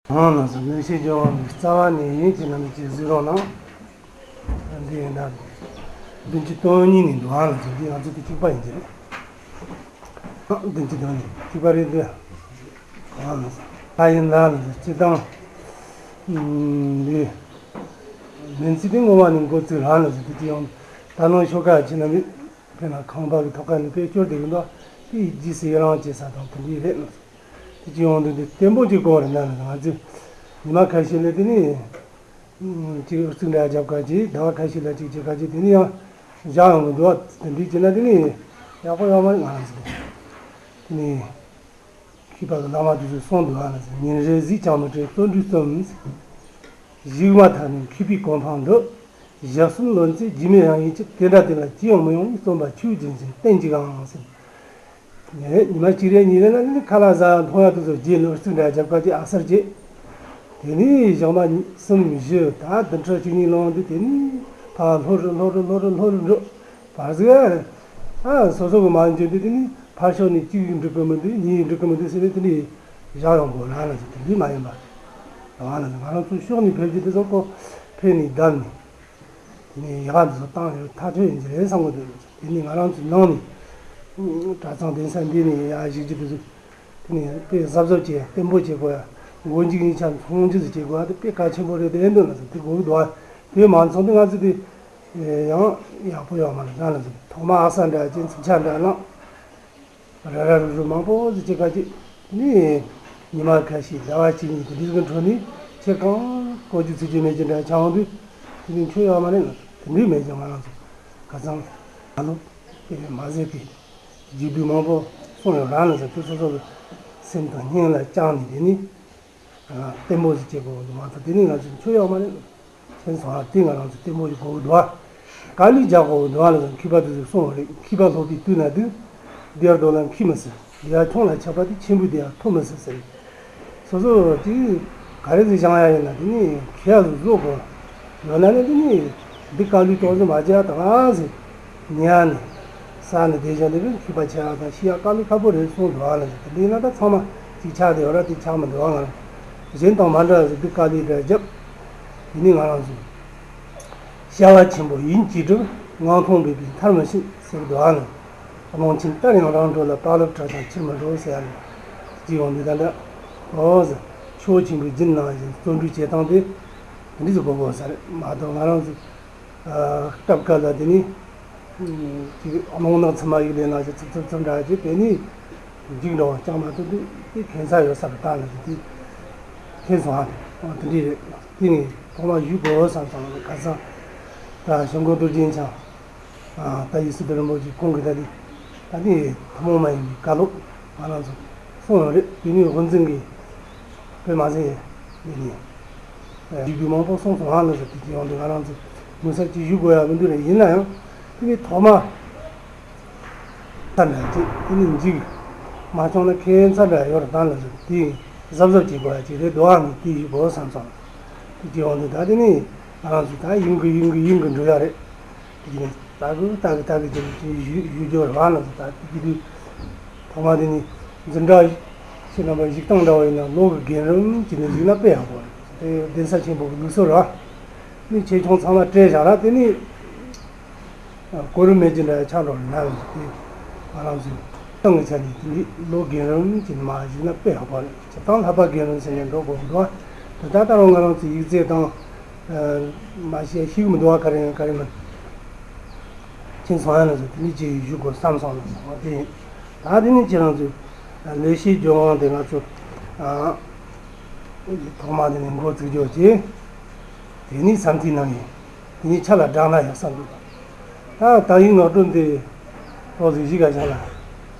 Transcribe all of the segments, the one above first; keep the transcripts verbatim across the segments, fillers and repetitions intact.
ཨང་ལགས་སོ། ལེགས་བཤད་ལྗོན་དབང་གི་རྩ་བ་ནས་ཡིན་གྱི་ནང་གི་གཟིགས་རོགས་གནང་། འདི་ཡིན་ན། བདུན་ཅུ་དོན་གཉིས་ནས་འདུག་ཨང་ལགས་སོ། འདི་ང་ཚོ་དེ་གཅིག་པ་ཡིན་གྱི་རེད། བདུན་ཅུ་དོན་གཉིས་གཅིག་པ་རེད་འདི། ཨང་ལགས་སོ། ད་ཡིན་ལ་ལགས་སོ། སྤྱི་བཏང་། འདི། མིང་ཚིག་དེ་སྔོན་མ་ནས་འགོ་བཙུགས་རང་ལགས་སོ། དེ་གཅིག་ཡང་། ད་ནང་ཤོག་ཁག་ཕྱི་ན་མི། དཔེར་ན་ཁང་པ་གི་ཐོག་ཁ་ནས་དཔེ་སྐྱོར་དེ་གི་འདུག་དེ་རྗེས་སུ་ཡི་རང་བྱེད་ས་དང་དེ་འདྲའི་རེད་ལགས་སོ། དེ་གཅིག་ཡོང་དུས་དེ་བརྟན་པོ་གཅིག་དགོས་རེད་ན་ང་ཚོས་ཉི་མ་ཁ་ཤས་ལ་དེ་ནས་གཅིག་ཨུ་ཚུགས་འདྲ་རྒྱབ་ཁ་ཅིག་ཟླ་བ་ཁ་ཤས་ལ་གཅིག་བྱེད་ཁ་ཅིག་དེ་ནས་ཡང་བཞག་ཡོང་གི་འདུག་དེ་འདྲའི་བྱས་ན་དེ་ནས་ཡག་པོ་ཡོད་མ་རེད་ང་རང་ཚོ་དེ་ནས། མཁས་པ་གི་བླ་མ་དེ་ཚོས་གསུངས་འདུག་ཨ་ལ་ཟེར། ཉིན་རེ་གཟིགས་ཀྱང་མི་དྲན་བརྩོན་འགྲུས་གསུམ། བཞུགས་མ་ཐག་ནས་མཁས་པའི་གོ་འཕང་འདི། ཞག་གསུམ་ལོན་ཚེ་རྒྱུས་མེད་རང་ཡིན་གྱི། དེ་འདྲ་དེ་ལ་ཅི་ཡང་མི་ཡོང་བའི་བརྩོན་པ་ཆོས་རྒྱུན་བཞིན་བསྟེན་ཅིག་ཨང་ཟེར། ངས་ཉི་མ་གཅིག་རེ་གཉིས་རེ་ལ་ནི་ཁ་ལག་ཟ་མཐོང་ཡག་དེ་ཚོ་རྗེས་ལོ་རྩིག་འདྲ་རྒྱབ་ཁ་ཅིག་ཨ་གསར་བྱེད། དེ་ནས་ཞག་མ་གསུམ་བཞི་ད་བདུན་ཕྲག་གཅིག་གཉིས་ལོན་དུས་དེ་ནས་ཕར་ལྷོ་རུ་ལྷོ་རུ་ལྷོ་རུ་ལྷོ་རུ་འགྲོ། བར་ཟིག་ཨ། སོ་སོ་གི་མ་འཇོན་དུས་དེ་ནི་ཕར་ཕྱོགས་ནས་གཅིག་འགྲིག་གི་མི་འདུག་གཉིས་འགྲིག་གི་མི་འདུག་ཟེར་ནས་དེ་ནས་བཞག་ཡོང་དགོས་ལ་ལ་ཟེར། དེ་འདྲས་མ་ཡིན་པ། ང་ལ་ང་རང་ཚོ་ཕྱོགས་ནས་ཕེབས་རྒྱུ་དེ་ཚོ་ཁོ་ཕེབས་ནས་བསྡད་ནས། དེ་ནས་ཡག་འདི་ཚོ་བཏང་ཡོད་ཐག་ཆོད་ཡིན་གྱི་རེད་བསམ་གི་འདུག་དེ་ནས་ང་རང་ཚོ་ནང་ནས་གྲྭ་ཚང་གདན་ས་འདི་ནས་ཡར་བཞུགས་རྒྱུ་དེ་ཚོ། དེ་ནས་དཔེ་གཟབ་གཟབ་བྱས་བརྟན་པོ་བྱེད་དགོས་ཡ། མགོ་མཇུག་གཉིས་ཆ་མཚུངས་རྒྱུ་ཟིག་བྱེད་དགོས་ཡ་དེ་དཔེ་གལ་ཆེན་པོ་རེད་དེ་འདོད་ལ་ཟེར། དེ་དགོས་ཀྱི་འདུག་ཨ། དེ་མ་མཚུངས་དེ་ང་ཚོ་དེ་ཡང་ཡག་པོ་ཡོད་མ་རེད་ཟེར་ལ་ཟེར། ཐོག་མ་ཨ་ས་འདྲ་ཅན་ཚིག་ཆ་འདྲ་ལངས། ར་ར་རུ་རུ་མང་པོ་ཟིག་བྱེད་ཁ་ཅིག་ནི། ཉི་མ་ཁ་ཤས་ཟླ་བ་གཅིག་གཉིས་དེ་འདྲའི་གི་འཕྲོ་ནས་ཁྱེད་གང་གོ་རྒྱུ་ཚིག་རྒྱུ་མེད་ཀྱི་འདྲ་ཆགས་འོང་དུས་དེ་ནི་ཁྱོད་ཡོད་མ་རེད་ལ་དེ་འདྲའི་མེད་ཀྱང་ང་རང་ཚོ་ཁ་སང་ང་ལོ་དེ་མ་ཟད་དེ། རྒྱུ་དུས་མང་པོ་གསུངས་ཡོད་རང་ལ་ཟེར་དུས་སོ་སོ་གི་སེམས་དང་སྙིང་ལ་བཅངས་ནས་དེ་ནི་བརྟན་པོ་ཞིག་བྱེད་དགོས་འདུག་མ་གཏོགས་དེ་ནི་ང་ཚོ་ཆོས་ཡོད་མ་རེད། མཁྱེན་སོང་ཨ། དེ་ང་རང་ཚོ་བརྟན་པོ་ཞིག་དགོས་འདུག་ཨ། དཀའ་ལས་རྒྱག་དགོས་འདུག་ཨ་ལ་མཁས་པ་དེ་ཚོས་གསུངས་པ་རེད། མཁས་པ་སློབ་པའི་དུས་ན་དུས། བདེ་བར་སྡོད་ལ་མཁས་མི་སྲིད། བདེ་བ་ཆུང་ལ་ཆགས་པ་དེ་ཆེན་པོའི་བདེ་བ་ཐོབ་མི་སྲིད་ཟེར། སོ་སོ་དེ་ག་རེ་ཟིག་བཞེངས་ཡ་ཡིན་ན་དེ་ནི་ཁྱེད་ཚོ་བཟོ་དགོས། ཡོད་ན་ནི་དེ་ནི་འདི་དཀའ་ལས་གཏོང་ཟིན་མ་བྱས་ད་ཟིན། ཉལ་ནས་ས་ནས་བསྡད་བཞག་ནས་མཁས་པ་ཆེ་བ་དང་ཤེས་ཡ་དཀའ་ལས་ཁག་པོ་རེད་གསུངས་འདུག་ཨ་ལ་ཟེར། དེ་འདྲ་ཡིན་ན་ད་ཚང་མ་གཅིག་ཆགས་བསྡད་ཡོད་ར། དེ་ཆགས་མི་འདུག་ཨ། ང་རང་གཞན་དང་མ་འདྲ་བ་ཟིག་འདི་དཀའ་ལས་འདྲ་བརྒྱབ། དེ་ནི་ང་རང་ཚོ་བྱ་བ་ཆེན་པོ་ཡིན་གྱི་སྒྲུབ། ངང་ཐོང་འབད་པས་མཐར་མི་ཕྱིན་ཟེར་འདུག་ཨ་ལ། རླུང་ཆེན་ལྟར་ཡང་རང་འགྲོ་ལ། བག་ལེབ་བྲལ་ཙང་ཕྱིར་མི་འགྲོ་ཟེར་ཡ་ལ། ཅི་ཡོང་འདི་ད་འདྲ་འོ་ཟེར། ཆོས་ཆེན་པོའི་རྒྱུན་ནང་བཞིན་བརྩོན་འགྲུས་བྱེད་སྟངས་དེ་འདི་ཚོ་གོ་དགོས་ས་རེད་མ་གཏོགས་ང་རང་ཚོ། སྐབས་འགའ་ལ་དེ་ནི་ཅིག་རླུང་ནག་ཚི་མ་ཡིག་ལས་ནང་བཞིན་ཚིབ་ཚིབ་ཚིབ་འདྲ་ཅིག་དེ་ནི་འཇིག་འགྲོ་བ་ཅང་མ་ཐུབ་དུས་དེ་ཁྱད་མཚར་ཡོད་ས་རེད། ད་ལ་དེ་ཁྱེད་སོང་ཧ་དེ་འདྲས་རེད། དེ་ནི་ཐོག་མ་ཞུ་དགོས་བསམ་སོང་ཁ་སང་ད་ཞང་གོ་རྡོ་རྗེ་འཆང་ད་ཡེ་སི་དོ་རིན་པོ་ཆེ་ཁོང་གི་ད་དེ་ད་དེ་ཐུན་མོང་མ་ཡིན་པའི་བཀའ་སློབ་ང་རང་ཚོ་གསུངས་ཡོད་རེད། དེ་ནི་དབུ་འཛིན་གྱི་དཔེ་མ་ཟད་ཡིན་ནི། རྒྱུ་རྒྱུ་མང་པོ་གསུངས་སོང་ཧ་ལ་ཟེར། དེ་ཅི་ཡོང་དུས་ང་རང་ཚོ་མི་སར་ཅིག་ཞུ་དགོས་ཡ་མི་འདུག་རེད། ཡིན་ན་ཡང་དེ་ནི་ཐོག་མ་ཚ་འདྲ་ཅིག་དེ་ནི་འཇིག་མ་བྱུང་ན་ཁྱད་མཚར་འདྲ་ཡོད་རེད། ད་ལ་ཟེར་དེ་གཟབ་གཟབ་བྱེད་དགོས་ཡ་ཅིག་རེད་འདུག་ཨ། ངས་དེ་ཞུ་དགོས་བསམ་སོང་། དེ་ཅི་ཡོང་དུས་ད་དེ་ནི་ང་རང་ཚོ་ད་ཡིན་གི་ཡིན་གི་ཡིན་གི་འགྲོ་ཡ་རེད། དེ་ནི་ད་གི་ད་གི་ད་གི་དེ་ནི་ཅིག་ཞུ་ཞུ་རྒྱུ་རེད་བ་ལ་ཟེར། ད་དེ་གི་དུས་ཐོག་མ་དེ་ནི་འཛིན་གྲྭ་ཁྱེད་རྣམ་པ་བཞུགས་སྟངས་འདྲ་བ་ཡིན་ན་ལོ་གི་རྒན་རིམ་གྱི་ནི་བཞུགས་ན་དཔེ་ཡག་པོ་རེད། དེ་གདན་ས་ཆེན་པོ་གི་ལུགས་སྲོལ་ར། ནི་ཆེ་ཆུང་ཚང་མ་སྤྲད་བཞག་ར། དེ་ནི་གོ་རིམ་མེད་ཀྱི་འདྲ་ཆགས་འགྲོ་རེད་ན་རེད། དེ་ང་རང་ཚོའི་ཏང་གི་ཆ་ནས་དེ་ནི་ལོ་རྒན་རིམ་གྱི་ནི་མ་བཞུགས་ན་དཔེ་ཡག་པོ་རེད། སྤྱིར་བཏང་ལྷག་པ་རྒན་རིམ་ཟེར་ནས་འགྲོ་དགོས་འདུག་ཨ། དེ་ལྟར་ལྟ་རུང་ང་རང་ཚོའི་ཡིག་ཚད་དང་། མ་ཤེས་ཤེས་ཀྱི་མི་འདུག་བ། ག་རེ་ཡིན་ག་རེ་མིན། ཁྱེད་ཚོ་ཡང་ལ་ཟེར་དེ་ནི་ཅིག་ཞུ་དགོས་བསམ་སོང་ལ་ཟེར་བ་དེ་ཡིན། ད་དེ་ནི་ཁྱེད་རང་ཚོས་ལེགས་བཤད་ལྗོན་དབང་དེ་ང་ཚོ་ཐོག་མ་དེ་ནས་འགོ་བཙུགས་རྒྱུ་བྱས། དེ་ནི་བསམ་ཚུལ་གནང་ཡིན། དེ་ནི་ཆ་ལ་བསྒྲགས་ན་ཡག་ས་འདུག་ད་ད་ཡིན་ངག་སྒྲོན་དེ་ཏོག་ཙམ་གཞིས་ཀ་བཞག་ལ།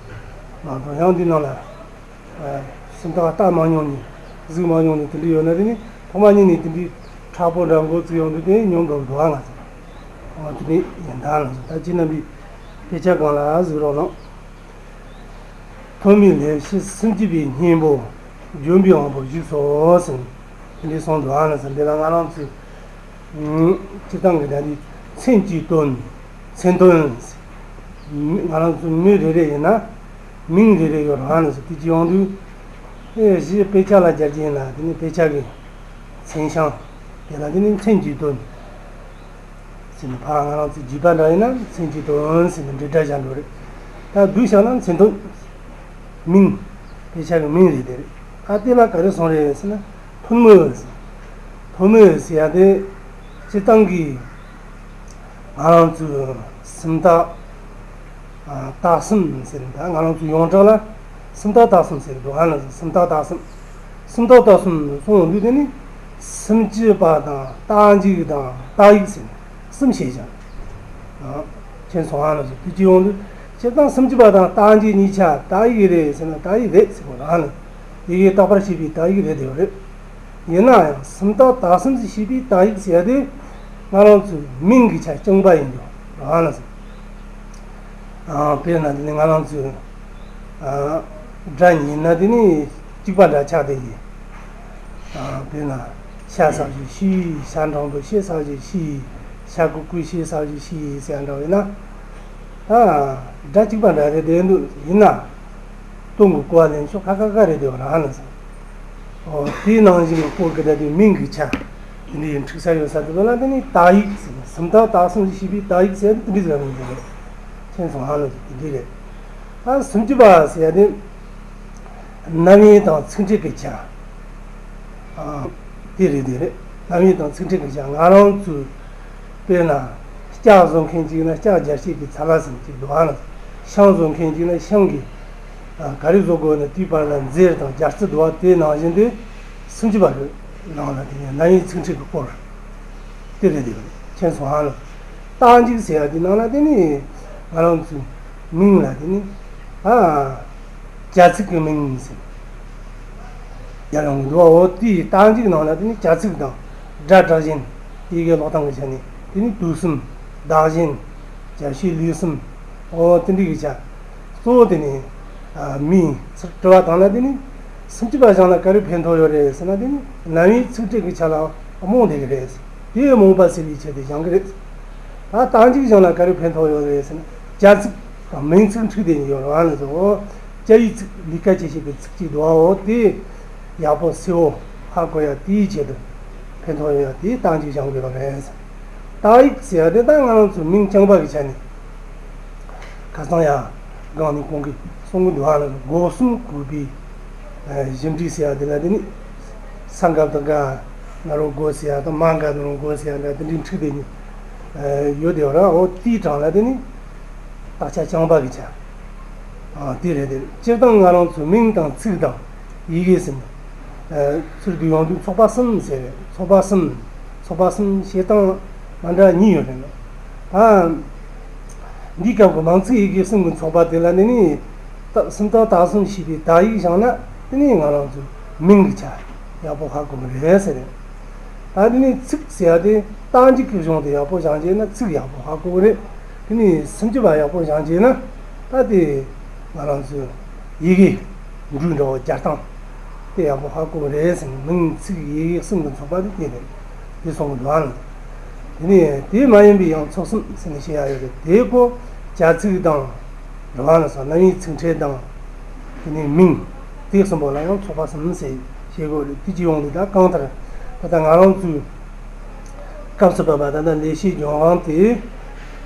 ང་ཚོ་ཡང་འདི་ནང་ལ། སེམས་ཐག་བཏགས་མ་མྱོང་ནས་གཟིགས་མ་མྱོང་ནས་དེ་འདྲ་ཡོད་ན་དེ་ནི་ཐོག་མ་ཉིད་ནས་དེ་འདྲའི་མཁྲེགས་པོ་འདྲ་འགོ་བཙུགས་ཡོང་དུས་དེ་མྱོང་དགོས་འདུག་ཨ། ང་ཚོ་འོ་དེ་འདྲ་ཡིན་ད་ལ་ད་ཅི་རྣམ་པའི་དཔེ་ཆ་སྒང་ལ་གཟིགས་རོགས་གནང་། ཐོན་མིའི་ལས་བྱེད་སུམ་ཅུ་པའི་སྙིང་པོ་ལྗོན་པའི་དབང་པོ་བཞུགས་སོ་ཟེར་དེ་འདྲའི་གསུངས་འདུག་ཨ། ལ་ཟེར་འདི་ལ་ང་རང་ཚོས། སྤྱིར་བཏང་གི་ད་ནི་མཚན་གྱི་དོན། མཚན་དོན། ང་རང་ཚོ་མི་རེ་རེ་ཡིན་ན་མིང་རེ་རེ་ཡོད་རང་ལ་ཟེར་དེ་ཅི་ཡོང་དུས། དེ་གཞི་དཔེ་ཆ་ལ་སྦྱར་གྱི་ཡིན་ན་དེ་ནི་དཔེ་ཆ་གི་མཚན་བྱང་། དེ་ལ་དེ་ནི་མཚན་གྱི་དོན། ཟེར་ནས་ཕར་ང་རང་ཚོའི་རྒྱུད་པ་འདྲ་ཡིན་ན་མཚན་གྱི་དོན་ཟེར་ནས་འབྲི་སྒྲ་བཞག་འགྲོ་རེད། ད་བསྡུས་བཞག་ན་མཚན་དོན། མིང་། དཔེ་ཆ་གི་མིང་རེད་དེ་རེད། ད་དེ་ལ་ག་རེ་གསུངས་རེད་ཟེར་ན། ཐོན་མི། ཐོན་མི་ཟེར་ཡ་དེ་སྤྱིར་བཏང་གི་ང་རང་ཚོའི་སུམ་རྟགས། ཨ། རྟགས་གསུམ་ཟེར་ད་ང་རང་ཚོའི་ཡོངས་གྲགས་ལ་སུམ་རྟགས་རྟགས་གསུམ་ཟེར་འདུག་ཨ་ནི་སུམ་རྟགས་རྟགས་གསུམ། སུམ་རྟགས་རྟགས་གསུམ་གསུངས་ཡོང་དུས་དེ་ནི་སུམ་ཅུ་པ་དང་རྟགས་འཇུག་དང་རྟགས་ཡིག་ཟེར་གསུམ་བཤད་ཀྱང་། ཨ། མཁྱེན་སོང་ཨ་ནི་དེ་ཅི་ཡོང་དུས་སྤྱིར་བཏང་སུམ་ཅུ་པ་དང་རྟགས་འཇུག་གཉིས་ཆ་རྟགས་ཡིག་རེད་ཟེར་ན་རྟགས་ཡིག་རེད་ཟེར་དགོས་རང་ནི། ཡི་གེ་རྟག་པར་ཤེས་པའི་རྟགས་ཡིག་རེད་དེ་རེད། ཡིན་ན་ཡང་སུམ་རྟགས་རྟགས་གསུམ་ཞེས་པའི་རྟགས་ཡིག་ཟེར་ཡ་དེ་ང་རང་ཚོའི་མིང་གི་ཆ་རྐྱང་པ་ཡིན་རྒྱུ་རང་ལ་ཟེར། ཨ། དཔེར་ན་དེ་ནི་ང་རང་ཚོའི། ཨ། སྒྲ་ཉན་ན་དེ་ནི་གཅིག་པ་འདྲ་ཆགས་བསྡད་ཀྱི། ཨ། དཔེར་ན་ཤ་ཟ་བཞིན་ཤི། ཤ་འགྲངས་པོ་ཤི་ཟ་བཞིན་ཤི། ཤ་ཁུ་ཁུ་ཤི་ཟ་བཞིན་ཤི་ཟེར་འདྲ་བས་ན། ཨ། སྒྲ་གཅིག་པ་འདྲ་རེད་དེ་འདུག་ཡིན་ན། སྟོང་གི་གོ་བ་ལེན་ཕྱོགས་ཁ་ཁ་ཁ་རེད་དེ་བ་རང་ལ་ཟེར། ཨོ། དེའི་ནང་བཞིན་གྱི་སྐོར་གྱི་ད་དེ་མིང་གི་ཆ། དེ་འདྲའི་འཁྲུག་ས་ཡོད་ས་དེ་ཚོ་ལ་དེ་ནི་རྟགས་ཡིག་ཟེར་ནས་སུམ་རྟགས་རྟགས་གསུམ་ཞེས་པའི་རྟགས་ཡིག་ཟེར་དེ་འདྲའི་ཟེར་བ་མིང་དེ་རེད། མཁྱེན་སོང་ཧ་ལམ་དེ་འདྲའི་རེད། ཨ། སུམ་ཅུ་པ་ཟེར་ཡ་དེ། རྣམ་དབྱེ་དང་ཚིག་ཕྲད་ཀྱི་ཆ། ཨ། དེ་རེད་དེ་རེད། རྣམ་དབྱེ་དང་ཚིག་ཕྲད་ཀྱི་ཆ་ང་རང་ཚོས། དཔེར་ན། ལྕགས་བཟོ་མཁན་གཅིག་ན་ལྕགས་རྒྱར་བྱེད་པའི་ཚ་ལ་ཟེར་གཅིག་འདུག་ཨ། ཤིང་བཟོ་མཁན་གཅིག་ན་ཤིང་གི། ཨ། ག་རེ་བཟོ་དགོས་ན་དེའི་བར་ལ་འཛེར་དང་རྒྱ་རྩི་འདུག་བ། དེ་ནང་བཞིན་དུ་སུམ་ཅུ་པ་རེད། ནང་ལ་དེ་ནས་རྣམ་དབྱེ་ཚིག་ཕྲད་ཀྱི་སྐོར་དེ་རེད་དེ། མཁྱེན་སོང་ཧ་ལམ། རྟགས་འཇུག་ཟེར་ཡ་དེ་ནང་ལ་དེ་ནི་ང་རང་ཚོའི་མིང་ལ་དེ་ནི། ཨ། བྱ་ཚིག་གི་མིང་ཟེར། ཡར་ཡོང་གི་འདུག་བ། འོ་དེའི་རྟགས་འཇུག་ནང་ལ་དེ་ནི་བྱ་ཚིག་དང་སྒྲ་སྒྲ་གཞན། ཡི་གེ་ཀློག་སྟངས་ཀྱི་ཆ་ནས་དེ་ནི་དུས་གསུམ། བདག་གཞན། བྱ་བྱེད་ལས་གསུམ། འོ་དེ་འདྲ་གི་ཆ། གཙོ་བོ་དེ་ནི། ཨ། མིང་ཚིག་དྲི་བ་དང་ན་དེ་ནི་སུམ་ཅུ་པ་བཞག་ན་ག་རེ་ཕན་ཐོགས་ཡོད་རེད་ཟེར་ན། དེ་ནི་རྣམ་དབྱེ་ཚིག་ཕྲད་ཀྱི་ཆ་ལ་རྨོངས་བསྡད་ཀྱི་རེད། དེའི་རྨོངས་པ་སེལ་བའི་ཆེད་དུ་སྦྱང་གི་རེད། ད་རྟགས་འཇུག་སྦྱང་ན་ག་རེ་ཕན་ཐོགས་ཡོད་རེད་ཟེར་ན། བྱ་ཚིག་དང་མིང་ཚིག་འཁྲུག་བསྡད་ཡོད་རེད་ཨ་ནི་ཚོ། བྱ་ཡི་ཚིག་ལས་ཀ་བྱེད་བྱེད་པའི་ཚིག་ཅིག་འདུག་འོ་དེ་ཡག་པོ་གསལ་བོ་ཧ་གོ་ཡ་དེའི་ཆེད་དུ་ཕན་ཐོགས་ཡོད་ཡ་དེའི་རྟགས་འཇུག་སྦྱང་དགོས་པ་རེད། རྟགས་ཡིག་ཟེར་ཡ་དེ་ད་ང་རང་ཚོ་མིང་རྐྱང་པ་གི་ཆ་ནས། ཁ་སང་ཡང་སྒང་ནས་གོང་གི་གསུང་གི་འདུག་ཨ་ལ། སྒོ་གསུམ་གུས་པའི་གཞི་འབྲས་ཟེར་ཡ་དེ་ལ་དེ་ནི། ས་འགབ་དང་འགབ་ན་རོ་སྒོ་ཟེར་ཡ་དང་། མ་འགབ་ན་རོ་སྒོ་ཟེར་ཡ་འདྲ་དེ་འདྲའི་འཁྲུག་བསྡད་ནི་ཡོད་དེ་བ་ར། འོ་དེའི་གྲངས་ལ་དེ་ནི་རྟགས་ཆ་རྐྱང་པ་གི་ཆ། ཨ། དེ་རེད་དེ། སྤྱིར་བཏང་ང་རང་ཚོའི་མིང་དང་ཚིག་དང་ཡི་གེ་ཟེར་ནས། ཨ། ཚུར་བསྡུས་ཡོང་དུས་ཚོགས་པ་གསུམ་ཟེར་རེད། ཚོགས་པ་གསུམ། ཚོགས་པ་གསུམ་བཤད་སྟངས་མ་འདྲ་གཉིས་ཡོད་རེད་ལ། ད་འདིའི་སྐབས་ཀྱི་མིང་ཚིག་ཡི་གེ་གསུམ་གྱི་ཚོགས་པ་དེ་ལ་ནི་ནི། ད་སུམ་རྟགས་རྟགས་གསུམ་ཞེས་པའི་རྟགས་ཡིག་བཞག་ན་དེ་ནི་ང་རང་ཚོའི་མིང་གི་ཆ་ཡག་པོ་ཧ་གོ་གི་རེད་ཟེར་རེད། ད་དེ་ནི་ཚིག་ཟེར་ཡ་དེ་རྟགས་འཇུག་གི་གཞུང་དེ་ཡག་པོ་སྦྱང་བྱས་ན་ཚིག་ཡག་པོ་ཧ་གོ་གི་རེད། དེ་ནི་སུམ་ཅུ་པ་ཡག་པོ་སྦྱང་བྱས་ན་ད་དེ་ང་རང་ཚོའི་ཡི་གེ་འབྲུ་འདྲ་བོ་སྦྱར་སྟངས་དེ་ཡག་པོ་ཧ་གོ་གི་རེད་ཟེར་ནས། མིང་ཚིག་ཡི་གེ་གསུམ་གྱི་ཚོགས་པ་དེ་དེ་རེད། དེ་གསུང་གི་འདུག་ཨ་ལ། དེ་ནས་དེ་མ་ཡིན་པའི་ཡང་ཚོགས་གསུམ་ཟེར་ནས་བཤད་ཡ་ཡོད་རེད། དེ་ཀོ་བྱ་ཚིག་དང་། རེད་བ་ལ་སོགས་རྣམ་དབྱེ་ཚིག་ཕྲད་དང་། དེ་ནས་མིང་། དེ་གསུམ་པོ་ལ་ཡང་ཚོགས་པ་གསུམ་ཟེར་བཤད་དགོས་རེད། དེ་ཅི་ཡོང་དུས་ད་གང་ལྟར་ད་ལྟ་ང་རང་ཚོའི་སྐབས་སུ་བབ་པ་ད་ལྟ་ལས་བྱེད་ལྗོན་དབང་དེ།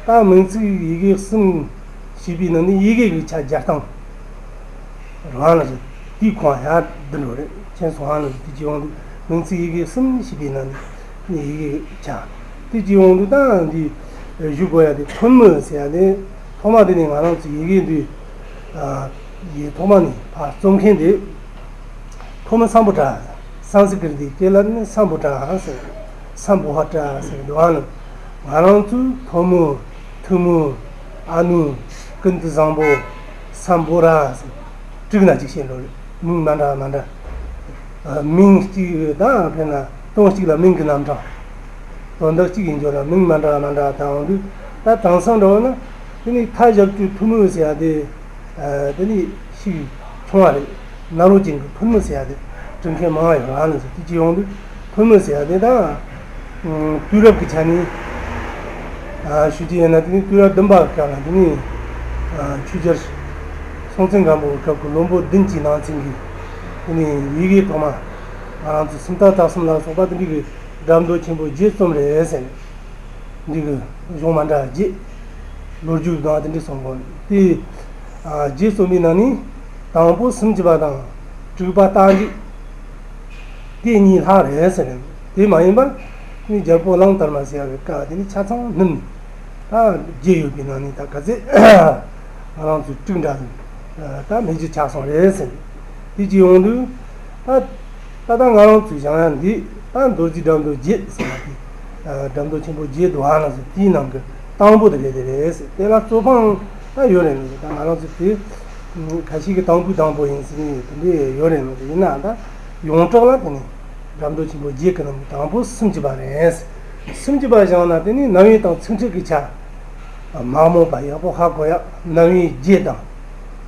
ད་མིང་ཚིག་ཡི་གེ་གསུམ་ཞེས་པའི་ནང་ནས་ཡི་གེ་གི་ཆ་སྦྱར་སྟངས་རང་ལ་རེད། དེའི་ཁོངས་ཡར་འདི་འགྲོ་རེད། མཁྱེན་སོང་ཧ་ལམ་དེ་ཅི་ཡོང་དུས་མིང་ཚིག་ཡི་གེ་གསུམ་ཞེས་པའི་ནང་ནས་ཡི་གེ་ཆ་དེ་ཅི་ཡོང་དུས་ད་འདི་ཞུ་དགོས་ཡ་དེ་ཐོན་མི་ཟེར་ཡ་དེ་ཐོག་མ་དེ་ནས་ང་རང་ཚོ་ཡི་གེ་འདི་ཡི་ཐོག་མ་ནས་ཕར་རྩོམ་མཁན་དེ། ཐོ་མི་སམ་བྷོ་ཊ། སན་སི་ཀྲི་ཏ་གི་སྐད་ལ་ནི་སམ་བྷོ་ཊ་ཟེར། སམ་བྷོ་ཊ་ཟེར་འདུག་ཨ་ནི། ང་རང་ཚོས་ཐོ་མི། ཐུ་མི། ཨ་ནུ། ཀུན་ཏུ་བཟང་པོ། སམ་བྷོ་ཊ་ཟེར། དྲུག་ན་གཅིག་བཤད་འགྲོ་རེད། མིང་མ་འདྲ་མ་འདྲ། ཨ། མིང་གཅིག་དང་དཔེར་ན་དོན་གཅིག་ལ་མིང་གི་རྣམ་གྲངས། དོན་དག་གཅིག་ཡིན་རྒྱུ་ལ་མིང་མ་འདྲ་མ་འདྲ་དང་འོང་དུས་ད་དེང་སང་འདྲ་བོ་ན་དེ་ནི་ཐ་ཞབས་ཀྱུ་ཐུ་མི་ཟེར་ཡ་དེ། ཨ། དེ་ནི་ཤིག་ཆུང་བ་རེད། ན་རོ་ཅན་གྱི་ཐུར་མི་ཟེར་ཡ་དེ་འབྲི་མཁན་མང་བ་ཡོད་རང་ལ་ཟེར། དེ་ཅི་ཡོང་དུས་ཐུར་མི་ཟེར་ཡ་དེ་ད། ཨ། དུས་རབས་ཀྱི་ཆ་ནས། ཨ། ཞུ་རྒྱུ་ཡིན་ན་དེ་ནི་དུས་རབས་བདུན་པ་སྐབས་ལ་དེ་ནི། ཨ། ཆོས་རྒྱལ་སྲོང་བཙན་སྒམ་པོའི་སྐབས་ཀྱི་བློན་པོ་བདུན་གྱི་ནང་ཚན་གྱི་ དེ་ནས་ཡི་གེ་ཐོག་མ་ང་རང་ཚོ་སུམ་རྟགས་དག་གསུམ་ལ་སོགས་པ་དེ་འདྲའི་གི་སྒྲ་མདོ་ཆེན་པོ་བརྒྱད་རྩོམ་རེད་ཟེར། འདི་གི་གཞུང་མ་འདྲ་བརྒྱད། ལོ་རྒྱུས་དང་དེ་འདྲའི་གསུང་གོ། དེ་ཨ་བརྒྱད་རྩོམ་པའི་ནང་ནས་དང་པོ་སུམ་ཅུ་པ་དང་དྲུག་པ་རྟགས་འཇུག་དེ་གཉིས་ལྷག་རེད་ཟེར། དེ་མ་ཡིན་པར་ནི་རྒྱལ་པོ་གླང་དར་མ་ཟེར་བའི་སྐབས་དེ་ནི་ཆ་ཚང་སྣུམ་ད་བརྒྱད་ཡོད་པའི་ནང་ནས་ད་ག་ཚད་ང་རང་ཚོའི་དྲུག་འདྲ་ད་མེད་རྒྱུ་ཆགས་སོང་རེད་ཟེར། དེ་གྱི་ཡོང་དུས་ད་ད་ལྟ་ང་རང་ཚོའི་བཞེངས་ཡ་འདི་ད་མདོ་རྒྱུད་སྒྲ་མདོ་བརྒྱད་ཟེར་བ་དེ་སྒྲ་མདོ་ཆེན་པོ་བརྒྱད་འདུག་ཨ་ན་ཟེར། དེའི་ནང་གི་དང་པོ་དེ་རེད་དེ་རེད་ཟེར། དེ་ལ་རྩོད་སྤང་ད་ཡོད་རེད་ན་ཟེར། ད་ང་རང་ཚོ་དེ་ཁ་ཤས་ཀྱི་དང་པོའི་དང་པོ་ཡིན་ཟེར་ནས་དེ་འདྲས་ཡོད་རེད་ན་ཟེར། ཡིན་ན་ད་ཡོངས་གྲགས་ལ་དེ་ནི་སྒྲ་མདོ་ཆེན་པོ་བརྒྱད་ཀྱི་ནང་གི་དང་པོ་སུམ་ཅུ་པ་རེད་ཟེར། སུམ་ཅུ་པ་བཞེངས་ན་དེ་ནི་རྣམ་དབྱེ་དང་ཚིག་ཕྲད་ཀྱི་ཆ་མ་རྨོངས་པ་ཡག་པོ་ཧ་གོ་ཡ། རྣམ་དབྱེ་བརྒྱད་དང་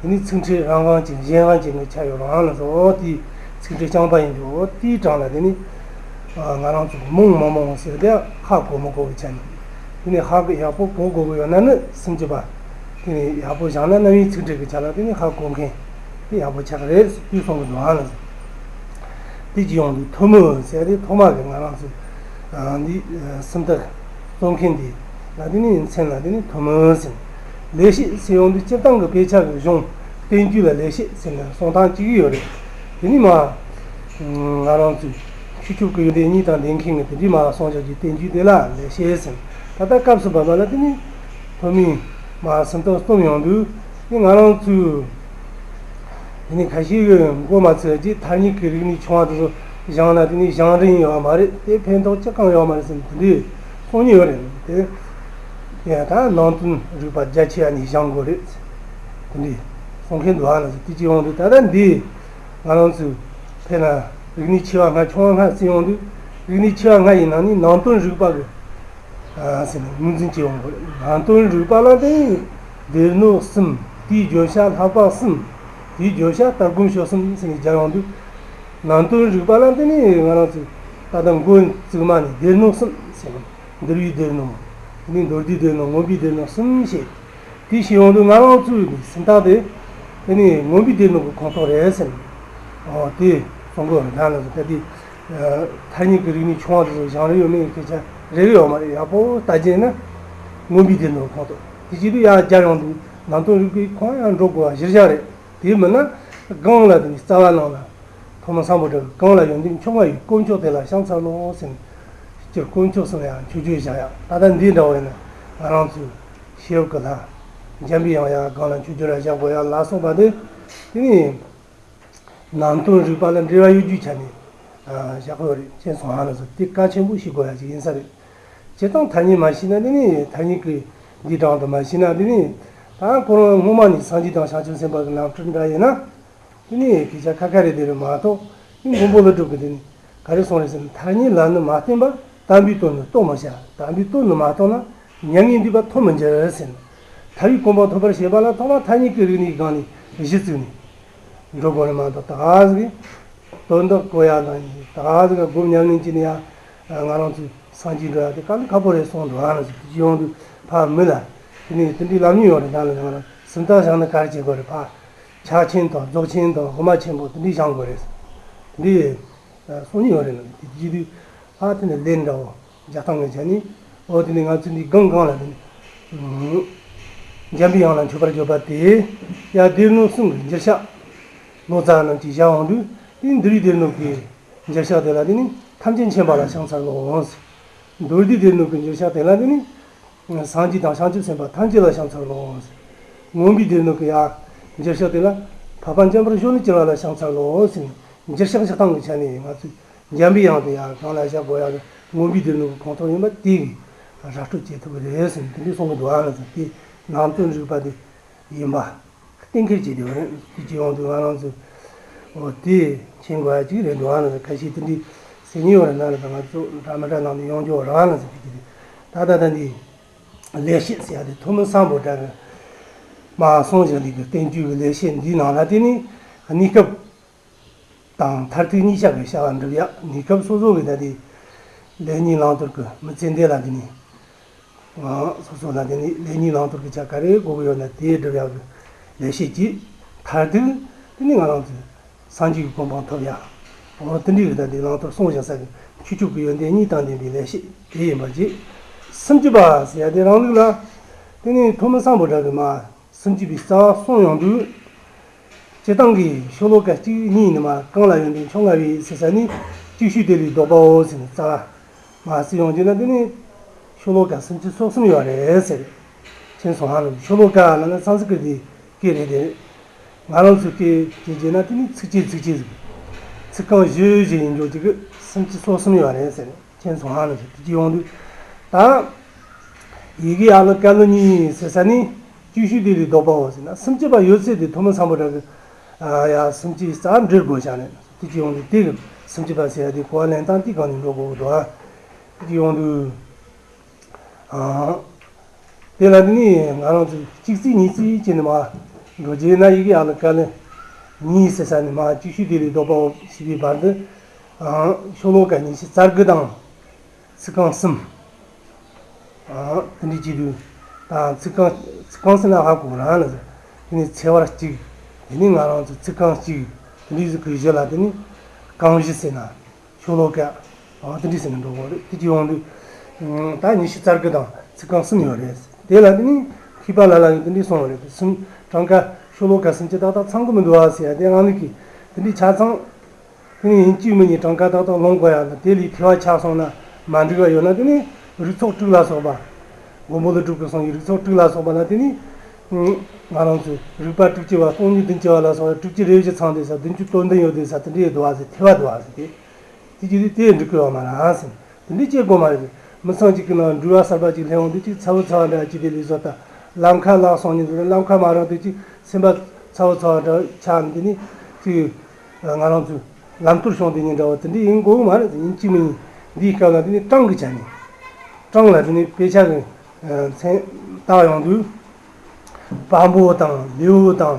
དེ་ནི་ཚིག་ཕྲད་རང་དབང་ཅན་གཞན་དབང་ཅན་གྱི་ཆ་ཡོད་རང་ལ་སོ་དེའི་ཚིག་ཕྲད་རྐྱང་པ་ཡིན་འདུག་དེའི་གྲངས་ལ་དེ་ནི་ང་རང་ཚོ་རྨོངས་མ་རྨོངས་ཟེར་དེ་ཧ་གོ་མི་གོ་གི་ཆ་ནི་དེ་ནི་ཧ་གོ་ཡག་པོ་གོ་དགོས་གི་ཡོད་ན་ནི་སུམ་ཅུ་པ་དེ་ནི་ཡག་པོ་བཞེངས་ན་རྣམ་དབྱེ་ཚིག་ཕྲད་ཀྱི་ཆ་ལ་དེ་ནི་ཧ་གོ་མཁན་དེ་ཡག་པོ་ཆགས་རེད་ཟེར་དུས་གསུང་གི་འདུག་ཨ་ལ་ཟེར། དེ་ཅི་ཡོང་དུས་ཐུ་མི་ཟེར་དེ་ཐོག་མ་གི་ང་རང་ཚོ་ཨ་འདི་ཨ་སུམ་རྟགས་རྩོམ་མཁན་དེ་ལ་དེ་ནི་མཚན་ལ་དེ་ནི་ཐུ་མི་ཟེར། ལེགས་བཤད་ཟེར་ཡོང་དུས་སྤྱིར་བཏང་གི་དཔེ་ཆ་གི་གཞུང་བསྟན་བཅོས་ལ་ལེགས་བཤད་ཟེར་ནས་གསུང་སྟངས་གཅིག་ཡོད་རེད། དེ་ནི་མ་ང་རང་ཚོའི་ཆོས་ཕྱོགས་ཀྱི་ཡོན་ཏན་གཉིས་དང་ལྡན་མཁན་གྱི་དེ་འདྲའི་མ་གསུང་བྱ་རྒྱུའི་བསྟན་བཅོས་དེ་ལ་ལེགས་བཤད་ཟེར། ད་ལྟ་སྐབས་སུ་བབ་པ་ལ་དེ་ནི་ཐུ་མི་མ་སུམ་རྟགས་རྩོམ་ཡོང་དུས་དེ་ང་རང་ཚོའི་དེ་ནི་ཁ་ཤས་ཀྱིས་མགོ་མ་ཚོས་ཀྱི་ཐ་སྙད་ཀྱི་རིག་གནས་ཆུང་བ་དེ་ཚོ་སྦྱངས་ན་དེ་ནི་སྦྱངས་རིན་ཡོད་མ་རེད། དེ་ཕན་ཐོགས་ཅི་གང་ཡོད་མ་རེད་ཟེར་ནས་དེ་འདྲའི་གསུང་ཉེན་ཡོད་རེད། དེ་དེ་ཡང་ད་ནང་དོན་རིག་པ་རྒྱ་ཆེ་བ་ནས་སྦྱང་དགོས་རེད་དེ་འདྲའི་གསུང་མཁན་འདུག་ཨ་ན་ཟེར། དེ་ཅི་ཡོང་དུས་ད་ལྟ་འདི་ང་རང་ཚོའི་ཕན་ན་རིག་གནས་ཆེ་བ་ལྔ་ཆུང་བ་ལྔ་ཟེར་ཡོང་དུས་རིག་གནས་ཆེ་བ་ལྔ་ཡི་ནང་ནས་ནང་དོན་རིག་པ་གི་ཨ་ཟེར་ནས་ངོས་འཛིན་བྱེད་ཡོང་དགོས། ནང་དོན་རིག་པ་ལ་བརྟེན་སྡེ་སྣོད་གསུམ། དེའི་བརྗོད་བྱ་ལྷག་པ་གསུམ། དེའི་བརྗོད་བྱ་ལྟ་སྒོམ་སྤྱོད་གསུམ་ཟེར་ནས་སྦྱར་ཡོང་དུས། ནང་དོན་རིག་པ་ལ་བརྟེན་ནས་ང་རང་ཚོས་ད་ལྟ་མགོ་བཙུགས་མ་ནས་སྡེ་སྣོད་གསུམ་ཟེར་ནས་འདུལ་བའི་སྡེ་སྣོད། དེ་ནས་མདོ་སྡེའི་སྡེ་སྣོད། མངོན་པའི་སྡེ་སྣོད་གསུམ་བཤད། དེ་བཤད་ཡོང་དུས་ང་རང་ཚོའི་སུམ་རྟགས་དེ་དེ་ནས་མངོན་པའི་སྡེ་སྣོད་ཀྱི་ཁོངས་གཏོགས་རེད་ཟེར་ནས། ཨོ་དེ་གསུང་གི་ཡོད་རེད། ད་ལ་ད་དེ། ཐ་སྙད་ཀྱི་རིག་གནས་ཆུང་བ་དེ་ཚོ་སྦྱང་རེ་ཡོད་མེད་སྐད་ཆ་རེ་གི་ཡོད་མ་རེད། ཡག་པོ་ལྟ་རྒྱུ་ན་མངོན་པའི་སྡེ་སྣོད་ཁོངས་གཏོགས། དེ་བྱེད་དུས་ཡར་སྦྱར་ཡོང་དུས་ནང་དོན་རིག་པའི་ཁོངས་ཡང་འགྲོ་དགོས་པ་གཞིར་བཞག་རེད། དེ་མིན་ན་གང་ལ་དེ་ནི་རྩ་བ་ནང་ལ་ཐོག་མ་སམ་བྷོ་ཊ་གང་ལ་ཡོན་ཏན་མཆོག་ལྔ་ཡི་དཀོན་མཆོག་དེ་ལ་ཕྱག་འཚལ་ལོ་ཟེར་ནས། སྤྱིར་དཀོན་མཆོག་གསུམ་ལ་ཡང་མཆོད་བརྗོད་བཞག་ཡ། ད་ལྟ་འདི་འདྲ་བ་ཡིན་ན་ང་རང་ཚོའི་ཤེས་རབ་ཀྱི་ལྷ་འཇམ་པའི་དབྱངས་ཡར་སྒང་ལ་མཆོད་བརྗོད་ལ་བཞག་དགོས་ཡ་ལ་སོགས་པ་དེ་དེ་ནི། ནང་དོན་རིག་པ་ལ་འབྲེལ་བ་ཡོད་རྒྱུའི་ཆ་ནས་བཞག་དགོས་རེད་ཅེས་གསུངས་ཧ་ལ་སོགས་དེ་གལ་ཆེན་པོ་ཤེས་དགོས་ཡ་ཅིག་ཡིན་ས་རེད། བྱས་ཙང་ཐ་སྙད་མ་ཤེས་ན་དེ་ནི་ཐ་སྙད་ཀྱི་འདི་དྲང་དུ་མ་ཤེས་ན་དེ་ནི་ད་ཁོ་རང་སྔོན་མ་ནས་སངས་རྒྱས་དང་བྱང་ཆུབ་སེམས་དཔའ་གི་ལམ་ཁྲིད་འདྲ་ཡིན་ན་དེ་ནི་སྐད་ཆ་ཁ་ཁ་རེད་དེ་རེད་མ་གཏོགས་དེ་མགོན་པོ་ཀླུ་སྒྲུབ་ཀྱི་དེ་ནི་ག་རེ་གསུངས་རེད་ཟེར་ན། ཐ་སྙད་ལ་ནི་མ་བརྟེན་པར་དམ་པའི་དོན་ནི་རྟོགས་མི་བྱ། དམ་པའི་དོན་ནི་མ་རྟོགས་ན་མྱ་ངན་འདས་པ་ཐོབ་མི་འགྱུར་ཟེར་ན། ཐར་པའི་གོ་འཕང་ཐོབ་པར་བྱེད་པ་ལ་ཐོག་མར་ཐ་སྙད་ཀྱི་རིག་གནས་སྒང་ནས་གཞི་བཙུགས་ནས། འགྲོ་དགོས་རེད་མ་གཏོགས་ད་ག་ཟིག་གི་དོན་དག་གོ་ཡ་དང་ད་ག་ཟིག་གི་སྒོམ་ཉམས་ལེན་བྱས་ནས་ཡ་ང་རང་ཚོའི་སངས་རྒྱས་འགྲོ་ཡ་དེ་དཀའ་ལས་ཁག་པོ་རེད་གསུངས་འདུག་ཨ་ནི་ཟིག་དེ་ཡོང་དུས་ཕ་མི་ལ་དེ་ནས་དེ་འདྲའི་ལམ་རྙེད་ཡོད་རེད། ད་ལ་ང་རང་སུམ་རྟགས་བཞག་ན་ག་རེ་བྱེད་དགོས་རེད། ཕ་ཕྱག་ཆེན་དང་རྫོགས་ཆེན་དང་དབུ་མ་ཆེན་པོ་དེ་འདྲའི་བཞེངས་དགོས་རེད། དེ་འདྲའི་གསུང་ཉན་ཡོད་རེད། ལ་དེ་བྱེད་དུས་ཕ་དེ་ནས་ལས་འདྲ་བོ་རྒྱག་སྟངས་ཀྱི་ཆ་ནས་འོ་དེ་ནས་ང་ཚོ་འདི་སྒང་སྒང་ལ་དེ་ནས་འཇམ་པའི་དབྱངས་ལ་མཆོད་པར་བརྗོད་པ་དེ་ཡ་སྡེ་སྣོད་གསུམ་གྱི་འགྱུར་ཕྱག་ལོ་ཙཱ་རྣམས་ཀྱིས་བཞག་འོང་དུས་དེ་འདུལ་བའི་སྡེ་སྣོད་ཀྱི་འགྱུར་ཕྱག་དེ་ལ་དེ་ནི་ཐམས་ཅད་མཁྱེན་པ་ལ་ཕྱག་འཚལ་ལོ། མདོ་སྡེའི་སྡེ་སྣོད་ཀྱི་འགྱུར་ཕྱག་དེ་ལ་དེ་ནི་སངས་རྒྱས་དང་བྱང་ཆུབ་སེམས་དཔའ་ཐམས་ཅད་ལ་ཕྱག་འཚལ་ལོ། མངོན་པའི་སྡེ་སྣོད་ཀྱི་ཡ་འགྱུར་ཕྱག་དེ་ལ་འཕགས་པ་འཇམ་དཔལ་གཞོན་ནུར་གྱུར་པ་ལ་ཕྱག་འཚལ་ལོ་ཟེར་ནས་འགྱུར་ཕྱག་བཞག་སྟངས་ཀྱི་ཆ་ནས་ང་ཚོས་འཇམ་པའི་དབྱངས་དེ་ཡང་གང་ལ་བཞག་དགོས་ཡག་གི་མངོན་པའི་སྡེ་སྣོད་ཀྱི་ཁོངས་གཏོགས་ཡིན་པ་དེ་གིས་ར་སྤྲོད་བྱེད་ཐུབ་ཀྱི་རེད་ཟེར་ནས་དེ་འདྲའི་གསུང་གི་འདུག་ཨ་ལ་ཟེར། དེ་ནང་དོན་རིག་པ་དེ་ཡིན་པ་གཏན་འཁེལ་བྱས་བསྡད་པ་རེད། དེ་བྱས་ཡོང་དུས་ང་རང་ཚོས་འོ་དེ་མཁྱེན་དགོས་ཡག་ཅིག་རེད་འདུག་ཨ་ལ་ཟེར། ཁ་ཤས་དེ་འདྲའི་ཟེར་མཁན་ཡོད་རེད་ན་ལ་ཟེར། ང་ཚོ་འདྲ་མི་འདྲ་ནང་དུ་ཡོང་རྒྱུ་རེད་ཨ་ལ་ཟེར། དེ་དེ་ད་ད་ད་འདི་ལེགས་བཤད་ཟེར་ཡག་དེ་ཐུ་མི་སམ་བྷོ་ཊ་གི་མ་གསུངས་བཞག་ལས་ཀྱི་བསྟན་བཅོས་ཀྱི་ལེགས་བཤད་འདིའི་ནང་ལ་དེ་ནི་གནས་སྐབས་དང་མཐར་ཐུག་གཉིས་ཆ་གི་བྱ་བ་འགྲུབ་ཡ། གནས་སྐབས་སོ་སོ་གི་ད་དེ་ལེགས་ཉེས་བླང་དོར་གི་མི་ཚེ་འདི་ལ་དེ་ནི་ང་སོ་སོ་ལ་དེ་ནི་ལེགས་ཉེས་བླང་དོར་གི་ཆ་ག་རེ་དགོས་གི་ཡོད་ན་དེ་སྒྲུབ་ཡག་གི་ལེགས་བཤད་ཀྱི་མཐར་ཐུག་དེ་ནི་ང་རང་ཚོའི་ སངས་རྒྱས་ཀྱི་གོ་འཕང་ཐོབ་ཡ། འོ་དེ་འདྲའི་གི་ད་དེ་བླང་དོར་གསུངས་བཞག་ས་གི་ཁྱུ་མཆོག་གི་ཡོན་ཏན་གཉིས་དང་ལྡན་པའི་ལེགས་བཤད་དེ་ཡིན་པ་བཅས། སུམ་ཅུ་པ་ཟེར་ཡ་དེ་རང་ལུགས་ལ། དེ་ནས་ཐོན་མི་སམ་བྷོ་ཊ་གི་མ་སུམ་ཅུ་པའི་རྩ་བ་གསུངས་ཡོང་དུས། སྤྱིར་བཏང་གི་ཤོ་ལོ་ཀ་གཅིག་གཉིས་ནི་མ་གང་ལ་ཡོན་ཏན་ཕྱོགས་སྔ་བའི་ཟེར་ས་ནི། ཅིག་ཤོས་དེ་ལས་ལྡོག་པའོ་ཟེར་ནས་རྩ་བ་མ་ཟེར་ཡོང་རྒྱུ་ན། དེ་ནི་ཤོ་ལོ་ཀ་སུམ་ཅུ་སོ་གསུམ་ཡོད་རེད་ཟེར། མཁྱེན་སོང་ཧ་ལམ། ཤོ་ལོ་ཀ་ལ་ན་སཾ་སྐྲྀ་ཏའི་སྐད་རེད་དེ། ང་རང་ཚོའི་སྐད་ཀྱི་བརྗོད་ན་དེ་ནི་ཚིགས་བཅད་ཚིགས་བཅད་ཟིག་ཚིག་རྐང་བཞི་བཞི་ཡིན་འཇོག་ཅིག་གི་སུམ་ཅུ་སོ་གསུམ་ཡོད་རེད་ཟེར། མཁྱེན་སོང་ཧ་ལམ་ཞིག་དེ་ཅི་ཡོང་དུས། ད་ཡི་གེ་ཨ་ལི་ཀ་ལི་གཉིས་ཟེར་ས་ནི། ཅིག་ཤོས་དེ་ལས་ལྡོག་པའོ་ཟེར་ན། སུམ་ཅུ་པ་ཡོད་ཚད་དེ་ཐོན་མི་སམ་བྷོ་ཊ་གི། ཨ་ཡ་སུམ་ཅུའི་རྩ་འགྲེལ་དགོས་བྱ་ནས་དེ་ཅི་ཡོང་དུས། དེ་གི་སུམ་ཅུ་པ་ཟེར་ཡ་དེ་གོ་བ་ལེན་སྟངས་དེ་གང་ནས་འགྲོ་དགོས་འདུག་ཨ། དེ་ཅི་ཡོང་དུས། ཨང་། དེ་ལ་ནི་ང་རང་ཚོས་གཅིག་ཚིག་གཉིས་ཚིག་བྱས་ནས་མར་འགྲོ་རྒྱུ་ན། ཡི་གེ་ཨ་ལི་ཀ་ལི་གཉིས་ཟེར་ས་ནས་མར་ཅིག་ཤོས་དེ་ལས་ལྡོག་པའོ་ཞེས་པའི་བར་དུ། ཨང་། ཤོ་ལོ་ཀ་ཉི་ཤུ་རྩ་དགུ་དང་ཚིག་རྐང་གསུམ། ཨང་། དེ་འདྲའི་བྱེད་དུས་དང་། ཚིག་རྐང་ཚིག་རྐང་ཟེར་ན་ཧ་གོ་རང་ལ་ཟེར། དེ་ནས་ཚེག་བར་གཅིག་དེ་ནས་ང་རང་ཚོ་ཚིག་རྐང་གཅིག་དེ་འདྲའི་ཟིག་གི་གཞི་ལ། དེ་ནས་རྐང་བཞི་ཟེར་ན། ཤོ་ལོ་ཀ། ཨ་དེ་འདྲ་ཟེར་ནས་འགྲོ་གི་རེད། དེ་ཅི་ཡོང་དུས། ཨང་། ད་ཉི་ཤུ་རྩ་དགུ་དང་ཚིག་རྐང་གསུམ་ཡོད་རེད། དེ་ལ་དེ་ནི་མཁས་པ་ལ་ལ་ཡང་དེ་འདྲ་གསུངས་པ་རེད། སུམ། གྲངས་ཀ་ཤོ་ལོ་ཀ་སུམ་ཅུ་ཏག་ཏག་ཚང་གི་མི་འདུག་ཨ་ཟེར་ཡ་དེ་རང་ལུགས་ཀྱི་དེ་འདྲ་ཆ་ཚང་། དེ་ནི་ཡིན་གཅིག་མིན་གཉིས་གྲངས་ཀ་ཏག་ཏག་ལོངས་དགོས་ཡ་དང་། དེ་ལས་ཐོས་པ་ཆགས་སོང་ན་མ་འགྲིག་པ་ཡོད་ན། དེ་ནི་རིགས་ཚོགས་དྲུག་ལ་སོགས་པ། མགོན་པོ་ཀླུ་སྒྲུབ་ཀྱིས་གསུངས་པའི་རིགས་ཚོགས་དྲུག་ལ་སོགས་པ་ལ། དེ་ནི་ང་རང་ཚོའི་རིགས་པ་དྲུག་ཅུ་པ། སྟོང་ཉིད་བདུན་ཅུ་པ་ལ་སོགས་པ་དྲུག་ཅུ་རེ་བཞི་ཚང་བསྡད་ས། བདུན་ཅུ་དོན་བདུན་ཡོད་བསྡད་ས་དེ་འདྲ་འདུག་ཨ་ཟེར། ཐོས་པ་འདུག་ཨ་ཟེར་ཏེ། དེ་བྱས་དུས་དེ་འགྲིག་གི་ཡོད་མ་རེད་ཟེར། དེ་འདྲ་བྱེད་དགོས་མ་རེད། མི་ཚང་གཅིག་གི་ནང་འགྲུལ་བ་གསར་པ་གཅིག་སླེབས་འོང་དུས། གཅིག་ཚ་བོ་ཚ་བ་འདྲ་ཅིག་དེ་ལས་བཟོ་ལྟ། ལམ་ཁ་བརླག་སོང་ནས་བཟོ། ལམ་ཁ་མ་རག་དུས་གཅིག་སེམས་པ་ཚ་བོ་ཚ་བ་འདྲ་ཆགས་ནས། དེ་ནས་གཅིག་ང་རང་ཚོའི་ལམ་སྟོར་བྱུང་དེ་ཉིན་འདྲ་བོ་དེ་འདྲ་ཡིན་དགོས་མ་རེད། ཡིན་གཅིག་མིན་གཉིས། འདིའི་སྐབས་ལ་དེ་ནས་གྲངས་ཀྱི་ཆ་ནས། གྲངས་ལ་དེ་ནས་དཔེ་ཆ་གི་མཚན་བཏགས་ཡོང་དུས། དཔའ་བོ་དང་ལེའུ་དང་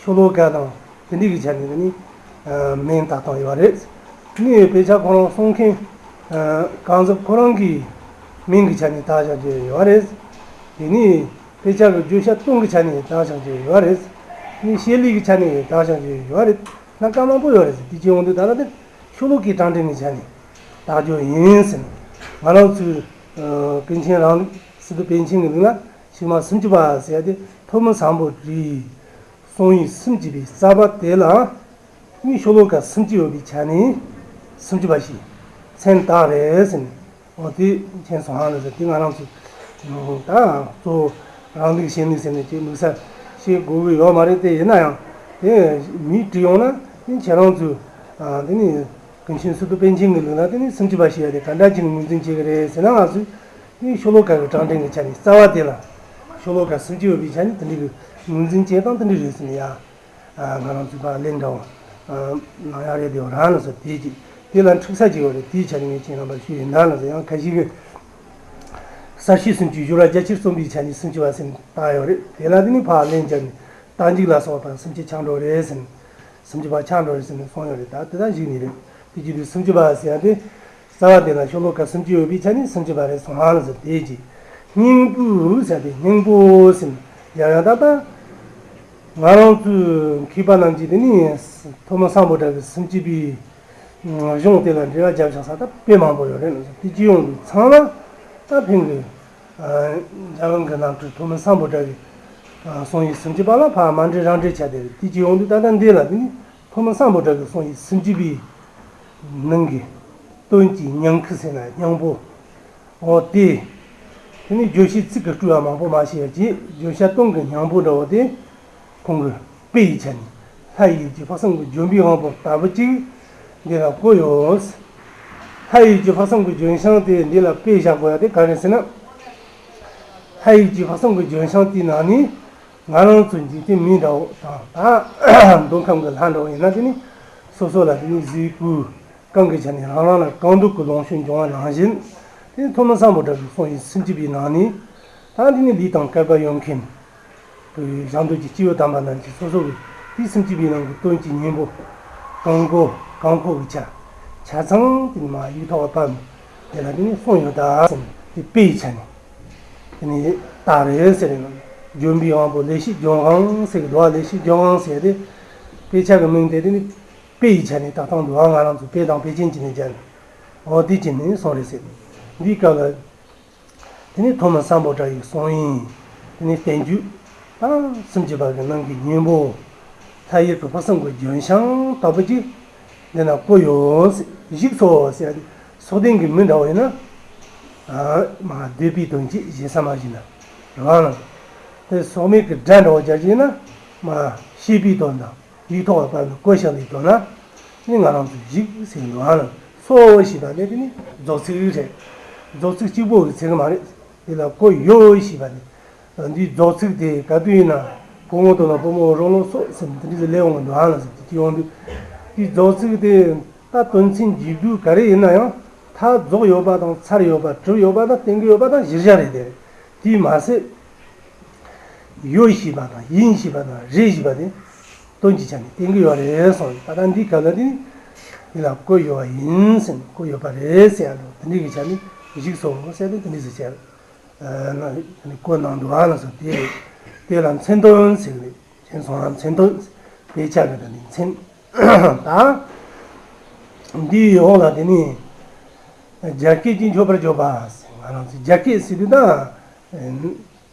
ཤོ་ལོ་ཀ་དང་དེ་འདྲའི་གི་ཆ་ནས་ནི་མིང་བཏགས་བཏང་ཡོད་རེད། ནི་དཔེ་ཆ་ཁོ་རང་གསུང་མཁན་གང་ཟག་ཁོ་རང་གི་མིང་གི་ཆ་ནས་བཏགས་བཞག་རྒྱུ་ཡོད་རེད། དེ་ནི་དཔེ་ཆ་གི་བརྗོད་བྱ་དོན་གི་ཆ་ནས་བཏགས་བཞག་རྒྱུ་ཡོད་རེད། ནི་བཤད་ལུགས་ཀྱི་ཆ་ནས་བཏགས་བཞག་རྒྱུ་ཡོད་རེད། སྣ་ཁ་མང་པོ་ཡོད་རེད། དེ་བྱས་ཡོང་དུས་ད་ལྟ་དེ་ཤོ་ལོ་ཀའི་གྲངས་འདྲེན་གི་ཆ་ནས་བཏགས་རྒྱུ་ཡིན་ཟེར། ང་རང་ཚོའི་ཀུན་མཁྱེན་རང་ལུགས་སི་ཏུ་པཎ་ཆེན་གྱི་ལུགས་ལ། ཕྱི་མ་སུམ་ཅུ་པ་ཟེར་ཡ་དེ་ཐོན་མི་སམ་བྷོ་ཊའི་གསུང་ཡིག་སུམ་ཅུ་པའི་རྩ་བ་དེ་ལ་ནི་ཤོ་ལོ་ཀ་སུམ་ཅུ་ཡོད་པའི་ཆ་ནས་སུམ་ཅུ་པ་ཞེས་མཚན་བཏགས་རེད་ཟེར་ནས། འོ་དེ་མཁྱེན་སོང་ཧ་ལ་ཟེར། དེ་ང་རང་ཚོས་ད་གཙོ་བོ་རང་ལུགས་གཞན་ལུགས་ཟེར་ནས་ཅིག་དམིགས་བསལ་བཤད་དགོས་ཀྱི་ཡོད་མ་རེད། དེ་ཡིན་ན་ཡང་དེ་མིས་བྲིས་ཡོང་ན་དེ་ཁྱེད་རང་ཚོས་དེ་ནི་ཀུན་མཁྱེན་སི་ཏུ་པཎ་ཆེན་གྱི་ལུགས་ལ་དེ་ནི་སུམ་ཅུ་པ་ཞེས་ཡ་དེ་ག་འདྲ་ཅིག་ངོས་འཛིན་བྱེད་ཀྱི་རེད་ཟེར་ན། ང་ཚོས་དེ་ནི་ཤོ་ལོ་ཀ་གི་གྲངས་འདྲེན་གྱི་ཆ་ནས་རྩ་བ་དེ་ལ་ཤོ་ལོ་ཀ་སུམ་ཅུ་ཡོད་པའི་ཆ་ནས་དེ་འདྲ་གི་ངོས་འཛིན་བྱེད་སྟངས་དེ་འདྲ་རེད་ཟེར་ནས་ཡ། ང་རང་ཚོས་ཕར་ལན་འདྲ་བོ་གནང་ཡག་རེད། དེ་རང་ལ་ཟེར། དེ་ཅིག་དེ་ལ་འཁྲུག་ས་ཅིག་ཡོད་རེད། དེའི་ཆ་ནས་ངས་ཁྱེད་རྣམ་པར་ཞུས་ཡིན་ན་ལ་ཟེར། ཡང་ཁ་ཤས་ཀྱིས་གསལ་བྱེད་སུམ་ཅུའི་སྦྱོར་བ་རྒྱ་ཆེར་རྩོམ་པའི་ཆ་ནས་སུམ་ཅུ་པ་ཟེར་བཏགས་ཡོད་རེད། དེ་ལ་དེ་ནི་ཕར་ལན་བརྒྱབ་ནས་རྟགས་འཇུག་ལ་སོགས་པ་སུམ་ཅུ་ཆགས་འགྲོ་རེད་ཟེར། སུམ་ཅུ་པ་ཆགས་འགྲོ་རེད་ཟེར་ནས་གསུངས་ཡོད་རེད། ད་དེ་དག་གཞིགས་ནས་རེད། དེ་བྱེད་དུས་སུམ་ཅུ་པ་ཟེར་ཡ་དེ། རྩ་བ་དེ་ལ་ཤོ་ལོ་ཀ་སུམ་ཅུ་ཡོད་པའི་ཆ་ནས་སུམ་ཅུ་པ་རེད་གསུངས་ཧ་ལ་ཟེར། དེ་ཅིག་སྙིང་པོ་ཟེར་ཏེ། སྙིང་པོ་ཟེར་ན་ཡང་ཡང་དག་དག་ང་རང་ཚོའི་མཁས་པ་རྣམས་ཀྱིས་དེ་ནི་ཐོན་མི་སམ་བྷོ་ཊ་གི་སུམ་ཅུ་པའི་གཞུང་དེ་ལ་འགྲེལ་བ་བརྒྱབ་བཞག་ས་ད་དཔེ་མང་པོ་ཡོད་རེད། དེ་ཅི་ཡོང་དུས་ཚང་མ་ད་ཕན་གི། འཇམ་དབྱངས་ཀྱི་རྣམ་འཕྲུལ་ཐོན་མི་སམ་བྷོ་ཊ་གི་གསུང་ཡིག་སུམ་ཅུ་པ་ལ་ཕར་མ་འགྲེལ་རང་འགྲེལ་བྱས་ཏེ་རེད། དེ་ཅི་ཡོང་དུས་ད་ལྟ་འདི་ལ་དེ་ནི་ཐོན་མི་སམ་བྷོ་ཊ་གི་གསུང་ཡིག་སུམ་ཅུ་པའི་ནང་གི་དོན་གྱི་སྙིང་ཁུ་ཟེར་ན་སྙིང་པོ། འོ་དེ། དེ་ནི་བརྗོད་བྱའི་ཚིག་གི་སྤྲོས་པ་མང་པོ་མ་བྱས་པ་བྱས། བརྗོད་བྱ་དོན་གྱི་སྙིང་པོ་འདྲ་བོ་དེ་ཁོང་གི་དཔེ་ཡི་ཆ་ནས་ལྷ་ཡི་ཡུལ་གྱི་དཔག་བསམ་གྱི་ལྗོན་པའི་དབང་པོ་ལྟ་བུ་ཅིག་འདི་ལ་བཀོད་ཡོད། ལྷ་ཡི་ཡུལ་གྱི་དཔག་བསམ་གྱི་ལྗོན་ཤིང་དེ་འདི་ལ་དཔེ་བཞག་དགོས་ཡ་དེ་ག་རེ་ཟེར་ན། ལྷ་ཡི་ཡུལ་གྱི་དཔག་བསམ་གྱི་ལྗོན་ཤིང་དེའི་ནང་ནས་ང་རང་ཚོ་འཇིག་རྟེན་མི་འདྲ་བོ་དང་། ད་མདོ་ཁམས་ཀྱི་ལྷ་འདྲ་བོ་ཡིན་ན་དེ་ནི་སོ་སོ་ལ་དེ་ནི་གཟུགས་སྐུ། གང་གི་ཆ་ནས་རང་རང་ལ་གང་འདོད་ཀྱི་ལོངས་སྤྱོད་འབྱུང་བ་ནང་བཞིན། དེ་ནི་ཐོན་མི་སམ་བྷོ་ཊ་གི་གསུང་ཡིག་སུམ་ཅུ་པའི་ནང་ནས། ད་འདི་ནི་ལུས་དང་བསྐལ་པ་ཡོད་མཁན་གྱི་གཞན་དོན་གྱི་སྤྱི་བོ་དམ་པ་རྣམས་ཀྱིས་སོ་སོ་གི་དེ་སུམ་ཅུ་པའི་ནང་གི་དོན་གྱི་སྙིང་པོ། གང་གོ་གང་ཁོ་གི་ཆ་ཆ་ཚང་དེ་ནི་མ་ཡིག་ཐོག་ཕབ་ནས་དེ་ལ་དེ་ནི་གསུངས་ཡོད་ད་ཟེར་ནས། དེ་དཔེ་ཡི་ཆ་ནས་དེ་ནི་རྟགས་རེད་ཟེར་ནས། ལྗོན་པའི་དབང་པོ་ལེགས་བཤད་ལྗོན་དབང་ཟེར་གི་འདུག་བ། ལེགས་བཤད་ལྗོན་དབང་ཟེར་དེ་དཔེ་ཆ་གི་མིང་དེ་དེ་ནི། དཔེ་ཡི་ཆ་ནས་ད་ཐང་འདུག་ཨ། ང་རང་ཚོ་དཔེ་དང་དཔེ་ཅན་གྱི་ནས་སྦྱར་ནས། འོ་དེ་ཅི་ནས་སོང་རེད་ཟེར། འདིའི་སྐབས་ལ། དེ་ནས་ཐོན་མི་སམ་བྷོ་ཊ་ཡི་གསུང་ཡིན། དེ་ནས་བསྟན་བཅོས་དང་སུམ་ཅུ་པ་གི་ནང་གི་སྙིང་པོ། ལྷ་ཡུལ་གྱི་དཔག་བསམ་གྱི་ལྗོན་ཤིང་ལྟ་བུ་ཅིག་འདི་ན་བཀོད་ཡོད་ཟེར། བཞུགས་སོ་ཟེར་ཡ་དེ་སྲོག་ལྡན་གྱི་མི་འདྲ་བ་ཡིན་ན། ཨ་མ་འདོད་པའི་དོན་གྱིས་ཞེ་ས་མ་བཞིན་ན་རང་ལ། དེ་སྲོག་མེད་ཀྱི་སྒྲ་འདྲ་བ་སྦྱར་གྱི་ཡིན་ན། མ་ཤེས་པའི་དོན་དང་། ཡིག་ཐོག་བར་ནི་བཀོད་བཞག་ལས་དོན་ལ། ནི་ང་རང་ཚོ་བཞུགས་ཟེར་འདུག་ཨ་ལ། སོ་ཞེས་པ་ནི་དེ་ནི་རྫོགས་ཚིག་རེད། རྫོགས་ཚིག་གཅིག་པོ་གི་ཚིག་མ་རེད། དེ་ལ་བཀོད་ཡོད་ཞེས་པ་ནི། འདིའི་རྫོགས་ཚིག་དེ་ག་དུས་ཡིན་ན། བུ་མོ་དང་ན་བུ་མོ་རང་ལོ་སོ་ཟེར་དེ་འདྲ་ལས་འོང་གི་འདུག་ཨ་ལ་ཟེར་དེ་ཅི་ཡོང་དུས། དེའི་རྫོགས་ཚིག་དེ་ད་དོན་ཚན་བརྒྱད་དུས་ག་རེ་ཡིན་ན་ཡང་མཐའ་རྫོགས་ཡོད་པ་དང་ཚར་ཡོད་པ་གྲུབ་ཡོད་པ་དང་བསྟན་གྱི་ཡོད་པ་དང་གཞིར་བཞག་རེད་དེ། དེས་མ་ཟད། ཡོད་ཞེས་པ་དང་ཡིན་ཞེས་པ་དང་རེད་ཞེས་པ་དེ་དོན་གྱི་ཆ་ནས་བསྟན་གྱི་ཡོད་རེད་གསུངས། ད་ལྟ་འདིའི་སྐབས་ལ་དེ་ནི་འདི་ལ་བཀོད་ཡོད་པ་ཡིན་ཟེར་ནས་བཀོད་ཡོད་པ་རེད་ཟེར་ཡ་འདུག་དེ་འདྲའི་གི་ཆ་ནས་བཞུགས་སོ་ཟེར་ཏེ་དེ་འདྲའི་ཟེར་བྱས་ན་བཀོད་གནང་འདུག་ཨ་ལ་སོགས་དེ་དེ་ལ་མཚན་དོན་ཟེར་གི་རེད། མཚན་སོང་ལ་མཚན་དོན་དཔེ་ཆ་གི་དེ་ནི་མཚན་ད་འདིའི་འོག་ལ་དེ་ནི་རྒྱ་སྐད་ཀྱིས་མཆོད་པར་བརྗོད་པ་ཟེར། ང་རང་ཚོ་རྒྱ་སྐད་ཟེར་དུས་ད།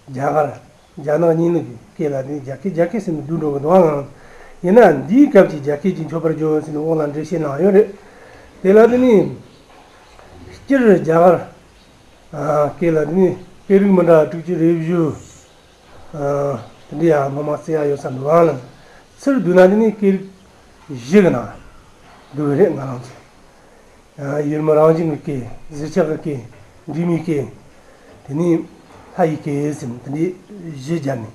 རྒྱ་གར། རྒྱ་ནག་གཉིས་ནི་སྐད་ལ་ནི་རྒྱ་སྐད་རྒྱ་སྐད་ཟེར་ནས་བསྡུས་འགྲོ་གི་འདུག་ཨང་། ཡིན་ན་འདིའི་སྐབས་ཀྱི་རྒྱ་སྐད་ཀྱིས་མཆོད་པར་བརྗོད་ཟེར་ནས་འོག་ལ་འགྲེལ་བཤད་གནང་ཡོད་རེད། དེ་ལ་དེ་ནི་སྤྱིར་རྒྱ་གར་སྐད་ལ་དེ་ནི་སྐད་རིགས་མི་འདྲ་དྲུག་ཅུ་རེ་བཞི་དེ་འདྲ་ཡང་སྔོན་མ་བརྩི་ཡ་ཡོད་ས་འདུག་ཨང་། ཚུར་བསྡུས་ན་དེ་ནི་སྐད་རིགས་བཞི་གི་ནང་བསྡུས་པ་རེད་ང་རང་ཚོ། ཡུལ་མི་རང་བཞིན་གྱི་སྐད། གཟི་ཆགས་ཀྱི་སྐད། འབྲུག་མིའི་སྐད། དེ་ནས་ལྷ་ཡི་སྐད་ཟེར་ནས་དེ་འདྲའི་བཞི་སྦྱར་ནས།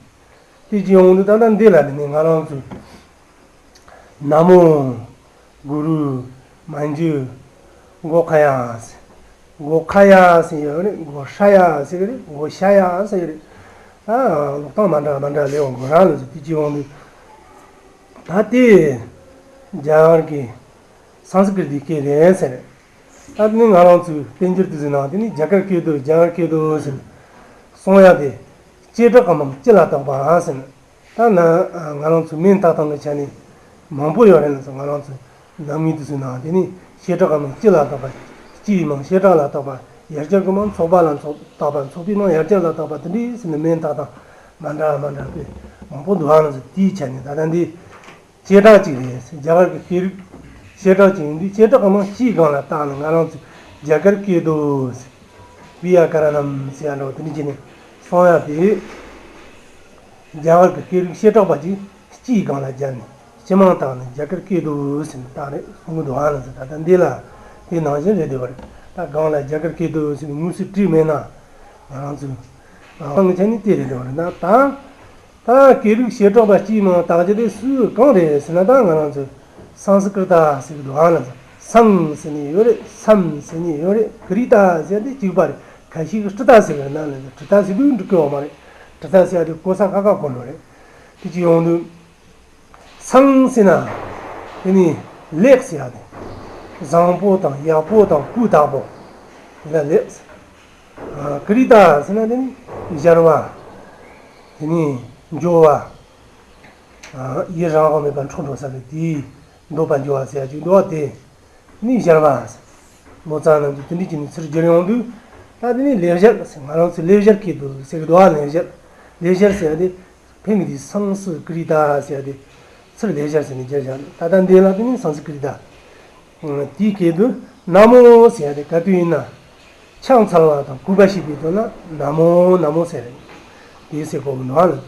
དེ་ཅི་ཡོང་དུས་ད་ལྟ་འདི་ལ་དེ་ནས་ང་རང་ཚོས་ན་མོ། གུ་རུ། མཉྫུ། གྷོ་ཥ་ཡ་ཟེར། གྷོ་ཥ་ཡ་ཟེར་ཡོད་རེད། གྷོ་ཥ་ཡ་ཟེར་གི་རེད། གྷོ་ཥ་ཡ་ཟེར་གི་རེད། ད་ཀློག་སྟངས་མ་འདྲ་མ་འདྲ་ལས་འོང་གི་རང་ལ་ཟེར། དེ་ཅི་ཡོང་དུས་ད་དེ་རྒྱ་གར་གྱི། སཾ་སྐྲྀ་ཏའི་སྐད་རེད་ཟེར། ད་དེ་ནི་ང་རང་ཚོའི་བསྟན་འགྱུར་དེ་ཚོའི་ནང་དེ་ནི་རྒྱ་གར་སྐད་དུ་རྒྱ་གར་སྐད་དུ་ཟེར་གསུང་ཡ་དེ། བྱེ་བྲག་གི་མིང་སྤྱི་ལ་བཏགས་པ་ཟེར། ད་ན་ང་རང་ཚོའི་མིང་བཏགས་སྟངས་ཀྱི་ཆ་ནས་མང་པོ་ཡོད་རེད་ལ་ཟེར། ང་རང་ཚོའི་ནང་མི་དེ་ཚོའི་ནང་དེ་ནི་བྱེ་བྲག་གི་མིང་སྤྱི་ལ་བཏགས་པ། སྤྱིའི་མིང་བྱེ་བྲག་ལ་བཏགས་པ། ཡར་སྐྱར་གྱི་མིང་ཚོགས་པ་ལ་ཚོགས་བཏགས་པ། ཚོགས་པའི་མིང་ཡར་སྐྱར་ལ་བཏགས་པ། དེ་འདྲའི་ཟེར་ནས་མིང་བཏགས་སྟངས་མ་འདྲ་མ་འདྲ་བའི་མང་པོ་འདུག་ཨ་ལ་ཟེར། དེའི་ཆ་ནས་ད་ལྟ་འདི། བྱེ་བྲག་ཅིག་རེད། རྒྱ་གར་གྱི་སྐད་རིགས་བྱེ་བྲག་ཅིག་ཡིན་དུས་བྱེ་བྲག་གི་མིང་སྤྱིའི་སྒང་ལ་བཏགས་ནས་ང་རང་ཚོས་རྒྱ་གར་སྐད་དུ་ཟེར། བི་ཡ་ཀ་ར་ཎམ་ཟེར་ཡ་འདྲ་བོ་དེ་འདྲ་བྱས་ནས་གསུང་ཡ་དེ། རྒྱ་གར་གྱི་སྐད་རིགས་བྱེ་བྲག་པ་ཅིག་སྤྱིའི་སྒང་ལ་སྦྱར་ནས་སྤྱི་མིང་བཏགས་ནས་རྒྱ་གར་སྐད་དུ་ཟེར་ནས་བཏགས་རེད་གསུང་གི་འདུག་ཨ་ལ་ཟེར། ད་ལྟ་འདི་ལ་དེ་ནང་བཞིན་རེད་འདོད་པ་རེད། ད་སྒང་ལ་རྒྱ་གར་སྐད་དུ་ཟེར་ནས་དངོས་སུ་བྲིས་མེད་ན་ང་རང་ཚོས་ང་རང་གི་ཆ་ནས་དེ་རེད་འདོད་པ་རེད། ད་ད། ད་སྐད་རིགས་བྱེ་བྲག་པ་སྤྱིའི་མིང་བཏགས་རྒྱུ་དེ་སུ་གང་རེད་ཟེར་ན། ད་ང་རང་ཚོས་སཾ་སྐྲྀ་ཏ་ཟེར་གི་འདུག་ཨ་ལ། སཾ་ཟེར་ནི་ཡོད་རེད། སཾ་ཟེར་ནི་ཡོད་རེད། ཀྲྀ་ཏ་ཟེར་དེ་གཅིག་པ་རེད། ཁ་ཤས་ཀྱིས་ཀྲི་ཏ་ཟེར་གི་ན་ལ། ཀྲི་ཏ་ཟེར་དུས་འགྲིག་གི་ཡོད་མ་རེད། ཀྲི་ཏ་ཟེར་ཡ་དེ་གོ་ས་ཁ་ཁ་གོ་འགྲོ་རེད། དེ་ཅི་ཡོང་དུས། སཾ་ཟེར་ན། དེ་ནི་ལེགས་ཟེར་ཡ་དེ། བཟང་པོ་དང་ཡག་པོ་དང་སྤུས་དག་པོ། དེ་ལ་ལེགས། ཀྲྀ་ཏ་ཟེར་ན་དེ་ནི་སྦྱར་བ། དེ་ནི་འབྱོར་བ། ཡི་རང་དབང་མེད་པར་འཕྲོག་འགྲོ་ས་རེད། དེའི་འདོད་པ་འབྱོར་བ་ཟེར་ཡ་ཅིག་འདུག་བ། དེ་ནི་སྦྱར་བ་ཟེར། ལོ་ཙཱ་རྣམས་ཀྱིས་དེ་འདྲ་བྱས་ནས་ཚུར་བསྒྱུར་ཡོང་དུས། ད་དེ་ནི་ལེགས་སྦྱར་ཟེར། ང་རང་ཚོས་ལེགས་སྦྱར་སྐད་དུ་ཟེར་གི་འདུག་བ། ལེགས་སྦྱར། ལེགས་སྦྱར་ཟེར་ཡ་དེ། ཕིང་གི་དེ་སཾ་སྐྲྀ་ཏ་ཟེར་ཡ་དེ། ཚུར་ལེགས་སྦྱར་ཟེར་ནས་སྦྱར་བཞག་ད་ལྟ་འདི་ལ་དེ་ནི་སཾ་སྐྲྀ་ཏ། དེའི་སྐད་དུ་ན་མོ་ཟེར་ཡ་དེ་ག་དུས་ཡིན་ན། ཕྱག་འཚལ་བ་དང་གུས་པ་བྱེད་པའི་དོན་ལ་ན་མོ་ན་མོ་ཟེར་རེད། དེ་ཟེར་གོ་གི་འདུག་ཨ་ལ།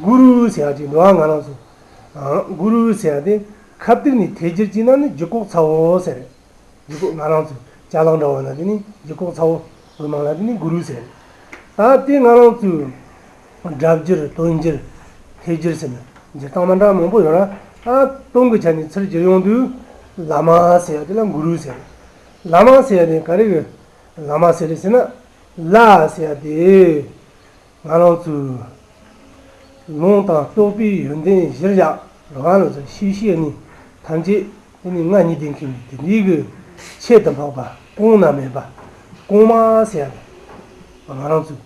གུ་རུ་ཟེར་ཡ་ཅིག་འདུག་ཨ། ང་རང་ཚོ། གུ་རུ་ཟེར་ཡ་དེ་ཁ་ཏིག་ནས་ཐལ་སྦྱར་བྱས་ན་ནི་ལྗིད་ཁོག་ཚ་བོ་ཟེར་རེད། ལྗིད་ཁོག་ང་རང་ཚོ་ཅ་ལག་འདྲ་བོ་ན་དེ་ནི་ལྗིད་ཁོག་ཚ་བོ་བོད་མང་ལ་དེ་ནི་གུ་རུ་ཟེར། ད་དེ་ང་རང་ཚོས་སྒྲ་བསྒྱུར་དོན་བསྒྱུར་ཐལ་སྦྱར་ཟེར་ནས་བསྒྱུར་སྟངས་མ་འདྲ་མང་པོ་ཡོད་ར། ད་དོན་གྱི་ཆ་ནས་ཚུར་བསྒྱུར་ཡོང་དུས་བླ་མ་ཟེར་ཡ་དེ་ལ་གུ་རུ་ཟེར། བླ་མ་ཟེར་ཡ་དེ་ག་རེ་གི་བླ་མ་ཟེར་རེད་ཟེར་ན། བླ་ཟེར་ཡ་དེ། ང་རང་ཚོའི་ལུང་དང་རྟོགས་པའི་ཡོན་ཏན་གཞིར་བཞག་རང་ལ་ཚོ་ཤེས་བྱའི་གནས་ཐམས་ཅད་དེ་ནི་ང་གཉིས་ལྡན་མཁན་དེ་འདྲའི་གི་ཆེད་དུ་འཕགས་པ་གོང་ན་མེད་པ་གོང་མ་ཟེར་ཡ་ང་རང་ཚོའི་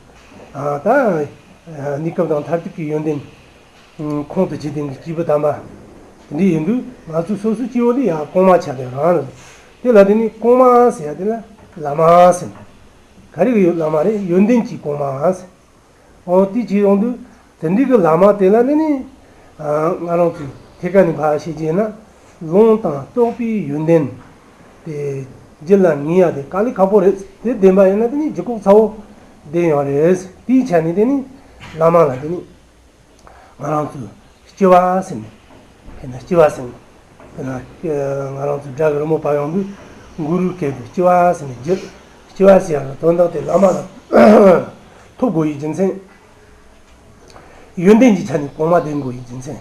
ད་གནས་སྐབས་དང་མཐར་ཐུག་གི་ཡོན་ཏན་ཁོང་དུ་ཆུད་ལྡན་གྱི་སྐྱེས་བུ་དམ་པ་ འདི་ཡིན་དུས་ང་ཚོ་སོ་སོའི་སྤྱི་བོ་འདི་ཡང་གོང་མ་ཆགས་པའི་རང་རེད། དེ་ལ་དེ་ནི་གོང་མ་ཟེར་ཡ་དེ་ལ་བླ་མ་ཟེར། ག་རེ་གི་ཡོད་བླ་མ་རེད། ཡོན་ཏན་གྱི་གོང་མ་ཟེར། འོ་དེ་བྱས་ཡོང་དུས་དེ་འདྲའི་གི་བླ་མ་དེ་ལ་ནི་ནི། ང་རང་ཚོས་ཐད་ཀ་ནས་ཕར་བཤད་རྒྱུ་ཡིན་ན། ལུང་དང་རྟོགས་པའི་ཡོན་ཏན་དེ་རྒྱུད་ལ་ངེས་ཡ་དེ་དཀའ་ལས་ཁག་པོ་རེད། དེ་བདེན་པ་ཡིན་ན་དེ་ནི་ལྗིད་ཁོག་ཚ་བོ་བདེན་ཡོད་རེད། དེའི་ཆ་ནས་དེ་ནི་བླ་མ་ལ་དེ་ནི་ང་རང་ཚོས་སྤྱི་བ་ཟེར་ནས། དེ་ན་སྤྱི་བ་ཟེར་ནས། དེ་ན་ང་རང་ཚོས་སྒྲ་གི་རི་མོ་བབས་ཡོང་དུས་གུ་རུ་སྐད་དུ་སྤྱི་བ་ཟེར་ནས་བརྗོད། སྤྱི་བ་ཟེར་ཡ་གི་དོན་དག་དེ་བླ་མ་ལ་ཐོབ་དགོས་ཡི་རྒྱུ་མཚན། ཡོན་ཏན་གྱི་ཆ་ནས་གོང་མ་ལྡན་དགོས་ཡི་རྒྱུ་མཚན།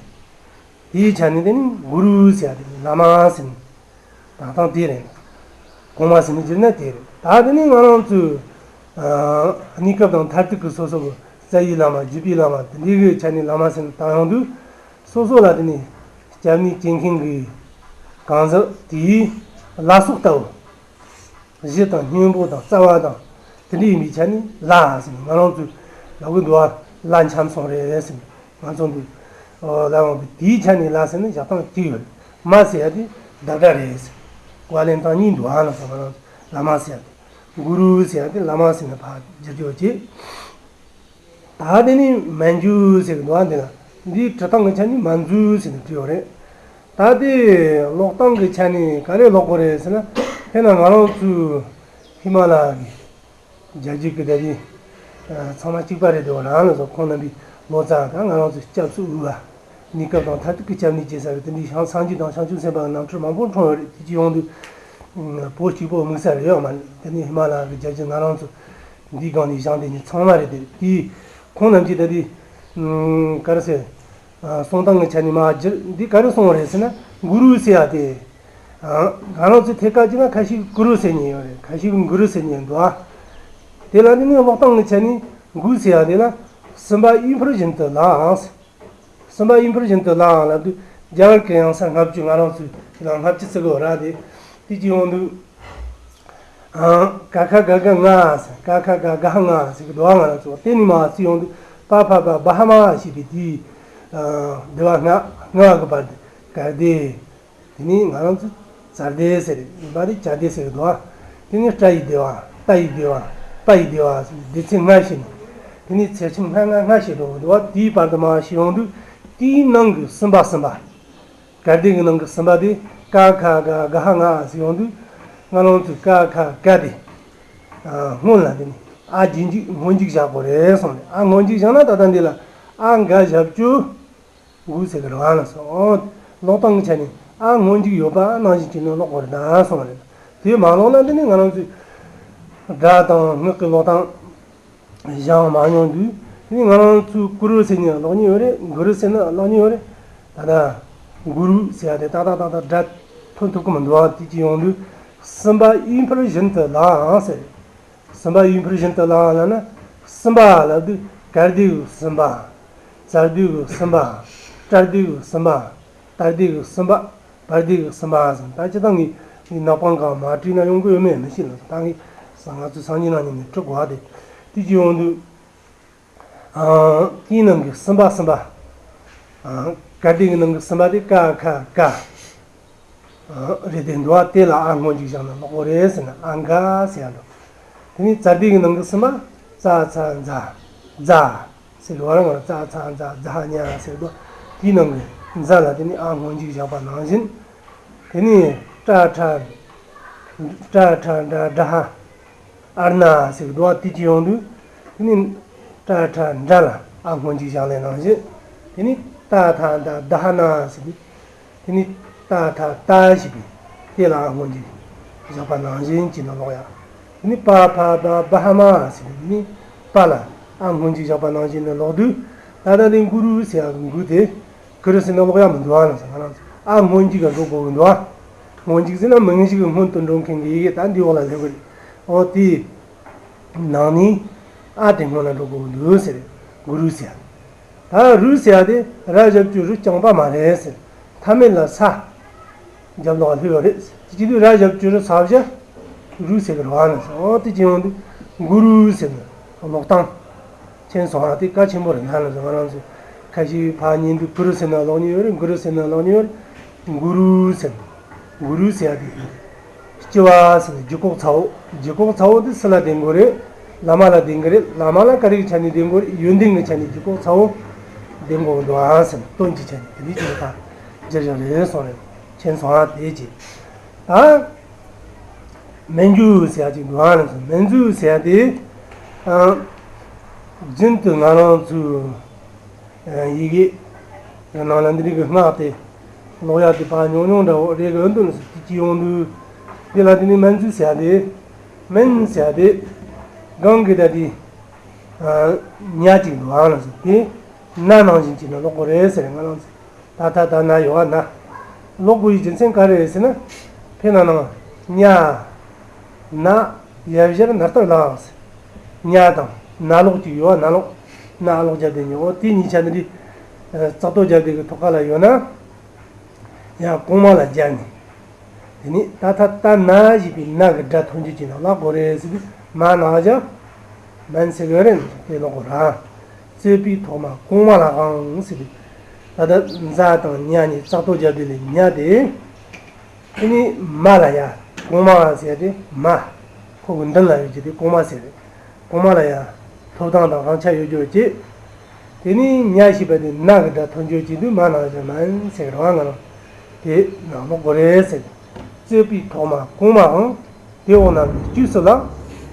དེའི་ཆ་ནས་དེ་ནི་གུ་རུ་ཟེར་ཡ་དེ་ནི་བླ་མ་ཟེར་ནས། དང་ཐང་དེ་རེད། གོང་མ་ཟེར་ནས་བརྗོད་ན་དེ་རེད། ད་དེ་ནི་ང་རང་ཚོས་ཨ་གནས་སྐབས་དང་མཐར་ཐུག་གི་སོ་སོ་གི་རྩ་བའི་བླ་མ་བརྒྱུད་པའི་བླ་མ་དེ་འདྲའི་གི་ཆ་ནས་བླ་མ་ཟེར་ནས་བཏང་ཡོང་དུས། སོ་སོ་ལ་དེ་ནི་སྐྱབས་གནས་བྱེད་མཁན་གྱི་གང་ཟག་དེའི་བླ་སྲོག་ལྟ་བུ། གཞི་དང་སྙིང་པོ་དང་རྩ་བ་དང་དེ་འདྲ་ཡིན་པའི་ཆ་ནས་བླ་ཟེར་ནས་ང་རང་ཚོས་ལབ་གི་འདུག་བ། བླ་འཁྱམས་སོང་རེད་ཟེར་ནས་ང་ཚོ་འདི་ལབ་འོང་དུས། དེའི་ཆ་ནས་བླ་ཟེར་ན་བཞག་སྟངས་གཅིག་ཡོད་རེད། མ་ཟེར་ཡ་དེ་བདག་སྒྲ་རེད་ཟེར། བ་ལེན་སྟངས་གཉིས་འདུག་ཨ་ལ་སོགས་ང་རང་བླ་མ་ཟེར་ཡ་དེ། གུ་རུ་ཟེར་ཡ་དེ་བླ་མ་ཟེར་ནས་ཕར་བསྒྱུར་རྒྱུ་བྱེད། ད་དེ་ནི་མན་ཇུ་ཟེར་གི་འདུག་ཨ། འདི་ལ་འདིའི་འབྲི་སྟངས་ཀྱི་ཆ་ནས་མན་ཛུ་ཟེར་ནས་བྲིས་ཡོད་རེད། ད་དེ་ཀློག་སྟངས་ཀྱི་ཆ་ནས་ག་རེ་ཀློག་དགོས་རེད་ཟེར་ན། དཔེར་ན་ང་རང་ཚོའི་ཧི་མ་ལ་ཡ་གི་རྒྱལ་རྒྱུད་ཀྱི་ད་དེ་ཚང་མ་གཅིག་པ་རེད་འདུག་རང་ལ་སོགས་ཁོང་རྣམ་པའི་ལོ་ཙཱ་དང་ང་རང་ཚོའི་སྐྱབས་སུ་འོས་པ། གནས་སྐབས་དང་མཐར་ཐུག་གི་སྐྱབས་གནས་བྱེད་ས་གི་དེ་འདྲའི་ཞང་སངས་རྒྱས་དང་བྱང་ཆུབ་སེམས་དཔའ་གི་རྣམ་འཕྲུལ་མང་པོ་འཁྲུངས་ཡོད་རེད། དེ་གཅིག་ཡོང་དུས་བོད་གཅིག་པོ་དམིགས་བསལ་རེད་ཡོད་མ་རེད། དེ་ནས་ཧི་མ་ལ་ཡ་གི་རྒྱལ་རྒྱུད་ང་རང་ཚོ་འདིའི་སྒང་ནས་བཞེངས་དེ་ནི་ཚང་མ་རེད། དེ་དེའི་ཁོང་རྣམས་ཀྱིས་ད་དེ་ག་རེ་ཟེར། གསུང་སྟངས་ཀྱི་ཆ་ནས་མ་བསྒྱུར་འདི་ག་རེ་གསུངས་རེད་ཟེར་ན། གུ་རུ་ཟེར་ཡ་དེ། ང་རང་ཚོ་ཐད་ཀར་བྱས་ན་ཁ་ཤས་གུ་རུ་ཟེར་མཁན་ཡོད་རེད། ཁ་ཤས་གུ་རུ་ཟེར་མཁན་འདུག་ཨ། དེ་ལ་ནི་ནི་ཀློག་སྟངས་ཀྱི་ཆ་ནས་གུ་ཟེར་ཡ་དེ་ལ་གསུམ་པ་ཡིན་ཕུར་བཞིན་དུ་ལའང་ཟེར། གསུམ་པ་ཡིན་ཕུར་བཞིན་དུ་ལའང་ལབ་དུས་རྒྱ་གར་གྱི་ཡང་ས་ལྔ་བཅུ་ང་རང་ཚོའི་ལ་ལྔ་བཅུ་ཟེར་གི་ཡོད་ར། དེ་དེ་གཅིག་ཡོང་དུས། ཨང་། ཀ་ཁ་ག་ག་ང་ཟེར། ཀ་ཁ་ག་ག་ང་ཟེར་གི་འདུག་ཨ། ང་རང་ཚོ་དེ་ནི་མ་ཟེར་ཡོང་དུས་པ་ཕ་བ་བ་ཧ་མ་ཞེས་པའི་དེའི་ཨ་འདི་བ་ང་ང་གི་བར་དུ་ག་དེ། དེ་ནས་ང་རང་ཚོས་ཙར་དེ་ཟེར་ཡིན་པ་རེད། ཅ་དེ་ཟེར་གི་འདུག་ཨ། དེ་ནས་ཏྲ་ཡི་སྡེ་བ། ཏ་ཡི་སྡེ་བ། པ་ཡི་སྡེ་བ་ཟེར་སྡེ་ཚན་ལྔ་ཞིག་ནས། དེ་ནས་ཚེག་ཆུང་ལྔ་ལྔ་ལྔ་ཞིག་འགྲོ་གི་འདུག་ཨ། དེའི་བར་དུ་མ་ཞིག་ཡོང་དུས་དེའི་ནང་གི་གསུམ་པ་གསུམ་པ། ག་སྡེ་གི་ནང་གི་གསུམ་པ་དེ་ཀ་ཁ་ག་ག་ཧ་ང་ཟེར་ཡོང་དུས། ང་རང་ཚོས་ཀ་ཁ་ག་དེ་སྔོན་ལ་དེ་ནས་ཨ་རྗེས་འཇུག་སྔོན་འཇུག་བཞག་དགོས་རེད་གསུངས་ནས། ཨ་སྔོན་འཇུག་བཞག་ན་ད་ལྟ་འདི་ལ་ཨ་འགའ་ཞབས་ཀྱུ། གུ་ཟེར་གི་རང་ལ་སོང་། ཀློག་སྟངས་ཀྱི་ཆ་ནས་ཨ་སྔོན་འཇུག་ཡོད་པ་ནང་བཞིན་བྱས་ནས་ཀློག་དགོས་རེད་ད་གསུངས་པ་རེད། དེ་མ་ཀློག་ན་དེ་ནི་ང་རང་ཚོའི་སྒྲ་དང་ངག་གི་ཀློག་སྟངས་སྦྱངས་མ་མྱོང་དུས། དེ་ནི་ང་རང་ཚོའི་གུ་རུ་ཟེར་ནས་ཀློག་མྱོང་ཡོད་རེད། གུ་རུ་ཟེར་ན་ཀློག་མྱོང་ཡོད་རེད། ད་ལྟ་གུ་རུ་ཟེར་ཡ་དེ་ཏག་ཏག་ཏག་ཏག་སྒྲ་ཐོན་ཐུབ་ཀྱི་མི་འདུག་ཨ། དེ་གཅིག་ཡོང་དུས་གསུམ་པ་ཡིན་ཕུར་བཞིན་དུ་ལའང་ཟེར། གསུམ་པ་ཡིན་ཕུར་བཞིན་དུ་ལའང་ལབ་ན། གསུམ་པ་ལབ་དུས་ག་སྡེ་གི་གསུམ་པ། ཙར་སྡེ་གི་གསུམ་པ། ཏྲ་སྡེ་གི་གསུམ་པ། ཏ་སྡེ་གི་གསུམ་པ། བ་སྡེ་གི་གསུམ་པ་ཟེར། ད་སྤྱིར་བཏང་གི་ནག་པང་གང་མ་བྲིས་ན་ཡོང་གི་ཡོད་མེད་མི་ཤེས་ལ། ད་ངས་ང་ཚོའི་སང་ཉིན་གནངས་ཉིན་ནས་འབྲི་དགོས་པ་དེ། དེ་གཅིག་ཡོང་དུས། ཨང་། དེའི་ནང་གི་གསུམ་པ་གསུམ་པ། ཨང་། ག་སྡེ་གི་ནང་གི་གསུམ་པ་དེ་ཀ་ཁ་ག། ཨང་། རེད་དེ་འདུག་པ། དེ་ལ་ཨ་སྔོན་འཇུག་བཞག་ན་ཀློག་གི་རེད་ཟེར་ན་ཨ་འགའ་ཟེར་ཡ་འདུག་དེ་ནས་ཙ་སྡེ་གི་ནང་གི་གསུམ་པ་ཙ་ཚ་ཛ། ཛ་ཟེར་གི་བ་རང་བ་ཙ་ཚ་ཛ་ཛ་ཧ་ཉ་ཟེར་འདུག་དེའི་ནང་གི་ཛ་ལ་དེ་ནས་ཨ་སྔོན་འཇུག་བཞག་པ་ནང་བཞིན། དེ་ནས་ཏྲ་ཁྲ། ཏྲ་ཁྲ་ཌ་ཌ་ཧ། ཨར་ན་ཟེར་གི་འདུག་པ། དེ་གཅིག་ཡོང་དུས། དེ་ནི་ཏྲ་ཁྲ་ཌ་ལ་ཨ་སྔོན་འཇུག་བཞག་ལེ་ནང་བཞིན། དེ་ནི་ཏ་ཐ་ད་ད་ཧ་ན་ཟེར་གི། དེ་ནི་ཏ་ཐ་ད་ཞེས་པའི་དེ་ལ་ཨ་སྔོན་འཇུག་བཞག་པ་ནང་བཞིན་གྱིས་ནི་ཀློག་ཡ། དེ་ནི་པ་ཕ་བ་བ་ཧ་མ་ཟེར་གི། དེ་ནི་པ་ལ་ཨ་སྔོན་འཇུག་བཞག་པ་ནང་བཞིན་ནི་ཀློག་དུས། ད་ལྟ་དེ་གུ་རུ་ཟེར་ཡ་གི་གུ་དེ། གུ་རུ་ཟེར་ན་ཀློག་ཡ་མི་འདུག་ཨ་ལ་ཟེར། ང་རང་ཚོ་ཨ་སྔོན་འཇུག་ག་འགྲོ་དགོས་ཀྱི་འདུག་ཨ། སྔོན་འཇུག་ཟེར་ན་མིང་གཞི་གི་སྔོན་དུ་འགྲོ་མཁན་གྱི་ཡི་གེ་ད་འདི་འོག་ལ་སླེབས་ཀྱི་རེད། འོ་དེའི་ནང་ནས་ཨ་དེ་སྔོན་ལ་འགྲོ་དགོས་ཀྱི་འདུག་ཟེར། གུ་རུ་ཟེར། ད་རུ་ཟེར་ཡ་དེ་ར་ཞབས་ཀྱུ་རུ་རྐྱང་པ་མ་རེད་ཟེར། མཐའ་མེད་ལ་ས། རྒྱབ་ལོགས་ལྷོད་ཡོད་རེད། དེ་དུས་ར་ཞབས་ཀྱུ་རུ་ས་བཞག་རུ་ཟེར་གི་རེད་བ་ན་ཟེར། འོ་དེ་ཅི་ཡོང་དུས་གུ་རུ་ཟེར་ནས་ཀློག་སྟངས་ཕྱིན་སོང་། ཨ་དེ་གལ་ཆེན་པོ་རེད་ན་ལ་ཟེར། ང་རང་ཚོ་ཁ་ཤས་ཕར་ཉན་དུས་གུ་རུ་ཟེར་ན་ཀློག་མྱོང་ཡོད་རེད། གུ་རུ་ཟེར་ན་ཀློག་མྱོང་ཡོད་རེད། གུ་རུ་ཟེར། གུ་རུ་ཟེར་ཡ་དེ། སྤྱི་བ་ཟེར་ན་རྒྱུ་སྐོགས་ཚ་བོ། རྒྱུ་སྐོགས་ཚ་བོ་དེ་སུ་ལ་བདེན་དགོས་རེད། བླ་མ་ལ་བདེན་གི་རེད། བླ་མ་ལ་ག་རེ་གི་ཆ་ནས་བདེན་དགོས་རེད། ཡོན་ཏན་གི་ཆ་ནས་རྒྱུ་སྐོགས་ཚ་བོ་བདེན་དགོས་འདུག་ཨ་ཟེར་ན། དོན་གྱི་ཆ་ནས་དེ་འདྲའི་ཅིག་ད་སྦྱར་བཞག་རེད་གསུངས་རེད། མཁྱེན་སོང་ཨ། དེ་ཅི། ད་མན་ཇུ་ཟེར་ཡ་ཅིག་འདུག་ཨ་ནི། མན་ཇུ་ཟེར་ཡ་དེ་རྒྱུན་དུ་ང་རང་ཚོའི་ཡི་གེ་ནང་ལ་འདི་རིགས་ཀྱི་སྔགས་དེ་ཀློག་ཡ་དེ་ཕར་ཉུང་ཉུང་འདྲ་བོ་རེད་གི། འོན་ཏེ་ནི་དེ་ཅི་ཡོང་དུས་འདི་ལ་དེ་ནི་མན་ཇུ་ཟེར་ཡ་དེ། མན་ཟེར་ཡ་དེ་གང་གི་ད་དེ་ཉ་ཅིག་འདུག་ཨ་ནི། དེ་ན་ནང་བཞིན་བྱས་ནས་ཀློག་དགོས་རེད་ཟེར། ང་རང་ཚོ་ད་ད་ད་ན་ཡོད་ཨ། ན་ཀློག་དགོས་ཡི་རྒྱུ་མཚན་ག་རེ་རེད་ཟེར་ན། དཔེར་ན་ནང་ཉ་ན་ཡ་བཞར་ན་ལྟར་ལ་ཟེར། ཉ་དང་ན་ལོག་ཅིག་ཡོད་ཨ། ན་ལོག་ན་ཨ་ལོག་བརྒྱབ་དེ་ཉོ་འོ་དེ་གཉིས་ཆ་འདི་འདྲའི་ཙག་ཏོ་བརྒྱབ་དེ་གི་ཐོག་ཁ་ལ་ཡོད་ན་ཡང་གོང་མ་ལ་སྦྱར་ནས། དེ་ནི་ད་ད་ད་ན་ཞེས་པའི་ན་གི་སྒྲ་ཐོན་རྒྱུ་ཅིག་ནང་ལ་དགོས་རེད་ཟེར་དུས་མ་ན་བཞག་མན་ཟེར་གི་རེད། དེ་ལོག་གོ་ར། རྩོད་པའི་ཐོག་མ་གོང་མ་ལ་དབང་ཟེར་དུས། ད་ལྟ་ཛ་དང་ཉ་གཉིས་ཙག་ཏོ་བརྒྱབ་དེ་ལས་ཉ་དེ། དེ་ནི་མ་ལ་ཡ། གོང་མ་ཟེར་ཏེ་མ། ཁོ་གི་མདུན་ལ་ཡོད་ཀྱི་དེ་གོང་མ་ཟེར་རེད། གོང་མ་ལ་ཡ། ཐོབ་ཐང་དང་དབང་ཆ་ཡོད་རྒྱུ་བྱེད། དེ་ནི་ཉ་ཞེས་པ་དེ་ན་གི་སྒྲ་ཐོན་རྒྱུ་བྱེད་དུས་མ་ན་ཞེས་མན་ཟེར་རོ། ང་རང་དེ་ནང་ལོག་དགོས་རེད་ཟེར། རྩོད་པའི་ཐོག་མ་གོང་མའང་དེ་འོག་ན་ནི་དཀྱུས་སུ་ལ།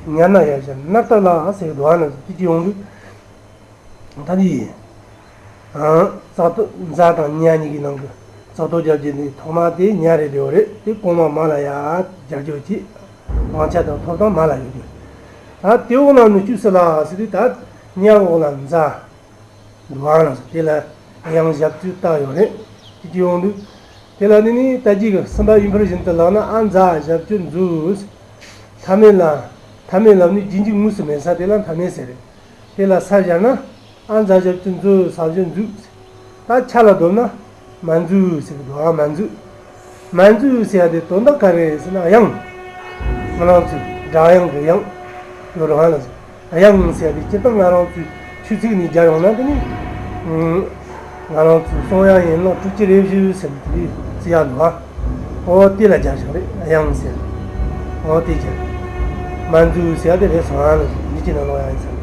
ཉ་ན་ཡ་ཞེས་ན་ལྟར་ལ་ཟེར་འདུག་ཨ་ནི། དེ་ཅི་ཡོང་དུས། ད་ནི། ཙག་ཏོ་ཛ་དང་ཉ་གཉིས་ཀྱི་ནང་གི་ཙག་ཏོ་རྒྱབ་ཀྱི་ནི་ཐོག་མ་དེ་ཉ་རེད་འདྲ་བོ་རེད། དེ་གོང་མ་མ་ལ་ཡ་རྒྱབ་སྐྱོར་གྱིས་དབང་ཆ་དང་ཐོབ་ཐང་མ་ལ་ཡོད་རྒྱུ། ད་དེ་འོག་ན་ནི་དཀྱུས་སུ་ལ་ཟེར་དུས་ད་ཉ་འོག་ལ་ཛ་འདུག་ཨ་ལ་ཟེར། དེ་ལ་ཡང་ཞབས་ཀྱུ་བཏགས་ཡོད་རེད། དེ་ཅི་ཡོང་དུས། དེ་ལ་ནི་ནི་ད་ཅི་གི་གསུམ་པ་ཡིན་ཕུར་བཞིན་དུ་ལག་ན་ཨ་ཛ་ཞབས་ཀྱུ་འཛུགས། མཐའ་མེད་ལ། མཐའ་མེད་ལ་ནི་རྗེས་འཇུག་དངོས་སུ་མེད་ས་དེ་ལ་མཐའ་མེད་ཟེར་རེད། དེ་ལ་ས་སྦྱར་ན། ཨ་ཛ་ཞབས་ཀྱུ་འཛུགས་ས་བཞིན་འཛུགས། ད་ཆ་ལ་བསྡོམས་ན། མ་འཛུགས་ཟེར་གི་འདུག་ཨ། མ་འཛུགས། མ་འཛུགས་ཟེར་ཡ་དེ་དོན་དག་ག་རེ་རེད་ཟེར་ན་དབྱངས། ང་རང་ཚོའི་སྒྲ་དབྱངས་ཀྱི་དབྱངས། ཡོད་རེད་ཨ་ལ་ཟེར། དབྱངས་ཟེར་ཡ་དེ་སྤྱིར་བཏང་ང་རང་ཚོའི་ཆོས་ཚིག་ནས་སྦྱར་ཡོང་ན་དེ་ནི། ང་རང་ཚོའི་གསུང་དབྱངས་ཡན་ལག་དྲུག་ཅུ་རེ་བཞི་ཟེར་ནས་དེ་འདྲའི་ཚིག་ཡག་འདུག་ཨ། འོ་དེ་ལ་སྦྱར་བཞག་རེད། དབྱངས་ཟེར། འོ་དེ་སྦྱར། མ་འཛུགས་ཟེར་ཡ་དེ་རེད་སོང་ཨ་ལ་ཟེར། འདི་ཅི་ན་ལོག་ཡ་ཡིན་ཟེར།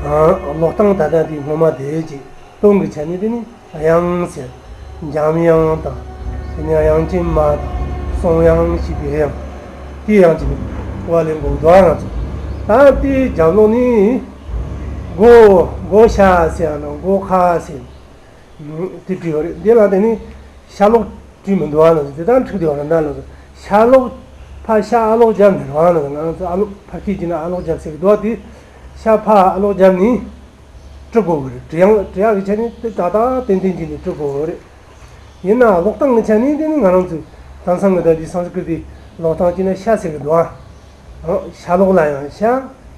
ཨ། ཀློག་སྟངས་ད་ལྟ་དེ་སྔོན་མ་དེ་ཅིག་དོན་གྱི་ཆ་ནས་དེ་ནི། དབྱངས་ཟེར། འཇམ་དབྱངས་དང་། དེ་ནས་དབྱངས་ཅན་མ་དང་། གསུང་དབྱངས་ཞེས་པའི་དབྱངས། དེའི་དབྱངས་ཀྱི་ནི་བ་ལེན་དགོས་འདུག་ང་ཚོ། ད་དེའི་རྒྱབ་ལོགས་ནི། སྒོ། སྒོ་ཤ་ཟེར་ཡང་ན་སྒོ་ཁ་ཟེར། དེ་བྲིས་ཡོད་རེད། འདི་ལ་དེ་ནི་ཤ་ལོག་བྲིས་མི་འདུག་ང་ཚོ། དེ་དང་འཁྲུག་དེ་བ་ར་འདྲ་ལ། ཤ་ལོག་ཕ་ཤ་ཨ་ལོག་རྒྱབ་ནས་རེད་ང་ཚོ། ང་ཚོ་ཨ་ལོག་ཕ་སྐད་ཀྱི་ན་ཨ་ལོག་རྒྱབ་ཟེར་གི་འདུག་དེ། ཤ་ཕ་ཨ་ལོག་རྒྱབ་ནི། འབྲི་དགོས་གི་རེད། འབྲི་ཡང་འབྲི་ཡག་གི་ཆ་ནས་དེ་ཏག་ཏག་ཏན་ཏན་གྱིས་ནས་འབྲི་དགོས་གི་རེད། ཡིན་ནའང་ཀློག་སྟངས་ཀྱི་ཆ་ནས་དེ་ནི་ང་རང་ཚོས་དེང་སང་གི་ད་ལྟའི་སཾ་སྐྲྀ་ཏའི་ཀློག་སྟངས་ཀྱི་ནི་ཤ་ཟེར་གི་འདུག་ཨ། ཤ་ལོག་ལ་ཡང་ཤ།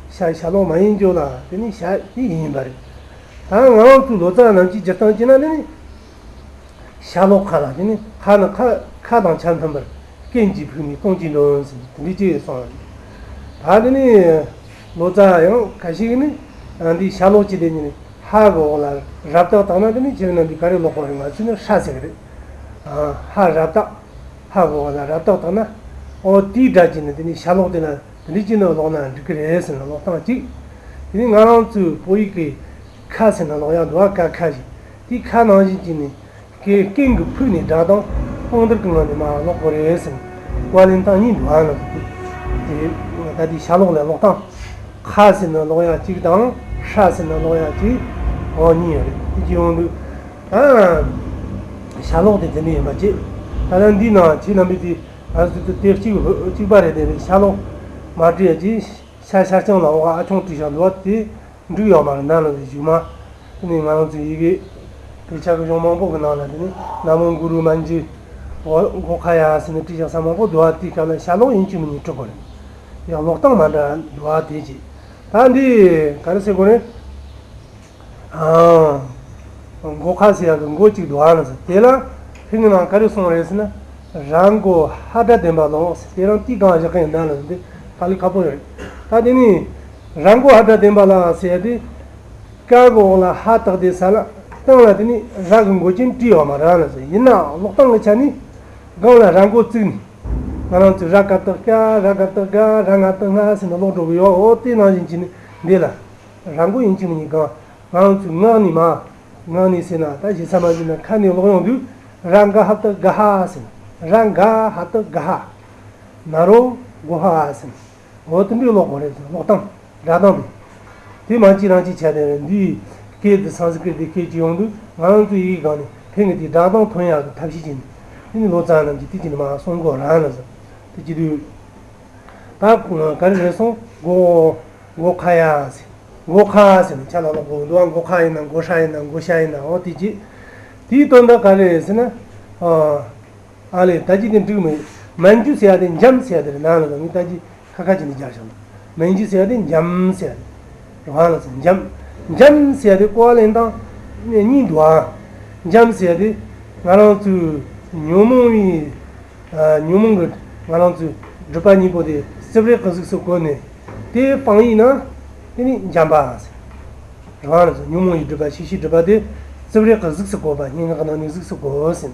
ཤ་ཤ་ལོག་མ་ཡིན་རྒྱུ་ལ་དེ་ནི་ཤ་དེ་ཡིན་པ་རེད། ད་ང་རང་ཚོའི་ལོ་ཙཱ་རྣམས་ཀྱིས་སྒྱུར་སྟངས་ཀྱི་ན་དེ་ནི། ཤ་ལོག་ཁ་ལ་དེ་ནི་ཁ་ནི་ཁ་ཁ་དང་ཆ་མཐུན་པར་རྐན་གྱིས་ཕུག་ནས་སྟོང་གཅིག་འདོན་ཟེར་དེ་འདྲའི་ཅིག་གསུངས། ད་དེ་ནི་ལོ་ཙཱ་ཡང་ཁ་ཤས་ནི་འདི་ཤ་ལོག་ཅིག་དེ་ནི་ཧ་གི་འོག་ལ་རབ་བཏགས་བཏགས་ན་དེ་ནི་ཁྱེད་རྣམས་ཀྱིས་ག་རེ་ཀློག་པ་རེད། ང་ཚོས་ནི་ཧྲ་ཟེར་གི་རེད། ཧ་རབ་བཏགས། ཧ་གི་འོག་ལ་རབ་བཏགས་བཏགས་ན། ཨོ་དེའི་སྒྲ་གྱིས་ནི་དེ་ནི་ཤ་ལོག་དེ་ལ་དེ་འདྲའི་ཅིག་ནི་ཀློག་ན་འགྲིག་གི་རེད་ཟེར་ན་ཀློག་སྟངས་གཅིག་དེ་ནི་ང་རང་ཚོའི་བོད་ཡིག་གི་ཁ་ཟེར་ན་ཀློག་ཡག་འདུག་ག་ཁ་ཞིག་དེའི་ཁ་ནང་བཞིན་གྱི་ནི། ཀེ་རྐན་གྱི་ཕུག་ནས་སྒྲ་དང་དཔང་འདིར་གི་ངང་ནས་མར་ཀློག་དགོས་རེད་ཟེར་ནས་བཀའ་ལན་བཏང་མཁན་འདུག་ཨ་ནི། དེ་ད་ལྟའི་ཤ་ལོག་ལ་ཀློག་སྟངས། ཁ་ཟེར་ན་ཀློག་ཡག་གཅིག་དང་ཧྲ་ཟེར་ན་ཀློག་ཡག་གཅིག་འོ་གཉིས་ཡོད་རེད། དེ་གཅིག་ཡོང་དུས། ཨ། ཤ་ལོག་དེ་དེ་འདྲ་ཡིན་པ་བྱས། ད་ལྟ་འདིའི་ནང་ཁྱེད་རྣམ་པས་དེ་ང་ཚོ་དེ་གཅིག་གཅིག་པ་རེད། དེ་རེད། ཤ་ལོག་མ་བྲིས་ཡག་གཅིག་ཤ་ཤ་རྐྱང་ལ་འོག་ཨ་ཆུང་བྲིས་བཞག་འདུག་བ་དེ། འགྲིག་ཡོད་མ་རེད། ནང་ལ་དེ་གཞུག་མ། དེ་ནས་ང་རང་ཚོའི་ཡི་གེ་དཔེ་ཆ་གི་གཞུང་མང་པོ་གི་ནང་ལ་དེ་ནི་ན་མོ་གུ་རུ་མན་ཇུ། འོ་སྒོ་ཁ་ཡ་ཟེར་ནས་བྲིས་བཞག་ས་མང་པོ་འདུག་བ། དེའི་སྐབས་ལ་ཤ་ལོག་ཡིན་གཅིག་མིན་གཉིས་འབྲི་དགོས་རེད། ཡང་ཀློག་སྟངས་མ་འདྲ་འདུག་བ། དེ་ཅི། ད་འདི་ག་རེ་ཟེར་དགོས་རེད། ཨང་། མགོ་ཁ་ཟེར་ཡག་གི་མགོ་གཅིག་འདུག་ཨ་ལ་ཟེར། དེ་ལ་ཧིན་གྱི་ནང་ག་རེ་གསུངས་རེད་ཟེར་ན། ར་མགོ་ཧ་སྒྲ་ལྡན་པ་ལོ་ཟེར། དེ་རང་ཏི་གང་བཞག་གི་ཡིན་ད་ལ་ཟེར། དེ་ཧ་ལས་ཁག་པོ་རེད། ད་དེ་ནི་ར་མགོ་ཧ་སྒྲ་ལྡན་པ་ལ་ཟེར་ཡ་དེ། ཀ་གི་འོག་ལ་ཧ་བཏགས་དེ་ས་ལ། གང་ལ་དེ་ནི་ར་གི་མགོ་ཅན་བྲིས་ཡོད་མ་རེད་ལ་ཟེར། ཡིན་ནའང་ཀློག་སྟངས་ཀྱི་ཆ་ནས་གང་ལ་ར་མགོ་བཙུགས་ནས། ང་རང་ཚོས་ར་ག་བཏགས་རྐ་ར་ག་བཏགས་རྒ་ར་ང་བཏགས་རྔ་ཟེར་ནས་ཀློག་འགྲོ་གི་ཡོད། འོ་དེ་ནང་བཞིན་བྱས་ནས་འདི་ལ་ར་མགོ་ཡིན་གཅིག་མིན་གཉིས་གང་། ང་རང་ཚོས་ངག་ནས་མ། ངག་ནས་ཟེར་ན་ད་ཞེ་ས་མ་ཟེར་ན་ཁ་ནས་ཀློག་ཡོང་དུས་ར་ག་ཧ་བཏགས་རྒ་ཧ་ཟེར་ན། ར་ག་ཧ་བཏགས་རྒ་ཧ། ན་རོ་གོ་ཧ་ཟེར་ན། འོ་དེ་འདྲའི་ཀློག་དགོས་རེད་ཟེར། ཀློག་སྟངས་སྒྲ་གདངས་དེ། དེ་མ་གཅིག་རང་གཅིག་ཆ་དེ་རེད། འདིའི་སྐད་དེ་སཾ་སྐྲྀ་ཏ་དེ་སྐད་ཅིག་ཡོང་དུས་ང་རང་ཚོའི་ཡི་གེ་སྒང་ནས་ཕན་གི་དེའི་སྒྲ་གདངས་ཐོན་ཡག་གི་ཐབས་ཤེས་བྱས་ནས། དེ་ནི་ལོ་ཙཱ་རྣམས་ཀྱིས་དེ་གཅིག་ནི་མ་གསུང་གོ་རང་ལ་ཟེར། དེ་གཅིག་དུས། ད་ག་རེ་རེད་སོང་། མགོ། མགོ་ཁ་ཡ་ཟེར། མགོ་ཁ་ཟེར་ན་ཆ་ལ་ལ་མགོ་འདུག་ཨ། མགོ་ཁ་ཡིན་ན་མགོ་ཧྲ་ཡིན་ན་མགོ་ཤ་ཡིན་ན། འོ་དེ་གཅིག་དེའི་དོན་དག་ག་རེ་རེད་ཟེར་ན། ཨ། ཨ་ལས་ད་ཅི་དེ་འགྲིག་མེད། མན་ཇུ་ཟེར་ཡ་དེ་འཇམ་ཟེར་ཡ་དེ་རེད། ནང་ལ་ངས་ད་ཅི་ཁ་ཁ་ཅིག་ནས་སྦྱར་བཞག་འདུག་མན་ཇུ་ཟེར་ཡ་དེ་འཇམ་ཟེར་ཡ་དེ། རང་ལ་ཟེར་འཇམ། འཇམ་ཟེར་ཡ་དེ་གོ་བ་ལེན་སྟངས་གཉིས་འདུག་ཨ། འཇམ་ཟེར་ཡ་དེ་ང་རང་ཚོའི་ཉོན་མོངས་པའི། ཨ། ཉོན་མོངས་ཀྱི་ང་རང་ཚོའི་སྒྲིབ་པ་གཉིས་པོ་དེ་རྩུབ་རེག་གི་གཟུགས་སུ་བཀོད་ནས་དེ་སྤངས་ཡིན་ན་དེ་ནི་འཇམ་པ་ཟེར། རང་ལ་ཉོན་མོངས་ཀྱི་སྒྲིབ་པ་ཤེས་བྱའི་སྒྲིབ་པ་དེ་རྩུབ་རེག་གི་གཟུགས་སུ་བཀོད་པ། སྙན་ངག་གི་ནང་ནས་གཟུགས་སུ་བཀོད་ཟེར།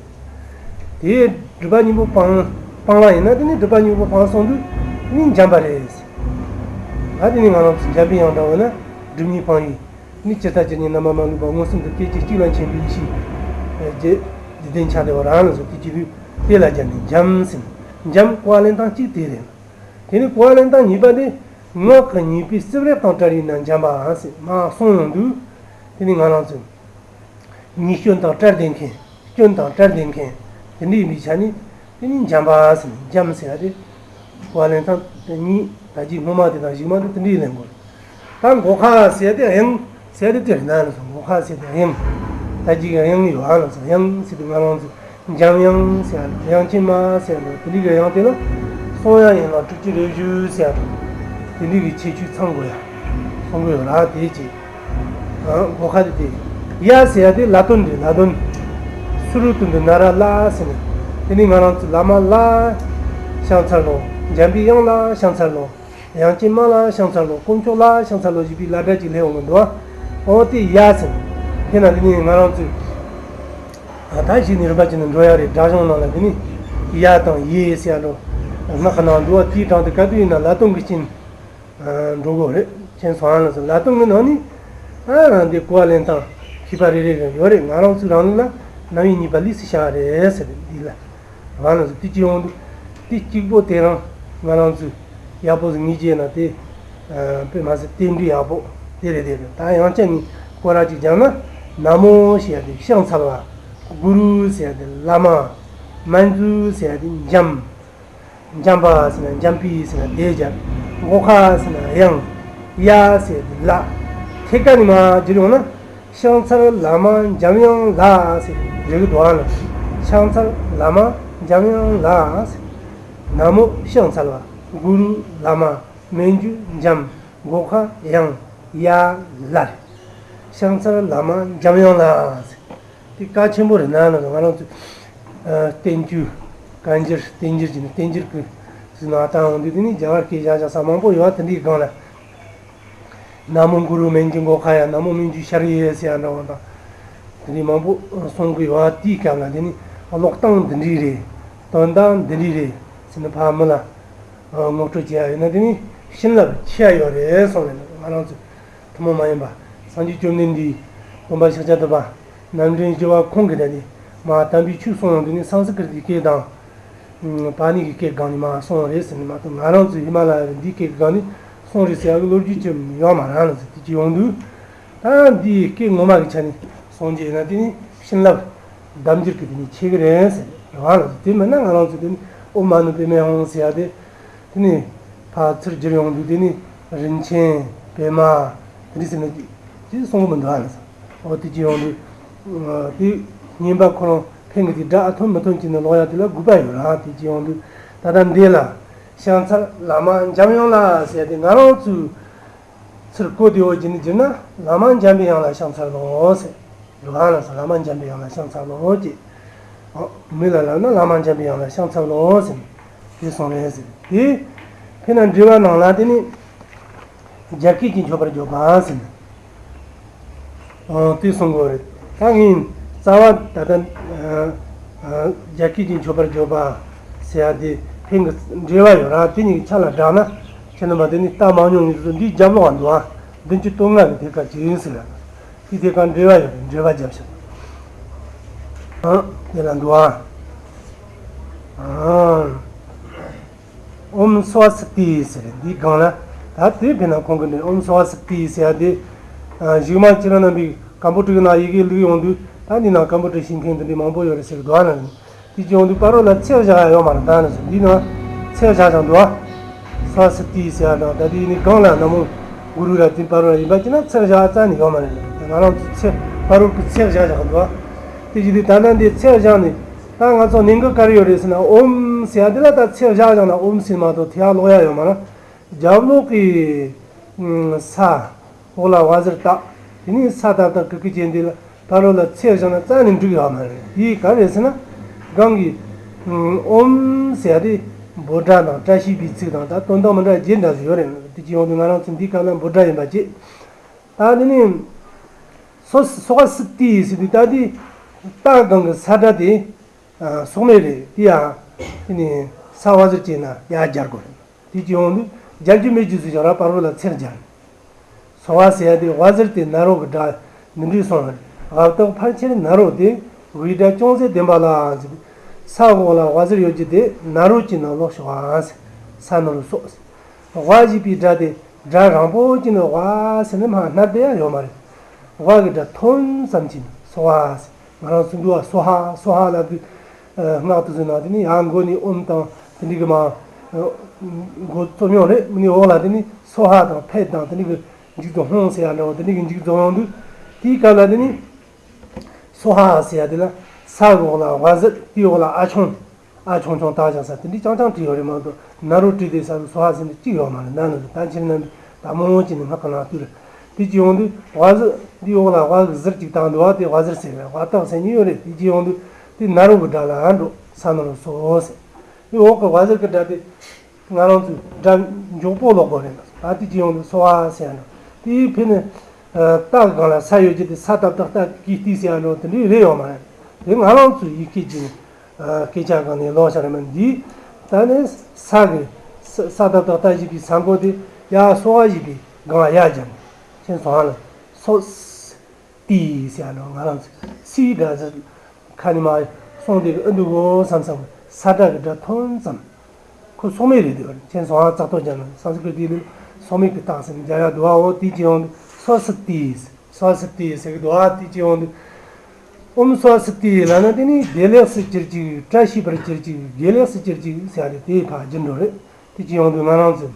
དེའི་སྒྲིབ་པ་གཉིས་པོ་སྤང་སྤང་བ་ཡིན་ན་དེ་ནི་སྒྲིབ་པ་གཉིས་པོ་སྤངས་སོང་དུས་ནི་འཇམ་པ་རེད་ཟེར། ད་དེ་ནི་ང་རང་ཚོ་འཇམ་པའི་དབྱངས་འདྲ་བོ་ན་སྒྲིབ་གཉིས་སྤང་བའི་ནི་ཇི་ལྟར་ཇི་སྙེད་རྣམ་པ་མ་ལུས་པ། མངོན་སུམ་དུ་སྐད་ཅིག་གཅིག་ལ་མཁྱེན་པའི་ཡེ་ཤེས་རྗེ་འཇིག་རྟེན་ཆ་དེ་བ་རང་ལ་སོགས་དེ་ཅི་དུས་དེ་ལ་སྦྱར་ནས་འཇམ་ཟེར། འཇམ་གོ་བ་ལེན་སྟངས་གཅིག་དེ་རེད། དེ་ནི་གོ་བ་ལེན་སྟངས་གཉིས་པ་དེ་ངག་གི་ཉེས་པའི་རྩུབ་རེག་དང་བྲལ་ཡིན་ན་འཇམ་པའམ་ཟེར་མ་གསུངས་ཡོང་དུས། དེ་ནི་ང་རང་ཚོས་ཉེས་སྐྱོན་དང་བྲལ་བསྡད་མཁན། སྐྱོན་དང་བྲལ་བསྡད་མཁན་དེ་འདྲ་ཡིན་པའི་ཆ་ནས་དེ་ནི་འཇམ་པ་ཟེར་ནས་འཇམ་ཟེར་ཡ་དེ་གོ་བ་ལེན་སྟངས་དེ་གཉིས་ད་ཅི་སྔོན་མ་དེ་དང་གཞུག་མ་དེ་དེ་འདྲ་ལེན་དགོས། ད་མགོ་ཁ་ཟེར་ཡ་དེ་དབྱངས་ཟེར་ཡ་དེ་དེ་རེད་ན་ལ་སོང་། མགོ་ཁ་ཟེར་ཡ་དེ་དབྱངས། ད་ཅི་གི་དབྱངས་ཡོད་ཨ་ལ་སོང་། དབྱངས་ཟེར་དུས་ང་རང་ཚོས། འཇམ་དབྱངས་ཟེར་ཡ་དང་། དབྱངས་ཅན་མ་ཟེར་ཡ་དང་། དེ་འདྲའི་གི་དབྱངས་དེ་ལ་གསུང་དབྱངས་ཡན་ལག་དྲུག་ཅུ་རེ་བཞི་ཟེར་ཡ་དང་། དེ་འདྲའི་གི་ཁྱད་ཆོས་ཚང་དགོས་ཡ་གསུང་གི་ཡོད་ར། དེ་ཅི། ཨ། མགོ་ཁ་དེ་དེ། ཡ་ཟེར་ཡ་དེ་ལ་དོན་རེད། ལ་དོན། སུ་རུ་དོན་དུ་ན་ར་ལ་ཟེར་ནས། དེ་ནི་ང་རང་ཚོ་བླ་མ་ལ་ཕྱག་འཚལ་ལོ། འཇམ་པའི་དབྱངས་ལ་ཕྱག་འཚལ་ལོ། དབྱངས་ཅན་མ་ལ་ཕྱག་འཚལ་ལོ། དཀོན་མཆོག་ལ་ཕྱག་འཚལ་ལོ་ཞེས་པའི་ལ་སྒྲ་ཅིག་སླེབས་འོང་གི་འདུག་ཨ། འོ་དེ་ཡ་ཟེར། དེ་ན་དེ་ནི་ང་རང་ཚོས། ཨ། ད་གཞི་ནས་རིམ་པ་ཅན་དུ་འགྲོ་ཡ་རེད། སྒྲ་གཞུང་ནང་ལ་དེ་ནི་ཡ་དང་ཡེ་ཟེར་ཡ་འགྲོ། སྔགས་ཀྱི་ནང་འདུག་བ། དེའི་གྲངས་དེ་ག་དུས་ཡིན་ན་ལ་དོན་གྱི་རྐྱེན། ཨ། འགྲོ་གི་རེད། མཁྱེན་སོང་ཨ་ལ་སོང་། ལ་དོན་གྱི་ནང་ནི། ཨ། རང་དེ་གོ་བ་ལེན་སྟངས་མཁས་པ་རེ་རེ་གི་ཡོད་རེད། ང་རང་ཚོའི་རང་ལུགས་ལ་རྣམ་དབྱེ་གཉིས་པ་ལས་སུ་བྱ་བ་རེད་ཟེར་འདི་ལ། རང་ལ་སོང་དེ་གཅིག་ཡོང་དུས། དེ་གཅིག་པོ་དེ་རང་ང་རང་ཚོས་ཡག་པོ་ཟིག་ངེས་བྱས་ན་དེ། ཨ། དཔེ་མ་ཟད་རྟེན་འབྲེལ་ཡག་པོ་དེ་རེད། དེ་རེད། ད་དབྱངས་ཅན་ནི་སྐོར་ར་ཅིག་སྦྱངས་ན། ན་མོ་ཞེས་ཡ་དེ་ཕྱག་འཚལ་བ། གུ་རུ་ཟེར་ཡ་དེ་བླ་མ། མན་ཇུ་ཟེར་ཡ་དེ་འཇམ། འཇམ་པ་ཟེར་ན་འཇམ་པའི་ཟེར་ན་དེ་སྦྱར། མགོ་ཁ་ཟེར་ན་དབྱངས། ཡ་ཟེར་ཡ་དེ་ལ། ཐད་ཀ་ནས་མར་བསྒྱུར་ཡོང་ན། ཕྱག་འཚལ་བླ་མ་འཇམ་དབྱངས་ལ་ཟེར་རེ་གི་འདུག་ཨ་ལ། ཕྱག་འཚལ་བླ་མ་འཇམ་དབྱངས་ལ་ཟེར། ན་མོ་ཕྱག་འཚལ་བ། གུ་རུ་བླ་མ། མན་ཇུ་འཇམ། མགོ་ཁ་དབྱངས། ཡ་ལ། ཕྱག་འཚལ་བླ་མ་འཇམ་དབྱངས་ལ་ཟེར། དེ་གལ་ཆེན་པོ་རེད་ན་ལ། ང་རང་ཚོ། ཨ། བསྟན་བཅོས། བཀའ་འགྱུར། བསྟན་འགྱུར་གྱི་ནི་བསྟན་འགྱུར་གྱི་ཟིན་ན་ད་འོང་དུས་དེ་ནི་རྒྱ་གར་སྐད་བཞག་བཞག་ས་མང་པོ་ཡོད། དེ་འདྲའི་སྒང་ལ། ན་མོ་གུ་རུ་མན་ཇུ་མགོ་ཁ་ཡ། ན་མོ་མན་ཇུ་ཤཱ་རི་ཡེ་ཟེར་ཡ་འདྲ་བོ་དང་། དེ་འདྲའི་མང་པོ་གསུང་གི་ཡོད། དེའི་སྐབས་ལ་དེ་ནི་ཀློག་སྟངས་འདི་འདྲའི་རེད། དོན་དག་འདི་འདྲའི་རེད་ཟེར་ནས་ཕར་མི་ལ་ངོ་སྤྲོད་བྱེད་ཡ་ཡོད་ན་དེ་ནི་བྱིན་རླབས་ཆེ་ཡ་ཡོད་རེད་གསུངས་ནས། ང་རང་ཚོ་ཐུན་མོང་མ་ཡིན་པ་སངས་རྒྱས་བཅོམ་ལྡན་འདས་སྟོན་པ་ཤཱཀྱ་ཐུབ་པ་རྣམ་འདྲེན་བཞི་པ་ཁོང་གིས་ད་ནི་མ་དམ་པའི་ཆོས་གསུངས་ཡོང་དུས་ནི་སཾ་སྐྲྀ་ཏའི་སྐད་དང་། ཨ། པཱ་ལི་གི་སྐད་སྒང་ནས་མར་གསུངས་རེད་ཟེར་ནས་མ་གཏོགས། ང་རང་ཚོའི་ཧི་མ་ལ་ཡ་འདིའི་སྐད་ཀྱི་སྒང་ནས་གསུངས་རེད་ཟེར་ཡག་གི་ལོ་རྒྱུས་ཅིག་ཡོད་མ་རེད་ལ་ཟེར། དེ་ཅིག་ཡོང་དུས། ད་འདིའི་སྐད་ངོ་མ་གི་ཆ་ནས་གསུང་རྒྱུ་ཡིན་ན་དེ་ནི་བྱིན་རླབས་ལྡབ་འགྱུར་གྱི་དེ་ནི་ཆེ་གི་རེད་ཟེར་ཡོད་ལ་ཟེར། དེ་མིན་ན་ང་རང་ཚོ་དེ་ནི་ཨོཾ་མ་ཎི་པདྨེ་ཧཱུྃ་ཟེར་ཡ་དེ། དེ་ནི་ཕར་ཚུར་བསྒྱུར་ཡོང་དུས་དེ་ནི་རིན་ཆེན་པདྨ་དེ་འདྲ་ཟེར་ནས་ཅི་གསུང་གི་མི་འདུག་ཨ་ལ་ཟེར། འོ་དེ་ཅི་ཡོང་དུས། དེ་བསྙེན་པ་ཁོ་རང་ཕན་གི་དེ་སྒྲ་ཐོན་མི་ཐོན་ཅིག་ནས་ཀློག་ཡ་དེ་ལ་དགོས་པ་ཡོད་ར། དེ་ཅི་ཡོང་དུས་ད་ལྟ་འདི་ལ་ཕྱག་འཚལ་བླ་མ་འཇམ་དབྱངས་ལ་ཟེར་ཏེ་ང་རང་ཚོའི་ཚུར་བཀོད་དེ་འོ་ཅི་ནས་བསྒྱུར་ན་བླ་མ་འཇམ་པའི་དབྱངས་ལ་ཕྱག་འཚལ་ལོ་ཟེར། རུ་ཧ་ལ་ཟེར། བླ་མ་འཇམ་པའི་དབྱངས་ལ་ཕྱག་འཚལ་ལོ་ཅེས། མི་ལ་ལབ་ན་བླ་མ་འཇམ་པའི་དབྱངས་ལ་ཕྱག་འཚལ་ལོ་ཟེར་ནས་དེ་གསུངས་རེད་ཟེར། དེ་ཕན་ན་འགྲེལ་བ་ནང་ལ་དེ་ནི་རྒྱ་སྐད་ཀྱིས་མཆོད་པར་བརྗོད་པ་ཟེར་ནས། ཨོ་དེ་གསུང་གི་ཡོད་རེད། ད་ ད་ངས་རྩ་བ་ད་ལྟ་ཨ་ཨ་རྒྱ་སྐད་ཀྱི་མཆོད་པར་བརྗོད་པ་ཟེར་ཡ་དེ་ཕན་གྱི་འབྲེལ་བ་ཡོད་ར། དེ་གཉིས་ཀྱི་ཆ་ལ་བསྒྲགས་ན་ཁྱེད་རྣམ་པ་དེ་ནི་ལྟ་མ་མྱོང་མཁན་ཚོ་འདིའི་རྒྱབ་ལོགས་འདུག་ཨ། བདུན་ཅུ་དོན་ལྔ་གི་ཐད་ཀ་ཅི་ཡིན་ཟེར་ཡ། དེ་དེ་ག་འབྲེལ་བ་ཡོད་རེད། འབྲེལ་བ་རྒྱབ་ཤག་ཨ་དེ་ལ་འདུག་ཨ། ཨ། ཨོཾ་སྭ་སྟི་ཟེར་འདིའི་སྒང་ལ། ད་དེ་བས་ན་ཁོང་གི་འདི་ཨོཾ་སྭ་སྟི་ཟེར་ཡ་དེ། ཨ། གཞུག་མ་ཁྱེད་རང་རྣམ་པས་ཀམ་པུ་ཊར་གི་ནང་ཡི་གེ་བླུགས་ཡོང་དུས། ད་འདི་ནང་ཀམ་པུ་ཊར་ཤེས་མཁན་དེ་འདྲའི་མང་པོ་ཡོད་རེད་ཟེར་གི་འདུག་ཨ་ན། དེ་བྱས་ཡོང་དུས་ཕ་རོལ་ལ་ཚེག་བཞག་ཡ་ཡོད་མ་རེད། ད་ནི་འདི་ནང་ཚེག་བཞག་བཞག་འདུག་ཨ། སྭ་སྟི་ཟེར་ཡ་དང་ད་དེ་ནི་སྒང་ལ་ན་མོ་གུ་རུ་ལ་དེ་ཕ་རོལ་ཡིན་པ་ཅི་ན་ཚེག་བཞག་རྩ་ནས་ཡོད་མ་རེད། ང་རང་ཚོ་ཚེག་ཕ་རོལ་གི་ཚེག་བཞག་བཞག་འདུག་ཨ། དེ་བྱས་དུས་ད་ལྟ་འདི་ཚེག་བཞག་ནས། ད་ང་ཚོ་གནད་འགག་ག་རེ་ཡོད་རེད་ཟེར་ན། ཨོཾ་ཟེར་ཡ་འདི་ལ་ད་ཚེག་བཞག་བཞག་ན་ཨོཾ་ཟེར་མ་གཏོགས་དེ་ཡང་ཀློག་ཡ་ཡོད་མ་རེད། རྒྱབ་ལོགས་ཀྱི་ས་འོག་ལ་ཝ་ཟེར་བཏགས། དེ་ནས་ས་ཏ་བཏགས་ཀི་ཀི་ཅན་འདི་ལ་ཕ་རོལ་ལ་ཚེག་བཞག་ན་རྩ་ནས་འགྲིག་ཡོད་མ་རེད། དེ་ག་རེ་ཟེར་ན། སྒང་གི་ཨོཾ་ཟེར་ཡ་དེ་འབོད་སྒྲ་དང་བཀྲ་ཤིས་པའི་ཚིག་དང་ད་དོན་དག་མི་འདྲ་བརྗེ་འདྲ་ཞིག་ཡོད་རེད། དེ་བྱས་ཡོང་དུས་ང་རང་ཚོ་འདིའི་སྐབས་ལ་འབོད་སྒྲ་ཡིན་པ་བྱས། ད་དེ་ནས་སྭ་སྭ་སྟི་ཟེར་དུས་ད་དེ་ཏ་སྒང་གི་ས་སྒྲ་དེ། ཨ། སོག་མེ་རེད། དེ་ཡང་དེ་ནས་ས་ཝ་ཟེར་བྱས་ན་ཡར་སྦྱར་དགོས་རེད། དེ་བྱས་ཡོང་དུས་སྦྱར་རྒྱུ་མེད་རྒྱུ་ཟེར་ཀྱང་ར་ཕ་རོལ་ལ་ཚེག་སྦྱར། སྭ་ཟེར་ཡ་དེ་ཝ་ཟེར་དེ་ན་རོ་གི་སྒྲ་འདི་འདྲས་སོང་བ་རེད། ཝ་བཏགས་ཕར་ཕྱིར་ན་རོ་དེ་ཝའི་སྒྲ་ཅུང་ཟད་ལྡན་པ་ལ་ཟེར། ས་འོག་ལ་ཝ་ཟེར་ཡོད་རྒྱུ་དེ་ན་རོ་གྱི་ནང་ལོགས་ཤོག་ཨ་ཟེར། ས་ན་རོ་སྭ་ཟེར། ཝ་ཞེས་པའི་སྒྲ་དེ་སྒྲ་རིང་པོ་ཅིག་ནི་ཝ་ཟེར་ནས་མར་སྣར་བསྡད་ཡ་ཡོད་མ་རེད། ཝ་གི་སྒྲ་ཐོན་ཙམ་གྱིས་སྭ་ཟེར། ང་རང་ཚོ་འདུལ་བ་སྭཱ་ཧཱ་སྭཱ་ཧཱ་ལབ་དུས། ཨ། སྔགས་དེ་ཚོའི་ནང་དེ་ནི་ཡར་མགོ་ནས་ཨོཾ་དང་དེ་འདྲ་གི་མར་མགོ་རྩོམ་ཡོང་རེད། མི་ནི་འོག་ལ་དེ་ནི་སྭཱ་ཧཱ་དང་ཕཊ་དང་དེ་འདྲ་གི་མཇུག་ཏུ་ཧཱུྃ་ཟེར་ཡ་འདྲ་བོ་དེ་འདྲ་གི་མཇུག་རྫོགས་ཡོང་དུས། དེའི་སྐབས་ལ་དེ་ནི་སྭཱ་ཧཱ་ཟེར་ཡ་དེ་ལ་ས་གི་འོག་ལ་ཝ་ཟེར། དེའི་འོག་ལ་ཨ་ཆུང་། ཨ་ཆུང་ཆུང་བཏགས་བཞག་ས་དེ་འདྲའི་རྐྱང་རྐྱང་བྲིས་ཡོད་རེད་མ་གཏོགས། ན་རོ་བྲིས་དེ་ས་རུ་སྭཱ་ཧཱ་ཟེར་ནས་གཅིག་ཡོད་མ་རེད། ན་ནི་ད་ཕྱིར་ན་དེ་མོ་ཅིག་ནི་སྔགས་ཀྱི་ནང་བསྡུས་རེད། དེ་གཅིག་ཡོང་དུས་ཝ་ཟེར། དེའི་འོག་ལ་ཝ་གི་ཟེར་གཅིག་བཏགས་འདུག་བ། དེ་ཝ་ཟེར་ཟེར་རེད། ཝ་བཏགས་ཟེར་གཉིས་ཡོད་རེད། དེ་གཅིག་ཡོང་དུས་དེ་ན་རོ་གི་སྒྲ་ལ་འགྲོ། ས་ན་རོ་སྭ་ཟེར། དེ་འོག་གི་ཝ་ཟེར་གི་སྒྲ་དེ། ང་རང་ཚོས་སྒྲ་མགྱོགས་པོ་ཀློག་དགོས་རེད། ད་དེ་གཅིག་ཡོང་དུས་སྭཱ་ཧཱ་ཟེར་ཡ་འདྲ། དེའི་ཕན་ནི། ཨ། ཏ་གི་སྒང་ལ་ས་ཡོད་རྒྱུ་དེ་ས་ཏ་བཏགས་ཏ་ཀི་ཏི་ཟེར་ཡ་འདྲ་དེ་འདྲའི་རེད་ཡོད་མ་རེད། དེ་ང་རང་ཚོའི་ཡི་གེ་གཅིག་ནི། ཨ། སྐད་ཆ་སྒང་ནས་ཀློག་བྱ་རེད་མ་འདི། ད་ནི་ས་གི་ས་ས་ཏ་བཏགས་ཏ་ཞེས་པའི་ས་མགོ་དེ་ཡར་སྭཱ་ཧཱ་ཞེས་པའི་སྒང་ལ་ཡར་སྦྱར་ནས་ཁྱེད་སོང་ཧ་ལ་སྭ་སྟི་ཟེར་ཡ་འདྲ། ང་རང་ཚོས་སི་སྒྲ་ཟེར། ཁ་ནས་མར་སོང་དེ་གི་ཨ་འདུག་གོ་བསམ་བསམ་གི་ས་སྒྲ་གི་སྒྲ་ཐོན་ཙམ། ཁོ་སོག་མེ་རེད་འདུག་ཁྱེད་སོང་ཧ་རྩ་གཏོར་སྦྱར་ན་སཾ་སྐྲྀ་ཏ་ལ་སོག་མེ་གི་རྟགས་ཟེར་ནས་སྦྱར་ཡ་འདུག་ཨ། འོ་དེ་གཅིག་ཡོང་དུས་སྭ་སི་ཏི། སྭ་སི་ཏི་ཟེར་གི་འདུག་ཨ། དེ་གཅིག་ཡོང་དུས་ཨོཾ་སྭ་སི་ཏི་ལབ་ན་དེ་ནི་བདེ་ལེགས་སུ་གྱུར་ཅིག། བཀྲ་ཤིས་པར་གྱུར་ཅིག། དགེ་ལེགས་སུ་གྱུར་ཅིག་ཟེར་ཡ་དེ་དེའི་ཕར་བསྒྱུར་འགྲོ་རེད། དེ་གཅིག་ཡོང་དུས་ང་རང་ཚོས།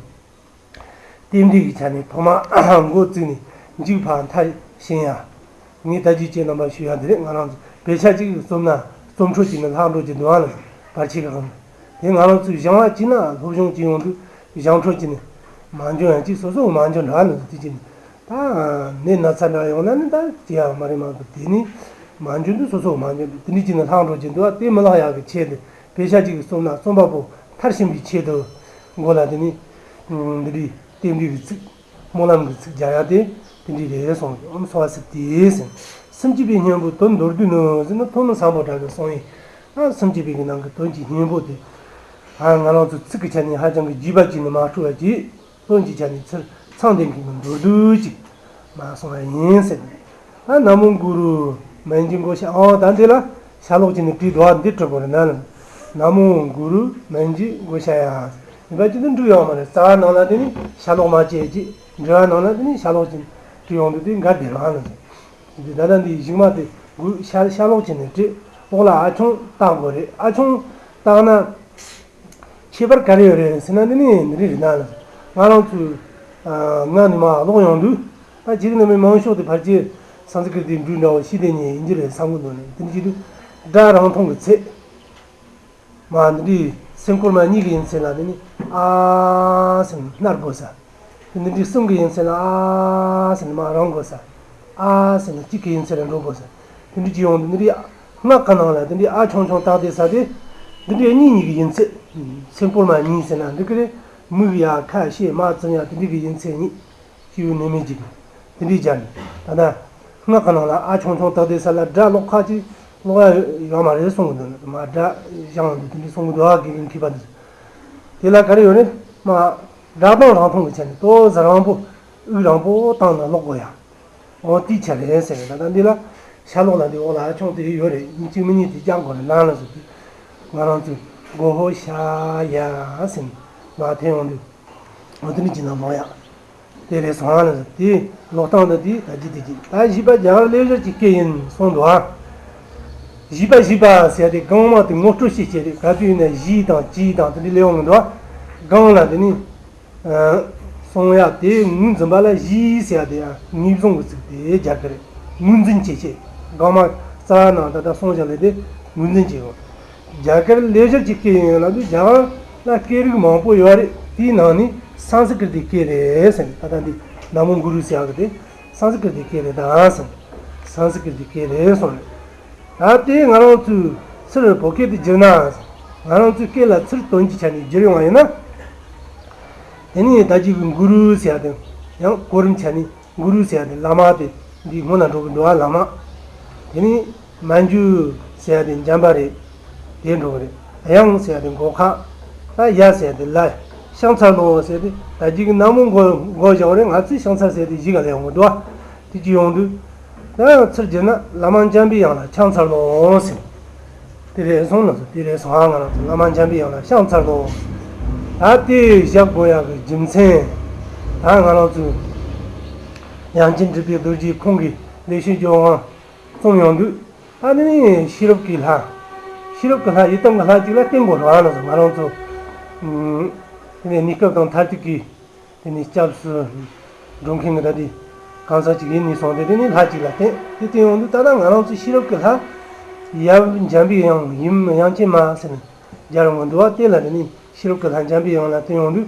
རྟེན་འབྲེལ་གྱི་ཆ་ནས་ཐོག་མར་མགོ་བཙུགས་ནས་མཇུག་བར་མཐར་ཕྱིན་ཡ། ངས་ད་ཅི་བྱས་རྣམ་པར་ཞུ་ཡ་འདི་རེད། ང་རང་ཚོ་བེ་ཤ་གཅིག་གིས་རྩོམ་ན་རྩོམ་འཕྲོ་གཅིག་ནི་ལྷག་འགྲོ་གི་འདུག་ཨ་ལ་བར་ཆད་གང་། དེ་ང་རང་ཚོའི་སྦྱང་བ་གཅིག་ན་སློབ་སྦྱོང་གཅིག་ཡོང་དུས་སྦྱང་འཕྲོ་གཅིག་ནི་མ་འཇོན་ཡང་གཅིག་སོ་སོ་མ་འཇོན་འདྲ་ལ་དེ་གཅིག་ནི། ད་ནད་ན་ཚ་འདྲ་ཡོང་ན་ནི་ད་ཅི་ཡང་མ་རེད་མ་གཏོགས་དེ་ནི་མ་འཇོན་དུས་སོ་སོ་མ་འཇོན་དུས་དེ་འདྲའི་གཅིག་ནི་ལྷག་འགྲོ་གི་འདུག་ཨ། དེ་མི་ལྷག་ཡག་གི་ཆེད་དུ་བེ་ཤ་གཅིག་གིས་རྩོམ་ན་རྩོམ་པ་པོ་མཐར་ཕྱིན་པའི་ཆེད་དུ་མགོ་ལ་དེ་ནི་འདི་འདྲའི་རྟེན་འབྲེལ་གྱི་ཚིག། སྨོན་ལམ་གྱི་ཚིག་སྦྱར་ཡ་དེ་དེ་འདྲའི་རེད་གསུངས། ཨོཾ་སྭ་སི་ཏི་ཟེར། སུམ་ཅུ་པའི་སྙིང་པོ་དོན་མདོར་བསྡུས་ནི་ཟེར་ན་ཐོན་མི་སམ་བྷོ་ཊ་གི་གསུང་ཡིན། ཨ། སུམ་ཅུ་པའི་གི་ནང་གི་དོན་གྱི་སྙིང་པོ་དེ། ཨ། ང་རང་ཚོ་ཚིག་གི་ཆ་ནས་ཧ་ཅང་གི་རྒྱས་པ་ཅིག་ནི་མ་སྤྲོས་པ་ཅིག། དོན་གྱི་ཆ་ནས་ཚུར་ཚང་ལྡན་གྱི་མདོར་བསྡུས་ཅིག་མར་གསུང་བ་ཡིན་ཟེར། ཨ། ན་མོ་གུ་རུ་མཉྫུ་གྷོ་ཥཱ། ཨོ་ད་འདི་ལ་ཤ་ལོག་ཅིག་ནི་བྲིས་འདུག་ཨ། འདི་འབྲི་དགོས་རེད་ན་ལ། ན་མོ་གུ་རུ་མཉྫུ་གྷོ་ཥཱ་ཡ། ཡིན་པ་ཅི་འདི་འབྲི་ཡོང་མ་རེད། རྩ་བ་ནང་ལ་དེ་ནི་ཤ་ལོག་མ་བྱས་ཀྱི། འབྲི་བ་ནང་ལ་དེ་ནི་ཤ་ལོག་ཅིག་བྲིས་ཡོང་དུས་དེ་འགལ་བསྡད་རང་ལ། འདི་ད་ལྟ་འདི་གཞུག་མ་དེ་གུ་ཤ་ཤ་ལོག་བྱས་ནས་བྲིས། འོག་ལ་ཨ་ཆུང་བཏགས་དགོས་རེད། ཨ་ཆུང་བཏགས་ན་ཁྱད་པར་ག་རེ་ཡོད་རེད་ཟེར་ན། འདི་ནི་འདི་རེད་རེད་ན་ལ། ང་རང་ཚོས་ཨ་ང་ནི་མ་ཀློག་ཡོང་དུས། ད་ཇི་གི་ནི་མི་མང་ཤོས་དེ་ཕལ་ཆེར་སཾ་སྐྲྀ་ཏའི་འབྲུ་འདྲ་བོ་ཤེས་བསྡད་མཁན་ཡིན་གྱི་རེད་བསམ་གི་འདུག་ནས། དེ་འདྲ་བྱེད་དུས་སྒྲ་རིང་ཐུང་གི་ཚད། མ་འདི་འདྲའི་སེམས་ཁུར་མ་གཉིས་ཀྱི་ཡིན་ཚད་ལ་དེ་ནི་ཨ་ཟེར་ནས་སྣར་དགོས་ས། དེ་འདི་འདྲའི་གསུམ་གྱི་ཡིན་ཚད་ལ་ཨ་ཟེར་ནས་མར་རིང་དགོས་ས། ཨ་ཟེར་ནས་གཅིག་གི་ཡིན་ཚད་ལ་འགྲོ་དགོས་ས། དེ་འདྲའི་ཅི་ཡོང་དུས་འདི་འདྲའི་སྔགས་ཀྱི་ནང་ལ་དེ་འདྲའི་ཨ་ཆུང་ཆུང་བཏགས་བསྡད་ས་དེ། འདི་འདྲའི་གཉིས་གཉིས་ཀྱི་ཡིན་ཚད། སེམས་ཁུར་མ་གཉིས་ཟེར་ན་འགྲིག་གི་རེད། མིག་ཡ་ཁ་ཤེས་མ་བཙུམ་ཡ་དེ་འདྲའི་གི་ཡིན་ཚད་གཉིས། སྐྱེས་བུ་ནད་མེད་ཅིག་དེ་འདྲའི་སྦྱར་ནས་ད་ལྟ། ངག་གི་ནང་ལ་ཨ་ཆུང་ཆུང་དག་དེ་ས་ལ་སྒྲ་ཀློག་ཁ་ཅིག་ཀློག་ཡ་ཡོད་མ་རེད་གསུང་གི་འདུག་མ་སྒྲ་གཞང་འདུག་དེ་འདྲ་གསུང་གི་འདུག་ཨ་དགེ་རྒན་མཁས་པ་འདུག་དེ་ལ་ག་རེ་ཡོད་རེད། མ་སྒྲ་གདངས་རང་མཐོང་གི་ཆ་ནས་ཏོག་ཙམ་རིང་པོ་དབུགས་རིང་པོ་བཏང་ནས་ཀློག་དགོས་ཡ། འོ་དེའི་ཆ་རེད་ཟེར་བས་ད་ལྟ་འདི་ལ་ཤ་ལོག་ལ་འདི་འོག་ལ་ཨ་ཆུང་དེ་ཡོད་རེད། གཉིས་གཅིག་མིན་གཉིས་དེ་རྒྱག་དགོས་རེད་ལང་ལ་ཟེར་དུས་ང་རང་ཚོས་མགོ་ཧོ་ཤ་ཡ་ཟེར་ནས་ང་འཐེན་ཡོང་དུས་འོ་དེ་ནི་ཅི་ན་ལོག་ཡ། དེ་རེད་སོང་ཨ་ལ་ཟེར་དེ་ལོག་སྟངས་འདི་དེ་ད་ཅི་དེ་ཅི་ད་བཞི་པ་རྒྱ་གར་ལེགས་སྦྱར་གྱི་སྐད་ཡིན་གསུངས་འདུག་ཨ། བཞི་པ་བཞི་པ་ཟེར་དེ་གང་མང་དེ་ངོ་སྤྲོད་བྱེད་བྱེད་རེད། ག་དུས་ཡིན་ན་བཞི་དང་གཅིག་དང་དེ་འདྲ་ལས་འོང་གི་འདུག་ཨ། གང་ལ་དེ་ནི། གསུང་ཡ་དེ་ངོས་འཛིན་པ་ལ་གཞི་ཟེར་ཡ་དེ་ཡང་ངེས་བཟུང་གི་ཚིག་དེ་རྒྱ་གར་ངོས་འཛིན་བྱེད་ཆེད་གང་མ་རྩ་བ་ནང་ད་ལྟ་གསུང་བྱ་ལས་དེ་ངོས་འཛིན་བྱེད་དགོས། རྒྱ་གར་ལེགས་སྦྱར་གྱི་སྐད་ཡིན་ལབ་དུས་རྒྱ་གར་ལ་སྐད་རིགས་མང་པོ་ཡོད་རེད། དེའི་ནང་ནས་སཾ་སྐྲྀ་ཏའི་སྐད་རེད་ཟེར་ནས་ད་ལྟ་འདི་ན་མོ་གུ་རུ་ཟེར་ཡ་གི་དེ་སཾ་སྐྲྀ་ཏའི་སྐད་རེད་ད་ཟེར་ནས་སཾ་སྐྲྀ་ཏའི་སྐད་རེད་གསུངས་རེད། ད་དེ་ང་རང་ཚོའི་ཚུར་བོད་སྐད་དུ་བསྒྱུར་ན། ང་རང་ཚོའི་སྐད་ལ་ཚུར་དོན་གྱི་ཆ་ནས་བསྒྱུར་ཡོང་བ་ཡིན་ན། དེ་ནི་ད་ཅིག་གི་གུ་རུ་ཟེར་ཡ་དེ་ཡང་གོ་རིམ་ཆ་ནས་གུ་རུ་ཟེར་ཡ་དེ་བླ་མ་དེ་འདིའི་སྔོན་ལ་འགྲོ་གི་འདུག་བ་བླ་མ། དེ་ནི་མན་ཇུ་ཟེར་ཡ་དེ་འཇམ་པ་རེད། དེ་འགྲོ་གི་རེད། དབྱངས་ཟེར་ཡ་དེ་མགོ་ཁ། ད་ཡ་ཟེར་ཡ་དེ་ལ། ཤ་ཚ་ལོ་ཟེར་ཡ་དེ་ད་ཅིག་གི་ན་མོ་མགོ་མགོ་བཞག་རེད། ང་ཚོས་ཤ་ཚ་ཟེར་ཡ་དེ་གཞི་ག་ལ་ཡོང་གི་འདུག་བ། དེ་ཅི་ཡོང་དུས། ད་ཚུར་བསྒྱུར་ན་བླ་མ་འཇམ་པའི་དབྱངས་ལ་ཕྱག་འཚལ་ལོ་ཟེར། དེ་རེད་སོང་ལ་སོ་དེ་རེད་སོང་ཨ་ང་རང་ཚོ་བླ་མ་འཇམ་པའི་དབྱངས་ལ་ཕྱག་འཚལ་ལོ། ད་དེ་བཞག་དགོས་ཡག་གི་རྒྱུ་མཚན། ད་ང་རང་ཚོ་དབྱངས་ཅན་གྲུབ་པའི་རྡོ་རྗེ་ཁོང་གིས་ལེགས་བཤད་ལྗོན་དབང་རྩོམ་ཡོང་དུས་ད་ནི་ཤེས་རབ་ཀྱི་ལྷ། ཤེས་རབ་ཀྱི་ལྷ་ཡི་དམ་གྱི་ལྷ་གཅིག་ལ་བརྟེན་དགོས་རེད་ཨ་ང་ཚོ་ང་རང་ཚོ། དེ་ནས་གནས་སྐབས་དང་མཐར་ཐུག་གི་དེ་ནས་སྐྱབས་སུ་འགྲོ་མཁན་གྱི་ད་དེ་གང་ཟག་ཅིག་ཡིན་ནས་སོང་སྟེ་དེ་ནས་ལྷ་གཅིག་ལ་བརྟེན་དེ་བརྟེན་ཡོང་དུས་ད་ལྟ་ང་རང་ཚོའི་ཤེས་རབ་ཀྱི་ལྷ་ཡབ་འཇམ་པའི་དབྱངས་ཡུམ་དབྱངས་ཅན་མ་ཟེར་ནས་སྦྱར་འོང་གི་འདུག་བ། དེ་ལ་དེ་ནས་ཤེས་རབ་ཀྱི་ལྷ་འཇམ་པའི་དབྱངས་ལ་བརྟེན་ཡོང་དུས་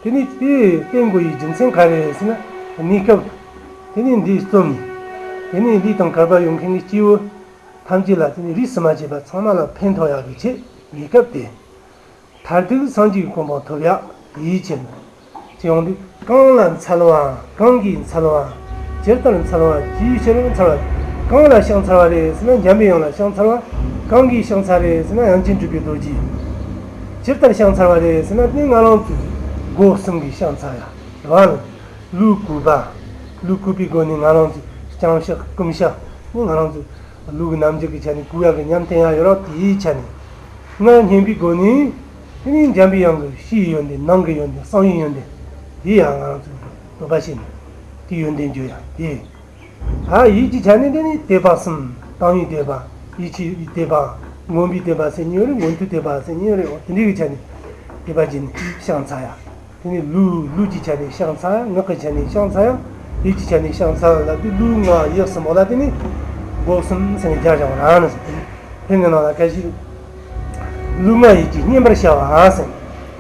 དེ་ནས་དེ་བརྟེན་དགོས་ཡི་རྒྱུ་མཚན་ག་རེ་རེད་ཟེར་ན་གནས་སྐབས་དེ་ནས་འདི་རྩོམ་ནས་དེ་ནས་ལུས་དང་བཀར་བར་ཡོད་མཁན་གྱི་སྐྱེ་བོ་ཐམས་ཅད་ལ་དེ་ནས་རིས་སུ་མ་ཆད་པ་ཚང་མ་ལ་ཕན་ཐོགས་ཡག་གི་ཆེད་གནས་སྐབས་དེ། མཐར་ཐུག་སངས་རྒྱས་ཀྱི་གོ་འཕང་ཐོབ་ཡག་ཡིད་ཆེས་ནས། ཅེས་ཡོང་དུས་གང་ལ་འཚལ་བ། གང་གིས་འཚལ་བ། ཇི་ལྟར་འཚལ་བ། ཅིའི་ཕྱིར་འཚལ་བ། གང་ལ་ཕྱག་འཚལ་བ་རེད་ཟེར་ན་འཇམ་པའི་དབྱངས་ལ་ཕྱག་འཚལ་བ། གང་གིས་ཕྱག་འཚལ་རེད་ཟེར་ན་དབྱངས་ཅན་གྲུབ་པའི་རྡོ་རྗེ། ཇི་ལྟར་ཕྱག་འཚལ་བ་རེད་ཟེར་ན་དེ་ང་རང་ཚོའི་སྒོ་གསུམ་གྱི་ཕྱག་འཚལ་ཡ་རེད་བ། ལུས་གུས་པ། ལུས་གུས་པའི་སྒོ་ནས་ང་རང་ཚོའི་བརྐྱང་ཕྱག་བསྐུམ་ཕྱག་ནི་ང་རང་ཚོའི་ལུས་ཀྱི་རྣམ་འགྱུར་གྱི་ཆ་ནས་གུས་ཡག་གི་ཉམས་བསྟན་ཡག་ཡོད་རེད་བ། དེའི་ཆ་ནས་ང་སྙན་པའི་སྒོ་ནས་དེ་ནས་འཇམ་པའི་དབྱངས་ཀྱི་ཕྱིའི་ཡོན་ཏན་ནང་གི་ཡོན་ཏན་གསང་བའི་ཡོན་ཏན་དེ་ཡང་ང་རང་ཚོས་འདོད་པ་བྱས་ནས་དེའི་ཡོན་ཏན་བརྗོད་ཡག་དེ། ད་ཡིད་ཀྱི་ཆ་ནས་དེ་ནི་དད་པ་གསུམ། བཏང་བའི་དད་པ། ཡིད་ཆེས་པའི་དད་པ། མངོན་པའི་དད་པ་ཟེར་མཁན་ཡོད་རེད། མངོན་མཐོའི་དད་པ་ཟེར་མཁན་ཡོད་རེད། འོ་དེ་འདྲའི་གི་ཆ་ནས་དད་པ་བྱས་ནས་ཕྱག་འཚལ་ཡ། དེ་ནས་ལུས་ལུས་ཀྱི་ཆ་ནས་ཕྱག་འཚལ་ཡ། ངག་གི་ཆ་ནས་ཕྱག་འཚལ་ཡ། ཡིད་ཀྱི་ཆ་ནས་ཕྱག་འཚལ་ལབ་དུས་ལུས་ངག་ཡིད་གསུམ་པོ་ལ་དེ་ནི་སྒོ་གསུམ་ཟེར་ནས་སྦྱར་བཞག་པ་རང་ནི་ཟེར་དེ་ནི་ཕན་གྱི་ནང་ལ་སྐད་ཅིག་ལུས་ངག་ཡིད་ཀྱིས་མཉེས་པར་བྱ་བ་ཟེར།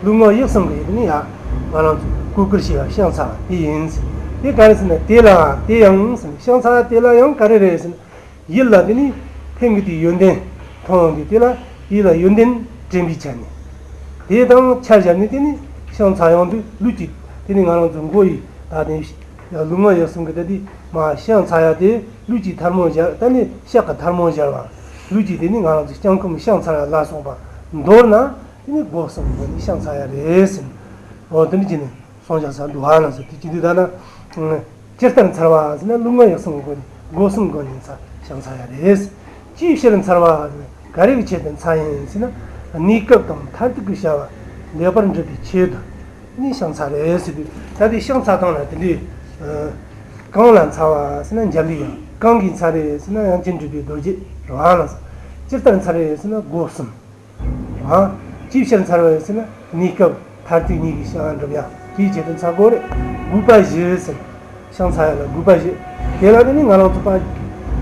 ལུས་ངག་ཡིད་གསུམ་གྱི་ཡིད་ནི་ཡང་ང་རང་ཚོས་གུས་བཀུར་བྱེད་པ་ཕྱག་འཚལ་བ་དེ་ཡིན། དེ་ག་རེ་ཟེར་ན་དེ་ལའང་དེ་ཡང་ཟེར་ནས་ཕྱག་འཚལ་བ་དེ་ལ་ཡང་ག་རེ་རེད་ཟེར་ན་ཡིད་ལ་དེ་ནི་ཕན་གྱི་དེ་ཡོན་ཏན་མཐོང་ཡོང་དུས་དེ་ལ་ཡིད་ལ་ཡོན་ཏན་དྲན་པའི་ཆ་ནས་དེ་དང་ཆ་བཞག་ནས་དེ་ནི་ཕྱག་འཚལ་ཡོང་དུས་ལུས་ཀྱི་དེ་ནི་ང་རང་ཚོ་མགོ་ཡི་ད་དེ་ལུས་ངག་ཡིད་གསུམ་གྱི་ད་དེ་མ་ཕྱག་འཚལ་ཡ་དེ་ལུས་ཀྱི་ཐལ་མོ་སྦྱར་ད་ནི་ཕྱག་གི་ཐལ་མོ་སྦྱར་བ་ལུས་ཀྱི་དེ་ནི་ང་རང་ཚོ་བརྐྱང་བསྐུམ་ཕྱག་འཚལ་ཡ་ལ་སོགས་པ་མདོར་ན། དེ་ནི་སྒོ་གསུམ་སྒོ་ནས་ཕྱག་འཚལ་ཡ་རེད་ཟེར། འོ་དེ་འདྲ་བྱས་ནས་གསུངས་བཞག་ས་འདུག་ཨ་ལ་ཟེར་དེ་ཅི་འདུག་ད་ན། ཇི་ལྟར་འཚལ་བ་ཟེར་ན་ལུས་ངག་ཡིད་གསུམ་སྒོ་ནས་སྒོ་གསུམ་སྒོ་ནས་འཚལ་ཕྱག་འཚལ་ཡ་རེད། ཅིའི་ཕྱིར་འཚལ་བ་ཟེར་ན་ག་རེ་གི་ཆེད་དུ་འཚལ་ཡིན་ཟེར་ན་གནས་སྐབས་དང་མཐར་ཐུག་གི་བྱ་བ་ལེགས་པར་འགྲུབ་པའི་ཆེད་དུ་ནི་ཕྱག་འཚལ་རེད་ཟེར་དུས་ད་དེ་ཕྱག་འཚལ་སྟངས་ལ་དེ་འདྲའི། གང་ལ་འཚལ་བ་ཟེར་ན་འཇམ་པའི་དབྱངས། གང་གིས་འཚལ་རེད་ཟེར་ན་དབྱངས་ཅན་གྲུབ་པའི་རྡོ་རྗེ་རེད་ཨ་ལ་ཟེར། ཇི་ལྟར་འཚལ་རེད་ཟེར་ན་སྒོ་གསུམ། ཨ། ཅིའི་ཕྱིར་འཚལ་བ་ཟེར་ན་གནས་སྐབས་མཐར་ཐུག་གཉིས་ཀྱི་བྱ་བ་འགྲུབ་ཡ་དེའི་ཆེད་དུ་འཚལ་དགོས་རེད། དགོས་པ་བཞི་ཟེར། ཕྱག་འཚལ་ཡ་ལ་དགོས་པ་བཞི། དེ་ལ་དེ་ནི་ང་རང་ཚོ་ཕར་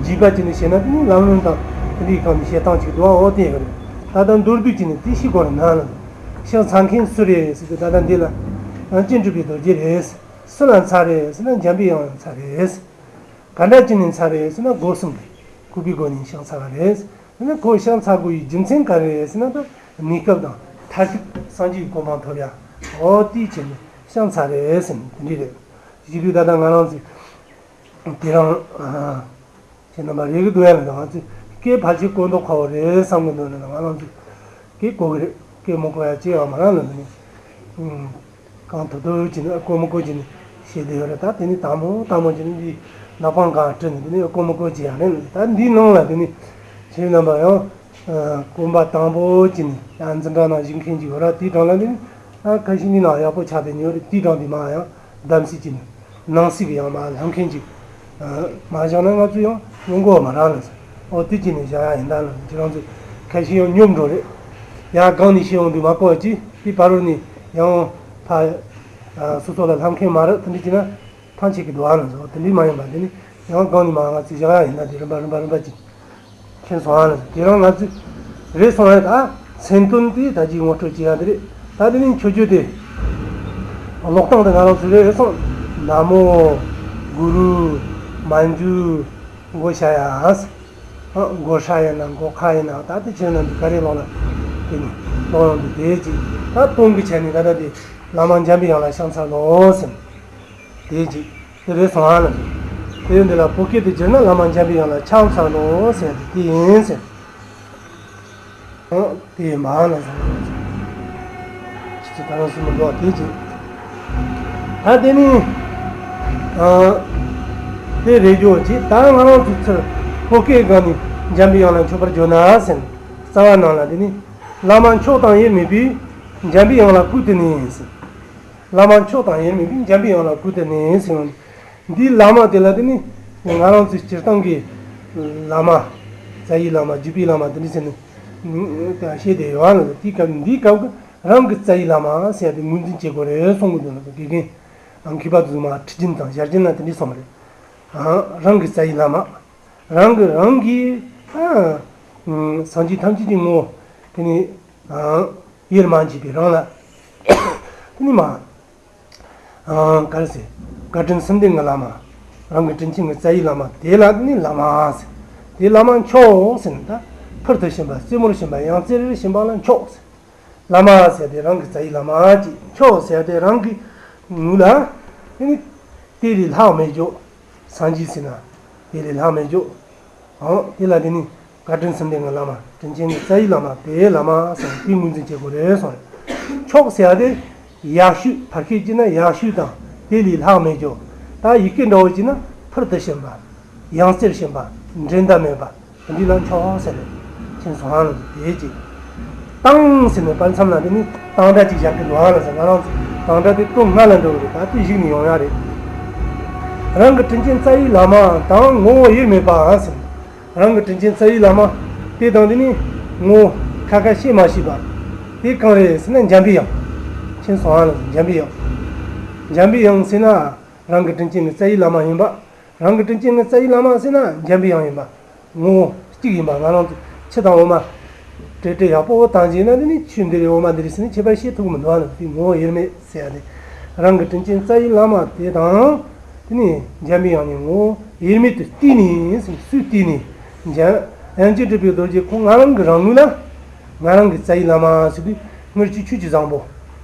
རྒྱས་པ་ཅིག་ནས་བཤད་ན་དེ་ནི་ལམ་རིམ་དང་དེ་འདྲའི་སྒང་ནས་བཤད་སྟངས་ཅིག་འདུག་ཨ། འོ་དེ་ཡོད་རེད། ད་ལྟ་མདོར་བསྡུས་ཅིག་ནས་དེ་ཤེས་དགོས་རེད་ན་ལ། ཕྱག་འཚལ་མཁན་སུ་རེད་ཟེར་དུས་ད་ལྟ་འདི་ལ་དབྱངས་ཅན་གྲུབ་པའི་རྡོ་རྗེ་རེད། སུ་ལ་འཚལ་རེད་ཟེར་ན་འཇམ་པའི་དབྱངས་ལ་འཚལ་རེད། ག་འདྲ་བྱས་ནས་འཚལ་རེད་ཟེར་ན་སྒོ་གསུམ་གུས་པའི་སྒོ་ནས་ཕྱག་འཚལ་བ་རེད། ཡིན་ན་ཁོ་ཕྱག་འཚལ་དགོས་པའི་རྒྱུ་མཚན་ག་རེ་རེད་ཟེར་ན་ད་གནས་སྐབས་དང་མཐར་ཐུག་སངས་རྒྱས་ཀྱི་གོ་འཕང་ཐོབ་ཡ་འོ་དེའི་ཆེད་ནས་ཕྱག་འཚལ་རེད་ཟེར་ནས་དེ་འདྲ་རེད། ཞེས་དུས་ད་ལྟ་ང་རང་ཚོས་དེ་རང་ཨ་ རྣམ་པ་རེ་གི་འདུག་ཡ་ལ་ང་ཚོས་སྐད་ཕལ་ཆེར་གོ་མདོག་ཁ་པོ་རེད་བསམ་གི་འདུག་ན་ང་རང་ཚོས་སྐད་གོ་གི་རེད། སྐད་མི་གོ་ཡ་ཅི་ཡང་མ་རང་ལ་ནི། གང་ཐུབ་ཐུབ་བྱས་ནས་ཨ་གོ་མི་གོ་བྱས་ནས་བཤད་བསྡད་ཡོད་རེད། ད་དེ་ནི་དང་པོ་དང་པོ་བྱས་ནས་འདི་ནག་པང་གང་བྲིས་ནས་དེ་ནི་ཨ་གོ་མི་གོ་བྱས་ཡ་རེད། ད་འདིའི་ནང་ལ་དེ་ནི་ཁྱེད་རྣམ་པ་ཡང་གོམ་པ་དང་པོ་བྱས་ནས་ཡང་འཛིན་གྲྭ་ནང་བཞུགས་མཁན་ཅིག་ཡོད་རེད། དེའི་གྲངས་ལ་དེ་ནི་ཨ་ཁ་ཤས་འདི་ནང་ཡག་པོ་ཆགས་བསྡད་ཡོད་རེད། དེའི་གྲངས་དེ་མ་ཡང་གདམ་གསེས་བྱས་ནས་ནང་གསེས་ཀྱི་ཡང་མ་ལྷབ་མཁན་ཅིག་མ་བཞག་ན་ང་ཚོ་ཡང་ཡོང་གོ་མ་རག་ལ་ཟེར། ཨོ་དེ་ཅི་ནས་བཞག་ཡ་ཡིན་ད་ལ་ཁྱེད་རང་ཚོ་ཁ་ཤས་ཡང་སྙོམས་འགྲོ་རེད། ཡ་གང་ནས་ཤེས་ཡོང་དུས་མ་གོ་བ་ཅི་དེ་བར་རུ་ནས་ཡང་ཕ་སོ་སོ་ལ་ལྷམ་ཁེངས་མ་རེད། དེ་འདྲ་བྱས་ན་ཐང་ཆད་ཀྱི་འདུག་ཨ་ལ་ཟེར། ཨོ་དེ་འདྲ་མ་ཡིན་པ་དེ་ནི་ཡང་གང་ནས་མ་ང་ཚོས་བཞག་ཡ་ཡིན་ད་དེ་རིམ་པ་རིམ་པ་རིམ་པ་ཅིག་མཁྱེན་སོང་ཨ་ལ་ཟེར། དེ་རང་ང་ཚོས་རེད་སོང་ཨ་ད་སེམས་དོན་དེ་ད་ཅིག་ངོ་སྤྲོད་བྱེད་ཡ་དེ་རེད། ད་དེ་ནི་མཆོད་བརྗོད་དེ་ཀློག་སྟངས་དེ་ང་རང་ཚོས་རེད་སོང་། ན་མོ་གུ་རུ་མཉྫུ། མགོ་ཤ་ཡ། མགོ་ཧྲ་ཡིན་ན་མགོ་ཁ་ཡིན་ན་ད་ལྟ་ཁྱེད་རྣམས་ཀྱི་ག་རེ་ལོག་ལ་དེ་ནི་ལོག་ཡོང་དུས་དེ་ཅིག་ད་སྟོང་གི་ཆ་ནས་ད་ལྟ་དེ་བླ་མ་འཇམ་པའི་དབྱངས་ལ་ཕྱག་འཚལ་ལོ་ཟེར། དེ་ཅིག་དེ་རེད་སོང་ཨ་ལ། དེ་འདི་ལ་བོད་སྐད་དུ་བསྒྱུར་ན་བླ་མ་འཇམ་པའི་དབྱངས་ལ་ཕྱག་འཚལ་ལོ་ཟེར་དེ་དེ་ཡིན་ཟེར། དེ་ཡིན་པ་ལ་ཟེར། ཁྱེད་ཚོ་ད་རང་སུ་མི་འགྲོ་བ་དེ་ཅིག་ད་དེ་ནི། དེ་རེད་ཇོ་ཅིག་ད་ང་རང་ཚོ་ཚུར་བོད་སྐད་སྒང་ནས་འཇམ་པའི་དབྱངས་ལ་མཆོད་པར་བརྗོད་ན་ཟེར། རྩ་བ་ནང་ལ་དེ་ནི། བླ་མ་མཆོག་དང་དབྱེར་མེད་པའི། འཇམ་པའི་དབྱངས་ལ་བསྐུལ་ཏེ་ནི་ཟེར། བླ་མ་མཆོག་དང་དབྱེར་མེད་པའི་འཇམ་པའི་དབྱངས་ལ་བསྐུལ་ཏེ་ནི་ཟེར། འདིའི་བླ་མ་དེ་ལ་དེ་ནི་ང་རང་ཚོའི་སྤྱིར་བཏང་གི་བླ་མ། རྩ་བའི་བླ་མ་བརྒྱུད་པའི་བླ་མ་དེ་འདྲ་ཟེར་ནས་བཤད་དེ་ཡོད་ལ། དེའི་སྐབས་འདིའི་སྐབས་ཀྱི་རང་གི་རྩ་བའི་བླ་མ་ཟེར་ཡ་དེ་ངོས་འཛིན་བྱེད་དགོས་རེད་གསུང་གི་འདུག་ལ། དགེ་རྒན་མཁས་པ་དེ་ཚོ་མ་ཁྲིད་རྒྱུན་དང་ཞར་རྒྱུན་ལ་དེ་འདྲ་གསུངས་པ་རེད། རང་གི་རྩ་བའི་བླ་མ། རང་གི་རང་གི་སངས་རྒྱས་ཐམས་ཅད་ཀྱི་ངོ་བོ་དེ་ནི་དབྱེར་མ་མཆིས་པའི་རང་ལ། དེ་ནི་མ། ག་རེ་ཟེར། བཀའ་དྲིན་གསུམ་ལྡན་གྱི་བླ་མ། རང་གི་དྲིན་ཅན་གྱི་རྩ་བའི་བླ་མ་དེ་ལ་ནི་བླ་མ་ཟེར། དེ་བླ་མ་མཆོག་ཟེར་ན་ད་ཕུལ་དུ་ཕྱིན་པ་རྩེ་མོར་ཕྱིན་པ་ཡང་རྩེར་ཕྱིན་པ་ལ་མཆོག་ཟེར། བླ་མ་ཟེར་དེ་རང་གི་རྩ་བའི་བླ་མ་གཅིག་མཆོག་ཟེར་དེ་རང་གི་ངོས་ལ་དེ་ནི་དེ་ལས་ལྷག་མེད་འཇོག་སངས་རྒྱས་ཟེར་ན་དེ་ལས་ལྷག་མེད་འཇོག་ཨང་། དེ་ལ་དེ་ནི་བཀའ་དྲིན་གསུམ་ལྡན་གྱི་བླ་མ། དྲིན་ཅན་གྱི་རྩ་བའི་བླ་མ་དེའི་བླ་མ་ཟེར་དེ་ངོས་འཛིན་བྱེད་དགོས་རེད་གསུངས་རེད། མཆོག་ཟེར་ཡ་དེ་ཡག་ཤོས་ཕལ་སྐད་བྱས་ན་ཡག་ཤོས་དང་དེ་ལས་ལྷག་མེད་ཀྱང་ད་ཡི་གེ་འདྲ་བོ་བྱས་ན་ཕུལ་དུ་ཕྱིན་པ། ཡང་རྩེར་ཕྱིན་པ། འགྲན་ཟླ་མེད་པ། དེ་འདི་ལ་མཆོག་ཟེར་རེད། ཁྱེད་ཚོ་ཧང་དེ་ཅིག་དང་ཟེར་ནས་དཔེ་མཚམས་ལ་དེ་ནི་དང་སྒྲ་ཅིག་བཞག་གི་འདུག་ཨ་ལ་ཟེར། ང་རང་ཚོ་དང་སྒྲ་དེ་ཏོག་སྔ་ལ་འགྲོ་གི་རེད། ད་དེ་གཞིགས་ནས་ཡོང་ཡ་རེད། རང་གི་དྲིན་ཅན་རྩ་བའི་བླ་མ་དང་ངོ་བོ་དབྱེར་མེད་པ་ཟེར། རང་གི་དྲིན་ཅན་རྩ་བའི་བླ་མ་དེ་དང་དེ་ནི་ངོ་བོ་ཁ་ཁ་ཤས་མ་ཤེས་པ། དེ་གང་རེད་ཟེར་ན་འཇམ་པའི་དབྱངས། ཁྱེད་ཚོ་ཧང་ལ་ཟེར་འཇམ་པའི་དབྱངས། འཇམ་པའི་དབྱངས་ཟེར་ན་རང་གི་དྲིན་ཅན་གྱི་རྩ་བའི་བླ་མ་ཡིན་པ། རང་གི་དྲིན་ཅན་གྱི་རྩ་བའི་བླ་མ་ཟེར་ན་འཇམ་པའི་དབྱངས་ཡིན་པ། ངོ་བོ་གཅིག་ཡིན་པ། ང་རང་ཚོ་ཆུ་དང་འོ་མ་བྲེལ་བྲེལ་ཡག་པོ་བཏང་བྱས་ན་དེ་ནི་ཆུ་འདི་རེད་འོ་མ་འདི་རེད་ཟེར་ནས་ཁྱད་པར་ཤེས་ཐུབ་ཀྱི་མི་འདུག་ཨ་ནི་དེ་ངོ་བོ་དབྱེར་མེད་ཟེར་ཡ་དེ། རང་གི་དྲིན་ཅན་རྩ་བའི་བླ་མ་དེ་དང་དེ་ནི་འཇམ་པའི་དབྱངས་ནི་ངོ་བོ་དབྱེར་མེད་དུ་བལྟས་ནས་ཟེར་སུས་བལྟས་ནས་འཇམ་དབྱངས་ཀྱི་སྤྲུལ་པའི་རྡོ་རྗེ་ཁོང་ང་རང་གི་རང་ངོས་ལ་ང་རང་གི་རྩ་བའི་བླ་མ་ཟེར་དུས་དངུལ་གྱི་ཆུ་གི་བཟང་པོ་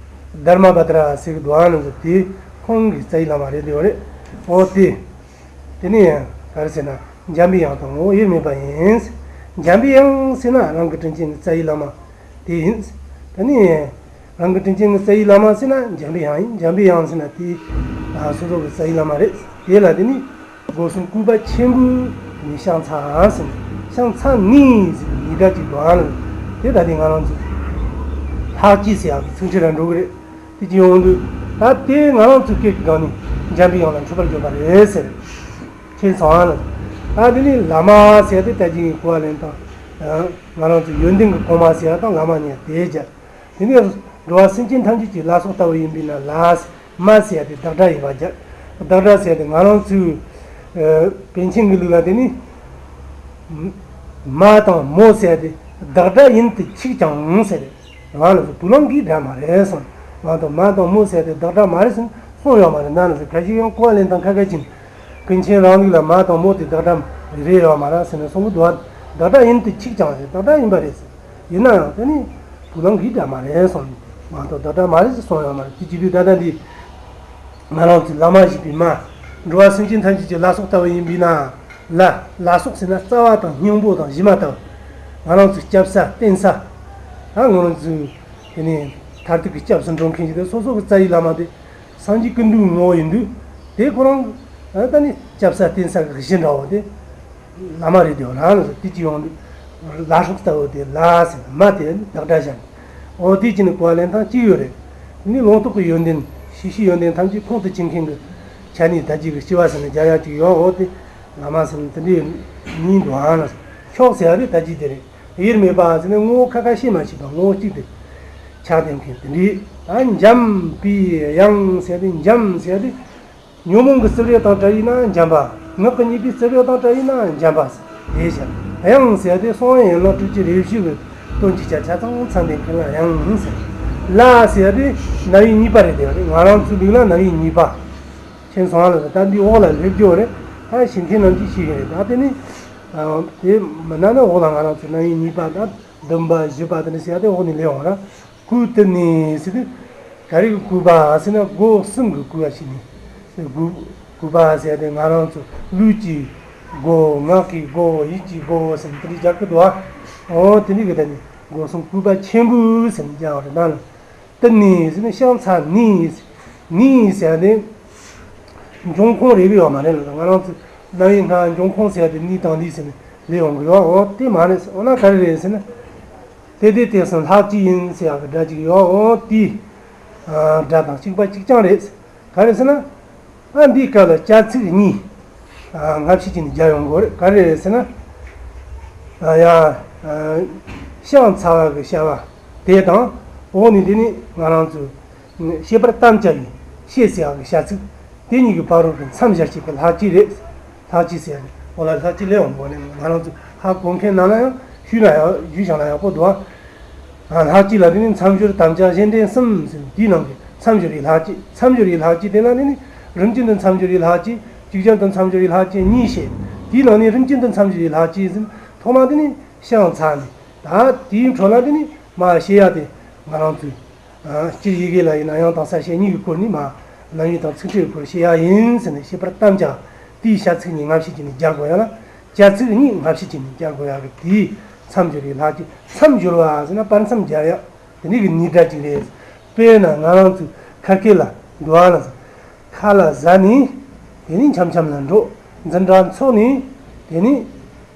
དྷརྨ་བྷ་དྲ་ཟེར་གི་འདུག་ཨ་ནི་དེ་ཁོང་གི་རྩ་བའི་བླ་མ་རེད་འདོད་རེད། འོ་དེ། དེ་ནས་ཡང་ག་རེ་ཟེར་ན་འཇམ་པའི་དབྱངས་དང་ངོ་བོ་དབྱེར་མེད་པ་ཡིན། འཇམ་པའི་དབྱངས་ཟེར་ན་རང་གི་དྲིན་ཅན་གྱི་རྩ་བའི་བླ་མ་དེ་ཡིན། དེ་ནས་རང་གི་དྲིན་ཅན་གྱི་རྩ་བའི་བླ་མ་ཟེར་ན་འཇམ་པའི་དབྱངས་ཡིན། འཇམ་པའི་དབྱངས་ཟེར་ན་དེ་ལ་སོ་སོ་གི་རྩ་བའི་བླ་མ་རེད། དེ་ལ་དེ་ནི་སྒོ་གསུམ་གུས་པ་ཆེན་པོས་ནི་ཕྱག་འཚལ་ཟེར་ནས་ཕྱག་འཚལ་ནི་ཟེར་ནི་སྒྲ་གཅིག་འདུག་ཨ་ནི་དེ་ད་དེ་ང་རང་ཚོ་ལྷག་བཅས་ཟེར་ཡག་གི་ཚིག་འཁྲི་ར་འགྲོ་གི་རེད། དེ་ཅི་ཡོང་དུས་ད་དེ་ང་རང་ཚོའི་སྐད་ཀྱི་སྒང་ནས་འཇམ་པའི་དབྱངས་ལ་མཆོད་པར་བརྗོད་པ་རེད་ཟེར། ཁྱེད་ཚོ་ཨ་ལ། ད་དེ་ནི་བླ་མ་ཟེར་དེ་ད་ཅི་ཡིན་གོ་བ་ལེན་དང་། ང་རང་ཚོ་ཡོན་ཏན་གྱི་གོང་མ་ཟེར་ཡ་དང་བླ་མ་གཉིས་དེ་སྦྱར། དེ་ནི་འགྲོ་བ་སེམས་ཅན་ཐམས་ཅད་ཀྱི་བླ་སྲོག་ལྟ་བུ་ཡིན་པས་ན་བླ་ཟེར། མ་ཟེར་ཡ་དེ་བདག་སྒྲ་ཡིན་པ་སྦྱར། བདག་སྒྲ་ཟེར་ཡ་དེ་ང་རང་ཚོའི་པཎ་ཆེན་གྱི་ལུགས་ལ་དེ་ནི། མ་དང་མོ་ཟེར་ཡ་དེ་བདག་སྒྲ་ཡིན་དུ་ཆིག་ཀྱང་ཟེར། ང་ལ་བུ་ལོན་གྱི་སྒྲ་མ་རེད་གསུངས། ང་དང་མ་དང་མོ་ཟེར་དེ་བདག་སྒྲ་མ་རེད་ཟེར་གསུངས་ཡོད་མ་རེད། ད་ནི་ཁ་ཤས་ཡང་གོ་བ་ལེན་སྟངས་ཁ་ཁ་ཅིག་ཀུན་མཁྱེན་རང་ལུགས་ལ་མ་དང་མོ་དེ་བདག་སྒྲ་རེད་ཡོད་མ་རེད་ཟེར་ནས་གསུང་གི་འདུག་བ། བདག་སྒྲ་ཡིན་དུ་ཆིག་ཀྱང་ཟེར་བདག་སྒྲ་ཡིན་པ་རེད་ཟེར། ཡིན་ན་ཡང་དེ་ནི་བུ་ལོན་གྱི་སྒྲ་མ་རེད་གསུངས། ང་དང་བདག་སྒྲ་མ་རེད་ཟེར་གསུངས་ཡོད་མ་རེད། དེ་བྱེད་དུས་ད་ལྟ་འདི་ང་རང་ཚོའི་བླ་མ་ཞེས་པའི་མ་འགྲོ་བ་སེམས་ཅན་ཐམས་ཅད་ཀྱི་བླ་སྲོག་ལྟ་བུ་ཡིན་པས་ན། ལ་ལ་སོགས་ཟེར་ན་རྩ་བ་དང་སྙིང་པོ་དང་གཞི་མ་ལྟ་བུ། ང་རང་ཚོའི་སྐྱབས་ས་བརྟེན་ས། ད་ང་རང་ཚོའི་དེ་ནས་མཐར་ཐུག་གི་སྐྱབས་སུ་འགྲོ་མཁན་ཞིག་དེ་སོ་སོ་གི་རྩ་བའི་བླ་མ་དེ་སངས་རྒྱས་ཀུན་འདུས་ངོ་བོ་ཡིན་དུས། དེ་ཁོ་རང་ད་ནི་སྐྱབས་ས་བརྟེན་ས་གི་གཞི་འདྲ་བོ་དེ་བླ་མ་རེད། དེ་ཡང་རང་ལ་དེ་ཅི་ཡོང་དུས། ལ་སོགས་ལྟ་བུ་དེ་ལ་ཟེར་ན་མ་དེ་ནི་བདག་སྒྲ་བཞག་ནས། འོ་དེ་ཅི་ནི་གོ་བ་ལེན་སྟངས་གཅིག་ཡོད་རེད། དེ་ནི་ལུང་རྟོགས་ཀྱི་ཡོན་ཏན་ཤེས་བྱའི་ཡོན་ཏན་ཐམས་ཅད་ཁོང་དུ་ཆུད་མཁན་གྱི་ཆ་ནས་ད་ཅི་གི་སྐྱེ་བ་ཟེར་ན་རྒྱ་ཡག་ཅིག་ཡོད། འོ་དེ་བླ་མ་ཟེར་ན་དེ་འདྲའི་མིང་འདུག་ཨང་ལ། ཤོག་ཟེར་ཡ་དེ་ད་ཅི་དེ་རེད། དབྱེར་མེད་པ་ཟེར་ན་ངོ་བོ་ཁ་ཁ་ཤས་མ་ཤེས་པ་ངོ་བོ་གཅིག་དེ་ཆགས་ལྡན་མཁན་དེ་འདྲའི། ད་འཇམ་པའི་དབྱངས་ཟེར་ཡ་དེ། འཇམ་ཟེར་ཡ་དེ་ཉོན་མོངས་ཀྱི་རྩུབ་རེག་དང་བྲལ་བས་ན་འཇམ་པ། ངག་གི་ཉེས་པའི་རྩུབ་རེག་དང་བྲལ་བས་ན་འཇམ་པ་ཟེར་དེ་བཞག་དབྱངས་ཟེར་ཡ་དེ་གསང་བའི་ཡན་ལག་སྤྲོས་བཅས་རེ་ཞིག་གི་དོན་གྱི་ཆ་ཆ་ཚང་ཚང་ལྡན་མཁན་ལ་དབྱངས་ཟེར། ལ་ཟེར་ཡ་དེ་རྣམ་དབྱེ་གཉིས་པ་རེད། དེ་ང་རང་ཚོའི་ལུགས་ལ་རྣམ་དབྱེ་གཉིས་པ། མཁྱེན་སོང་ཨ་ལ། ད་འདི་འོག་ལ་སླེབས་རྒྱུ་རེད། ད་གཞན་ཕན་རྣམས་ཀྱིས་ཤེས་ཀྱི་རེད། ད་དེ་ནི་དེ་མིན་ན་ནི་འོག་ལ་ང་རང་ཚོ་རྣམ་དབྱེ་གཉིས་པ་དང་བདུན་པ་བཞི་པ་དེ་འདྲ་ཟེར་ཡ་དེ་འོག་ནས་སླེབས་འོང་ར། སྐུ་དེ་ནི་ཟེར་དུས་ག་རེ་གི་སྐུ་པ་ཟེར་ན་སྒོ་གསུམ་གྱི་སྐུ་བ་ཞིག་ནི། སྐུ་སྐུ་པ་ཟེར་ཡ་དེ་ང་རང་ཚོ་ལུས་ཀྱི་སྒོ། ངག་གི་སྒོ། ཡིད་ཀྱི་སྒོ་ཟེར་ནས་དེ་འདྲ་རྒྱག་གི་འདུག་ཨ། འོ་དེ་འདྲ་གི་ད་ནི་སྒོ་གསུམ་སྐུ་པ་ཆེན་པོ་ཟེར་ནས་རྒྱག་པ་རེད། ད་ནི། ཏི་ནི་ཟེར་ན་ཕྱག་འཚལ་ནི། ནི་ཟེར་ནས་འབྱུང་ཁུངས་རེག་གི་ཡོད་མ་རེད་ལ། ང་རང་ཚོ་རྣམ་དབྱེ་ལྔ་འབྱུང་ཁུངས་ཟེར་ཏེ་ནི་དང་ལི་ཟེར་ནས་ལས་ཡོང་གི་ཡོད། འོ་དེ་མ་རེད། འོ་ན་ག་རེ་རེད་ཟེར་ན། དེ་དེ་དེ་གསུམ་ལྷག་བཅས་ཡིན་ཟེར་ཡག་གི་སྒྲ་ཅིག་ཡོད། འོ་དེ་སྒྲ་དང་གཅིག་པ་གཅིག་རྐྱང་རེད། ག་རེ་ཟེར་ན། ཨ་འདིའི་སྐབས་ལ་བྱ་ཚིག་གཉིས་སྔ་ཕྱི་བྱས་ནས་སྦྱར་ཡོང་དགོས་རེད། ག་རེ་རེད་ཟེར་ན། ཡ། ཕྱག་འཚལ་བ་གི་བྱ་བ་དེ་དང་། འོག་ནས་དེ་ནི་ང་རང་ཚོས་བཤད་པར་དམ་བཅའ་བའི་བཤད་ཟེར་བ་གི་བྱ་ཚིག་དེ་གཉིས་ཀྱི་བར་རོ་གི་མཚམས་སྦྱར་བྱེད་པའི་ལྷག་བཅས་རེད། ལྷག་བཅས་ཟེར་ནས་འོ་ལ་ལྷག་བཅས་ལས་འོང་དགོས་ནས་ང་རང་ཚོས་ཧ་གོ་མཁན་རྣམས་ལ་ཡང་ཞུས་ན་ཡང་ཞུས་བཞག་ན་ཡག་པོ་འདུག་ཨ། ལྷག་བཅས་ལ་དེ་ནི་མཚམས་སྦྱོར་དམ་བཅའ་གཞན་འདྲེན་གསུམ་ཟེར་དེའི་ནང་གི་མཚམས་སྦྱོར་བའི་ལྷག་བཅས། མཚམས་སྦྱོར་བའི་ལྷག་བཅས་དེ་ལ་དེ་ནི་རིམ་གྱིས་དུ་མཚམས་སྦྱོར་བའི་ལྷག་བཅས། ཅིག་ཅར་དུ་མཚམས་སྦྱོར་བའི་ལྷག་བཅས་གཉིས་བཤད། དེའི་ནང་ནས་རིམ་གྱིས་དུ་མཚམས་སྦྱོར་བའི་ལྷག་བཅས་ཟེར་ཐོག་མ་དེ་ནི་ཕྱག་འཚལ་ནས། ད་དེའི་འཕྲོ་ལ་དེ་ནི་མ་བཤད་ཡ་དེ་ང་རང་ཚོས། སྤྱིར་ཡི་གེ་ལ་ཡིན་ན་དབྱངས་དང་གསལ་བྱེད་གཉིས་ཀྱི་སྐོར་ནི་མ། རྣམ་དབྱེ་དང་ཚིག་ཕྲད་ཀྱི་སྐོར་བཤད་ཡ་ཡིན་ཟེར་ནས་བཤད་པར་དམ་བཅའ། དེའི་བྱ་ཚིག་གཉིས་སྔ་ཕྱི་བྱས་ནས་སྦྱར་དགོས་ཡ་ལ། བྱ་ཚིག་གཉིས་སྔ་ཕྱི་བྱས་ནས་སྦྱར་དགོས་ཡ་གི་དེའི་མཚམས་སྦྱོར་བའི་ལྷག་བཅས། མཚམས་སྦྱོར་བ་ཟེར་ན་བར་མཚམས་སྦྱར་ཡ། དེ་འདྲའི་གི་ནི་སྒྲ་ཅིག་རེད། དཔེར་ན་ང་རང་ཚོའི་ཁ་སྐད་ལ་འགྲོ་བ་ལ་ཟེར། ཁ་ལ་ཟ་ནས་དེ་ནས་འཆམ་འཆམ་ལ་འགྲོ། འཛིན་གྲྭ་འཚོགས་ནས་དེ་ནས་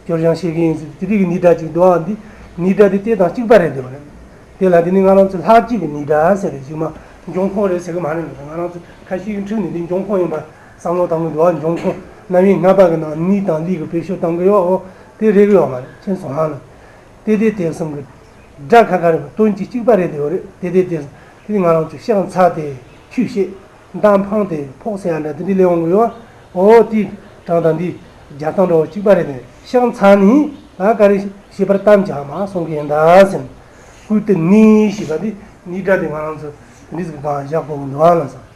སྐྱོར་སྦྱང་བྱེད་ཀྱི་ཡིན་ཟེར། དེ་རིགས་ཀྱི་ནི་སྒྲ་ཅིག་འདུག་ཨ། འདི་ནི་སྒྲ་དེ་དེ་དང་གཅིག་པ་རེད་འདུག་རེད། དེ་ལ་དེ་ནི་ང་རང་ཚོ་ལྷག་བཅས་ཀྱི་ནི་སྒྲ་ཟེར་རེད། གཞུག་མ་འབྱུང་ཁུངས་རེད་ཟེར་གི་མ་རེད། ང་རང་ཚོ་ཁ་ཤས་ཀྱི་འཁྲུལ་ནས་འདི་འབྱུང་ཁུངས་ཡིན་པ་བསམ་བློ་བཏང་གི་འདུག་ཨ། འབྱུང་ཁུངས་རྣམ་དབྱེ་ལྔ་པ་གི་ནང་ནི་དང་ལི་གི་བེད་སྤྱོད་བཏང་གི་ཡོད། འོ་དེ་རེད་གི་ཡོད་མ་རེད། མཁྱེན་སོང་ཨ་ལ། དེ་དེ་དེ་གསུམ་གི་སྒྲ་ཁ་ཁ་རེད་པ། དོན་གྱི་གཅིག་པ་རེད་དེ་ཡོད་རེད། དེ་དེ་དེ་དེ་ང་རང་ཚོ་ཕྱག་འཚལ་ཏེ་ཆོས་བཤད། མདའ་འཕངས་ཏེ་ཕོག་ཟེར་ཡ་འདྲ་དེ་འདྲའི་ལས་འོང་གི་ཡོད། འོ་དེའི་གྲངས་དང་འདིའི་སྦྱར་སྟངས་འདྲ་བོ་གཅིག་པ་རེད་དེ། ཕྱག་འཚལ་ནས་ད་ག་རེ་བྱེད་པར་དམ་བཅའ་མ་གསུང་གི་ཡིན་ད་ཟེར། སྐུ་དེ་ནི་ཞེས་པ་དེ་ནི་སྒྲ་དེ་ང་རང་ཚོ་དེ་འདྲའི་ཟིག་གང་བཞག་དགོས་འདུག་ཨ་ལ་ཟེར།